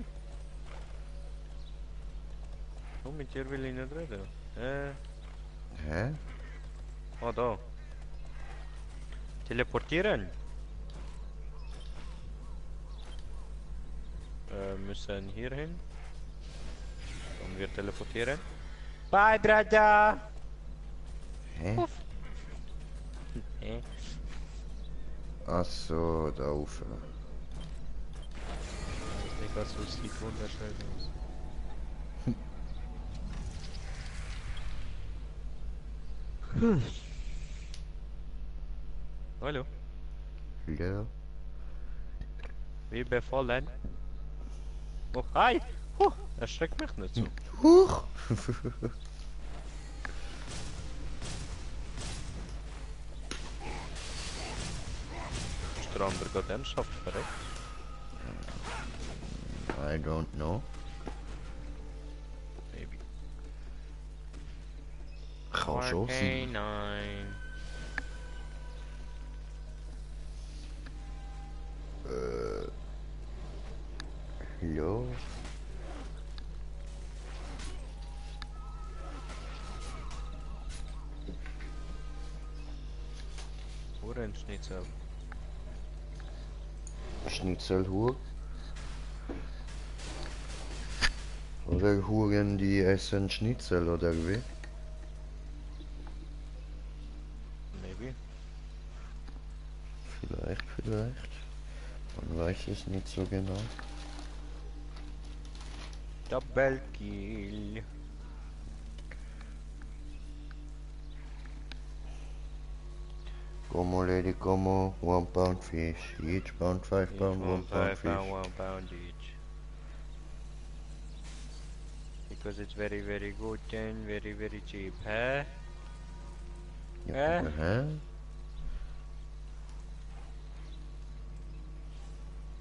Speaker 2: Oh, mit dir will ich nicht reden.
Speaker 1: Hä?
Speaker 2: Oh, da. Teleportieren. Müssen hier hin. Und wir teleportieren. Bye, Brother!
Speaker 1: Hä? Ach so, da rauf.
Speaker 2: Pegasus sieht wunderschön aus. Hallo.
Speaker 1: Ja.
Speaker 2: Wie befallen. Oh, hi! Erschreckt mich nicht so.
Speaker 1: Huch!
Speaker 2: Ist der andere gerade ernsthaft verreckt?
Speaker 1: I don't know.
Speaker 2: Maybe.
Speaker 1: Kann schon sein.
Speaker 2: Nein.
Speaker 1: Ja.
Speaker 2: Hurenschnitzel.
Speaker 1: Schnitzelhur. Oder Huren, die essen Schnitzel, oder wie?
Speaker 2: Maybe.
Speaker 1: Vielleicht. Man weiß es nicht so genau.
Speaker 2: Double kill.
Speaker 1: Como lady, como 1 pound fish. Each pound 5 pound, 1 pound fish.
Speaker 2: 1 pound each. Because it's very very good and very very cheap, huh?
Speaker 1: Ja, hä?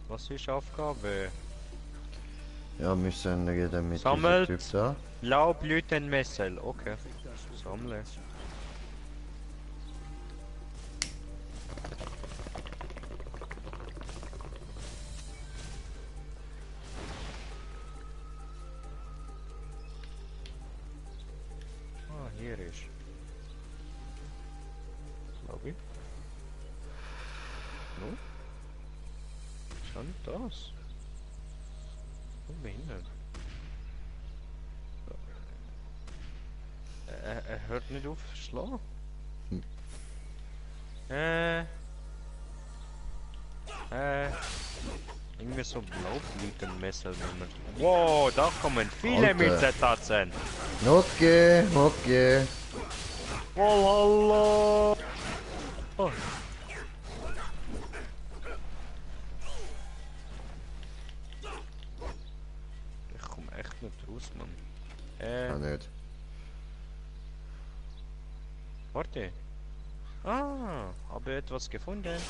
Speaker 2: Was ist Aufgabe?
Speaker 1: Ja, müssen reden mit diesem
Speaker 2: Sammelt
Speaker 1: Typ da.
Speaker 2: Laubblütenmessel, okay. Sammle. Ah, hier ist. Glaube ich. No? Schon das. Oh, behindert. Er hört nicht auf zu schlagen. Irgendwie so Blaublütenmesser nehmen. Wow, da kommen viele Münzetatzen.
Speaker 1: Okay.
Speaker 2: Oh, hallo. Oh. los, Mann?
Speaker 1: Nicht.
Speaker 2: Warte. Ah, habe etwas gefunden.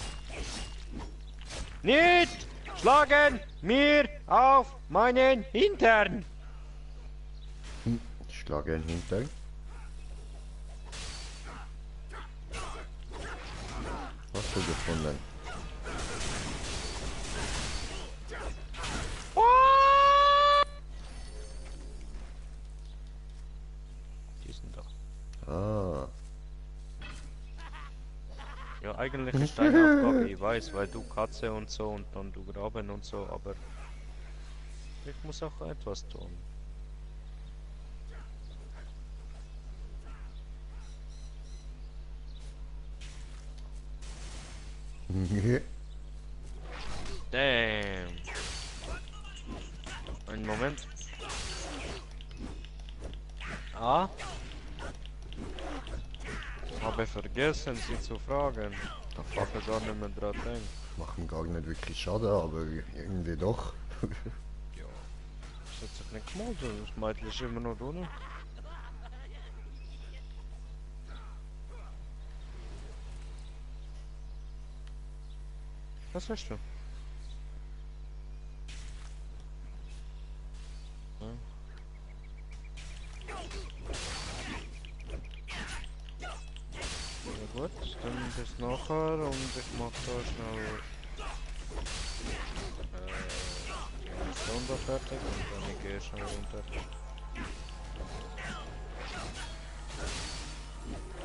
Speaker 2: Nicht schlagen mir auf meinen Hintern!
Speaker 1: Ich schlage ihn hinter. Was hast du gefunden?
Speaker 2: Die sind da.
Speaker 1: Ah.
Speaker 2: Ja, eigentlich ist deine Aufgabe, ich weiß, weil du Katze und so und dann du graben und so, aber ich muss auch etwas tun. Damn. Einen Moment. Ah. Habe vergessen, sie zu fragen. Ich habe gar nicht mehr dran gedacht.
Speaker 1: Machen gar nicht wirklich Schaden, aber irgendwie doch.
Speaker 2: Ja. Das hat sich nicht gemacht, das Mädchen ist immer noch drin. Was hast du? Ja. Ja gut, dann bis nachher und ich mach da schnell die Mission da fertig und dann gehe ich schnell runter.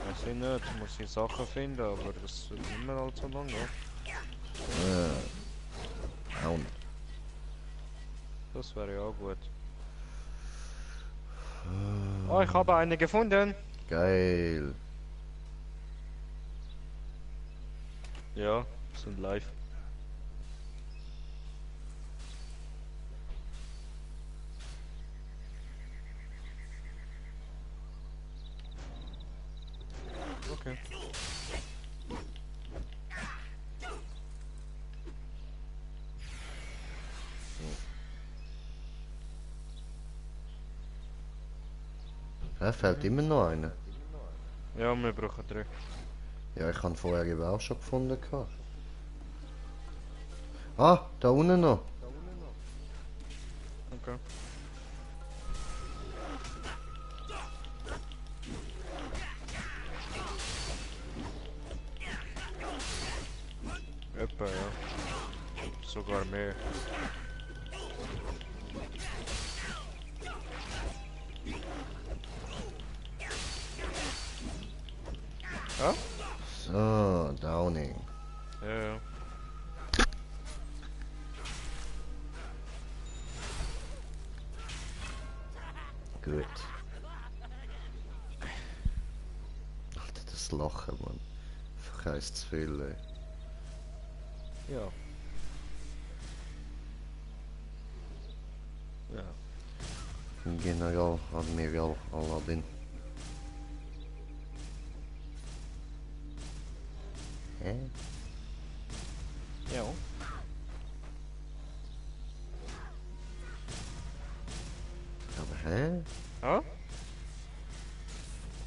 Speaker 2: Weiß ich nicht, muss ich Sachen finden, aber das wird immer allzu lang, ja.
Speaker 1: Und
Speaker 2: Das wäre ja auch gut. Oh, ich habe eine gefunden.
Speaker 1: geil.
Speaker 2: Ja, sind live. Okay.
Speaker 1: Ja, fehlt immer noch einer.
Speaker 2: Ja, wir brauchen 3.
Speaker 1: Ja, ich habe vorher eben auch schon gefunden. Ah, da unten noch.
Speaker 2: Okay. Etwa, ja. Sogar mehr. Ja?
Speaker 1: So, Downing.
Speaker 2: Ja, ja.
Speaker 1: Gut. Alter, das Lachen, Mann. Verkreist zu viel, ey.
Speaker 2: Ja. Ja.
Speaker 1: General, Admiral Aladdin. Hä?
Speaker 2: Ja.
Speaker 1: Aber hä?
Speaker 2: Ja?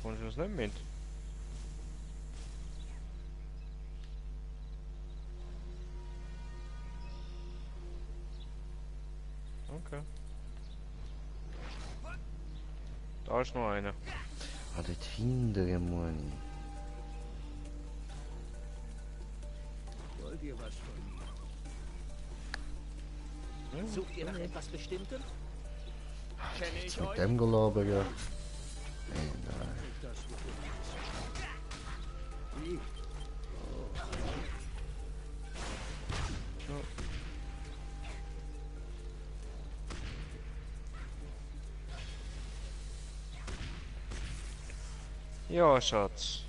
Speaker 2: Kommst du das nicht mit? Okay. Da ist noch einer.
Speaker 1: Ah, dort hinten, Mann.
Speaker 10: Wollt ihr was von mir? Sucht ihr nach etwas Bestimmtem? Kenne ich
Speaker 1: Mit
Speaker 10: euch?
Speaker 1: dem gelabert, ja. Hey, nein.
Speaker 10: Wie?
Speaker 2: Ja, Schatz.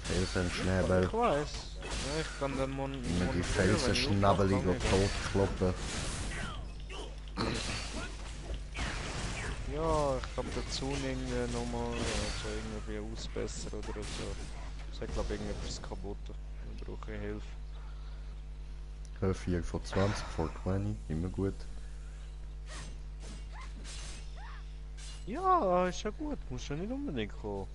Speaker 1: Felsenschnäbel.
Speaker 2: Ich weiß. Ja, ich kann den Mund.
Speaker 1: Mit die Felsenschnabel totkloppen.
Speaker 2: Ja, ich glaube der Tuning nochmal also irgendwie ausbessern oder so. Ich glaube irgendetwas kaputt. Dann brauche ich Hilfe.
Speaker 1: 4 von 20, voll 20, immer gut.
Speaker 2: Ja, ist ja gut, muss ja nicht unbedingt kommen.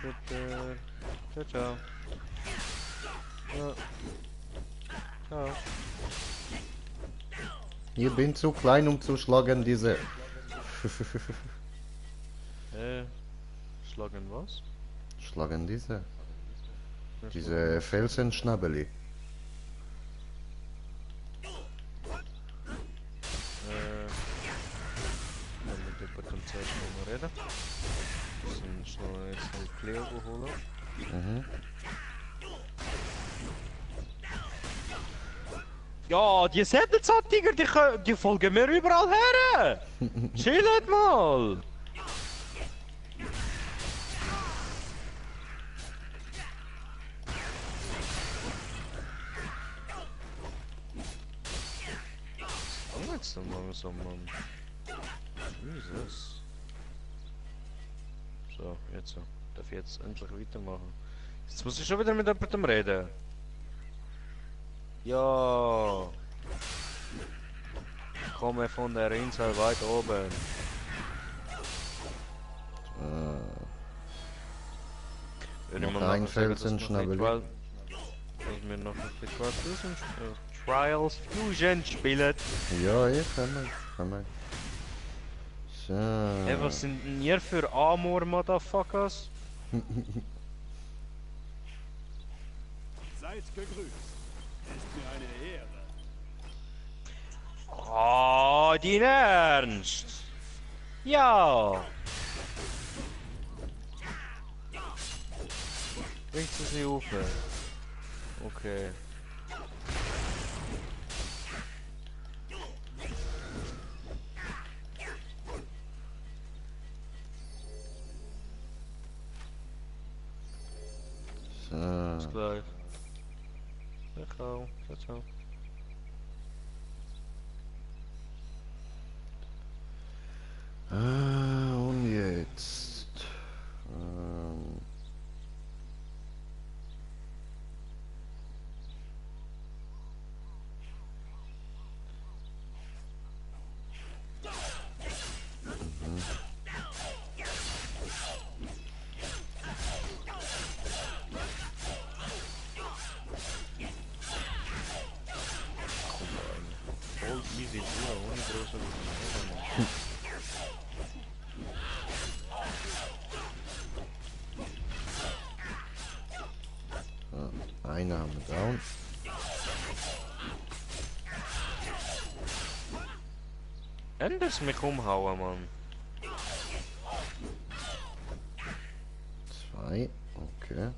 Speaker 2: Bitte. Ciao, ciao. Ja. Ciao.
Speaker 1: Ich bin zu klein, um zu schlagen, diese...
Speaker 2: Schlagen was?
Speaker 1: Schlagen diese? Diese Felsenschnabeli.
Speaker 2: Dann mit jemandem zuerst mal reden. Wir sind schnell jetzt noch Cleo holen.
Speaker 1: Mhm.
Speaker 2: Ja, die Sättelzahntiger, die folgen mir überall her! Chillt mal! Was jetzt denn langsam, Mann? Jesus. So, jetzt so. Darf ich jetzt endlich weitermachen? Jetzt muss ich schon wieder mit jemandem reden. Ja. Ich komme von der Insel weit oben.
Speaker 1: Noch ein Felsenschnabeli.
Speaker 2: Dass wir noch ein bisschen Trials Fusion spielen.
Speaker 1: Ja, ich kann mal. So.
Speaker 2: Hey, was sind denn ihr für Amor, Motherfuckers?
Speaker 7: Seid gegrüßt. Ist mir eine Ehre.
Speaker 2: Oh, dein Ernst? Ja. Bringt es nicht auf? Okay. Bis gleich. Ciao, ciao.
Speaker 1: Und jetzt.
Speaker 2: Voll easy, ja, ohne große
Speaker 1: Einer haben wir down.
Speaker 2: Enders mich umhauen, Mann.
Speaker 1: 2, okay.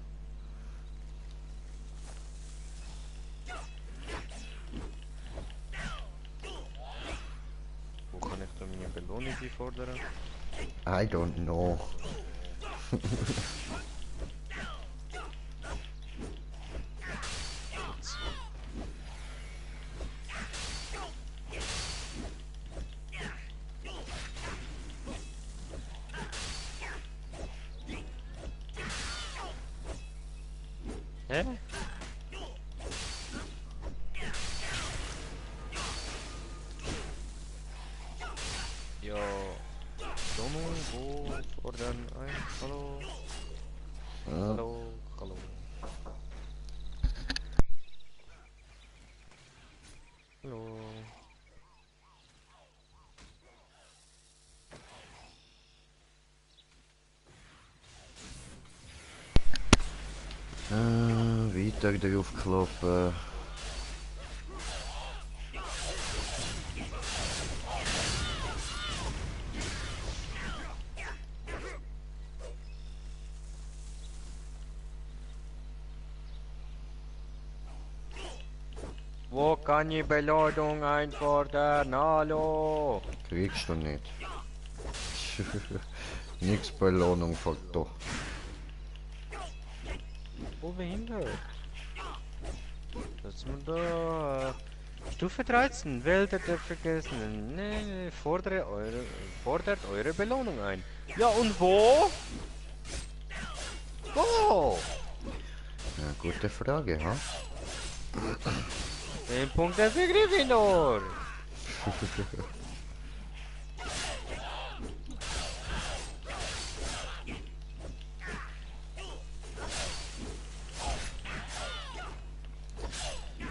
Speaker 2: Wo kann ich da meine Belohnung fordern?
Speaker 1: I don't know.
Speaker 2: Hä? Ja, Donald, wo fordern ein? Hallo? Hallo, hallo. Hallo.
Speaker 1: Weiter drauf kloppen.
Speaker 2: Wo kann ich Belohnung einfordern? Hallo?
Speaker 1: Kriegst du nicht. Nix Belohnung, fuck doch.
Speaker 2: Wo behindert? Das ist mir da. Stufe 13, Wälder der Vergessenen. Nee, fordert eure Belohnung ein. Ja, und wo? Wo?
Speaker 1: Ja, gute Frage, ha?
Speaker 2: 10 Punkte für Gryffindor!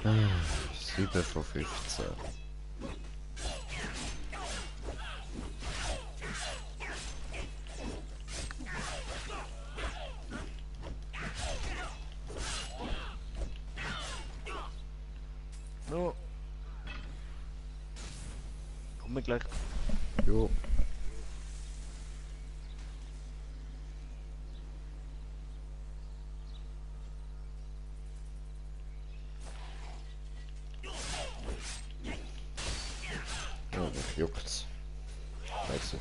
Speaker 1: Ah, 7 von 15.
Speaker 2: No. Komm mir gleich.
Speaker 1: Jo. Oh, mich juckt's. Scheiße.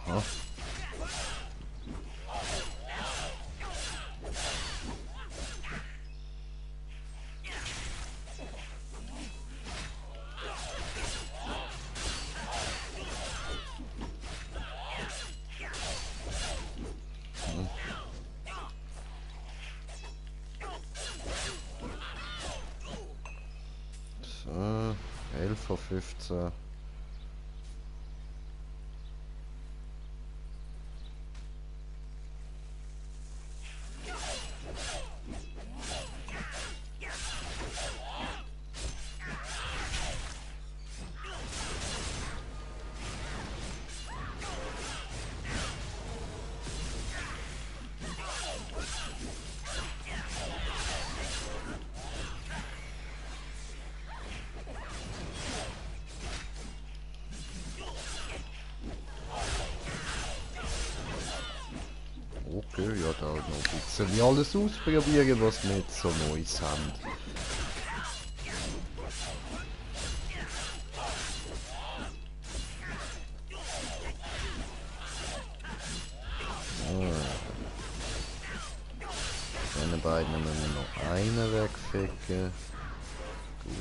Speaker 1: Aha. So, 11 von 15. Okay, ja, da noch ein bisschen alles ausprobieren, was wir jetzt so Neues haben. Von den beiden müssen wir noch einen wegficken. Gut.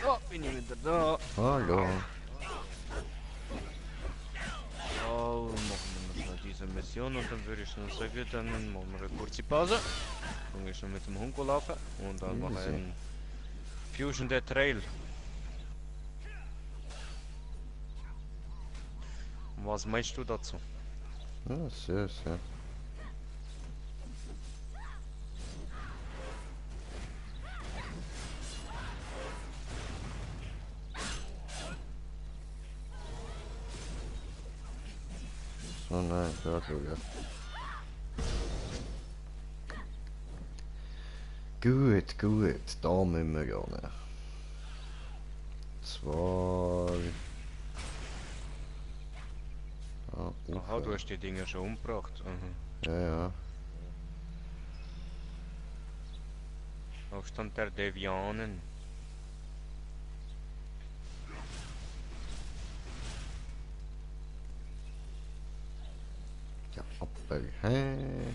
Speaker 2: Oh, bin ich wieder da.
Speaker 1: Hallo.
Speaker 2: Oh, machen wir noch diese Mission und dann würde ich schon sagen, dann machen wir eine kurze Pause. Dann gehe ich noch mit dem Hund laufen und dann machen wir einen Fusion der Trail. Was meinst du dazu?
Speaker 1: Ja, sehr, sehr. So, nein, da sogar. Gut, gut, da müssen wir gehen. Zwar... Ah,
Speaker 2: Aha, du hast die Dinger schon umgebracht.
Speaker 1: Ja, ja.
Speaker 2: Aufstand der Devianen.
Speaker 1: Ja, aber, hä?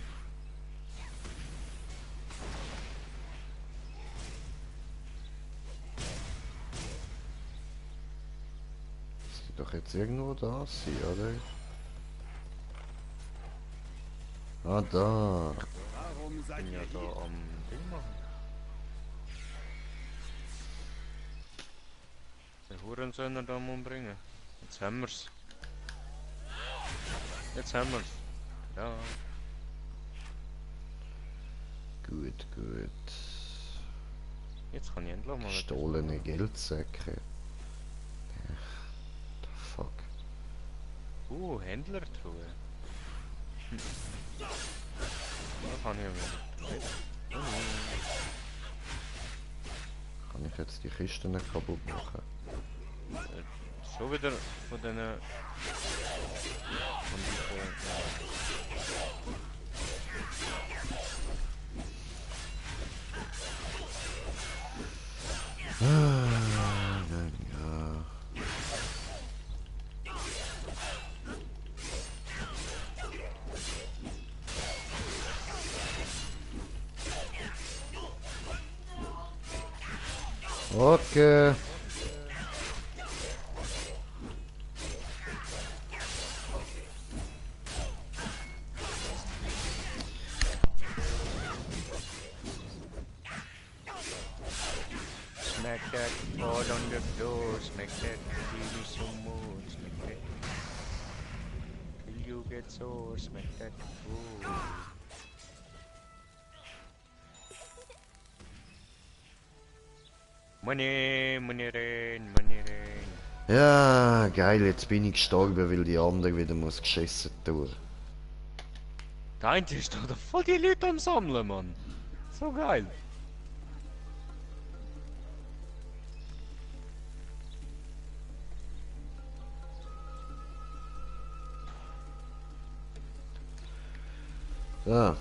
Speaker 1: Das wird doch jetzt irgendwo da sein, oder? Ah, da.
Speaker 7: Warum
Speaker 2: Ich
Speaker 7: seid
Speaker 2: bin ja
Speaker 7: ihr
Speaker 2: da
Speaker 7: hier?
Speaker 2: am Ding machen. Den Hurensöhner da umbringen. Jetzt haben wir's. Jetzt haben wir's. Ja.
Speaker 1: Gut, gut.
Speaker 2: Jetzt kann ich endlich mal.
Speaker 1: Gestohlene Geldsäcke. The fuck.
Speaker 2: Händlertruhe. Da kann ich wieder.
Speaker 1: Kann ich jetzt die Kiste nicht kaputt machen?
Speaker 2: Schon wieder von denen. von Depot.
Speaker 1: Okay.
Speaker 2: Smack that ball on the floor, smack that TV some more, smack that. Till you get sore, smack that fool. Money, money rain, money rain.
Speaker 1: Ja, geil, jetzt bin ich gestorben, weil die andere wieder muss geschissen tun.
Speaker 2: Der eine ist doch voll die Leute am Sammeln, Mann. So geil.
Speaker 1: Ja.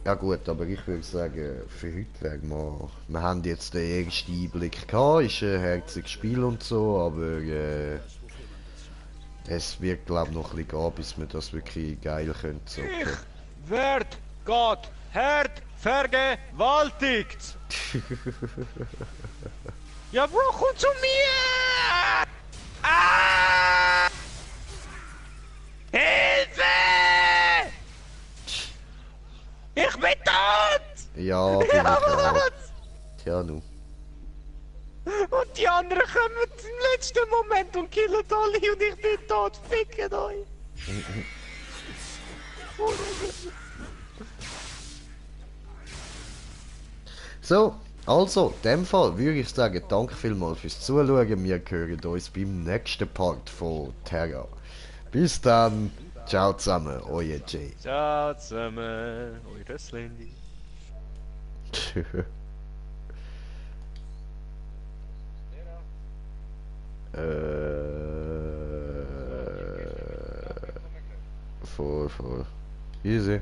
Speaker 1: Ja gut, aber ich würde sagen, für heute werden wir haben jetzt den ersten Einblick gehabt, ist ein herziges Spiel und so, aber es wird glaube ich noch ein bisschen gehen, bis wir das wirklich geil können zocken.
Speaker 2: Ich werd Gott hart vergewaltigt! Ja, Bro, komm zu mir! Ah! Hilfe! Ich bin tot!
Speaker 1: Ja, bin ich auch. Tja, nu.
Speaker 2: Und die anderen kommen im letzten Moment und killen alle und ich bin tot. Ficken euch!
Speaker 1: So, also, in dem Fall würde ich sagen, danke vielmals fürs Zuschauen. Wir hören uns beim nächsten Part von Terra. Bis dann, ciao zusammen, euer Jay.
Speaker 2: Ciao zusammen, euer Slendy.
Speaker 1: Voll. Easy.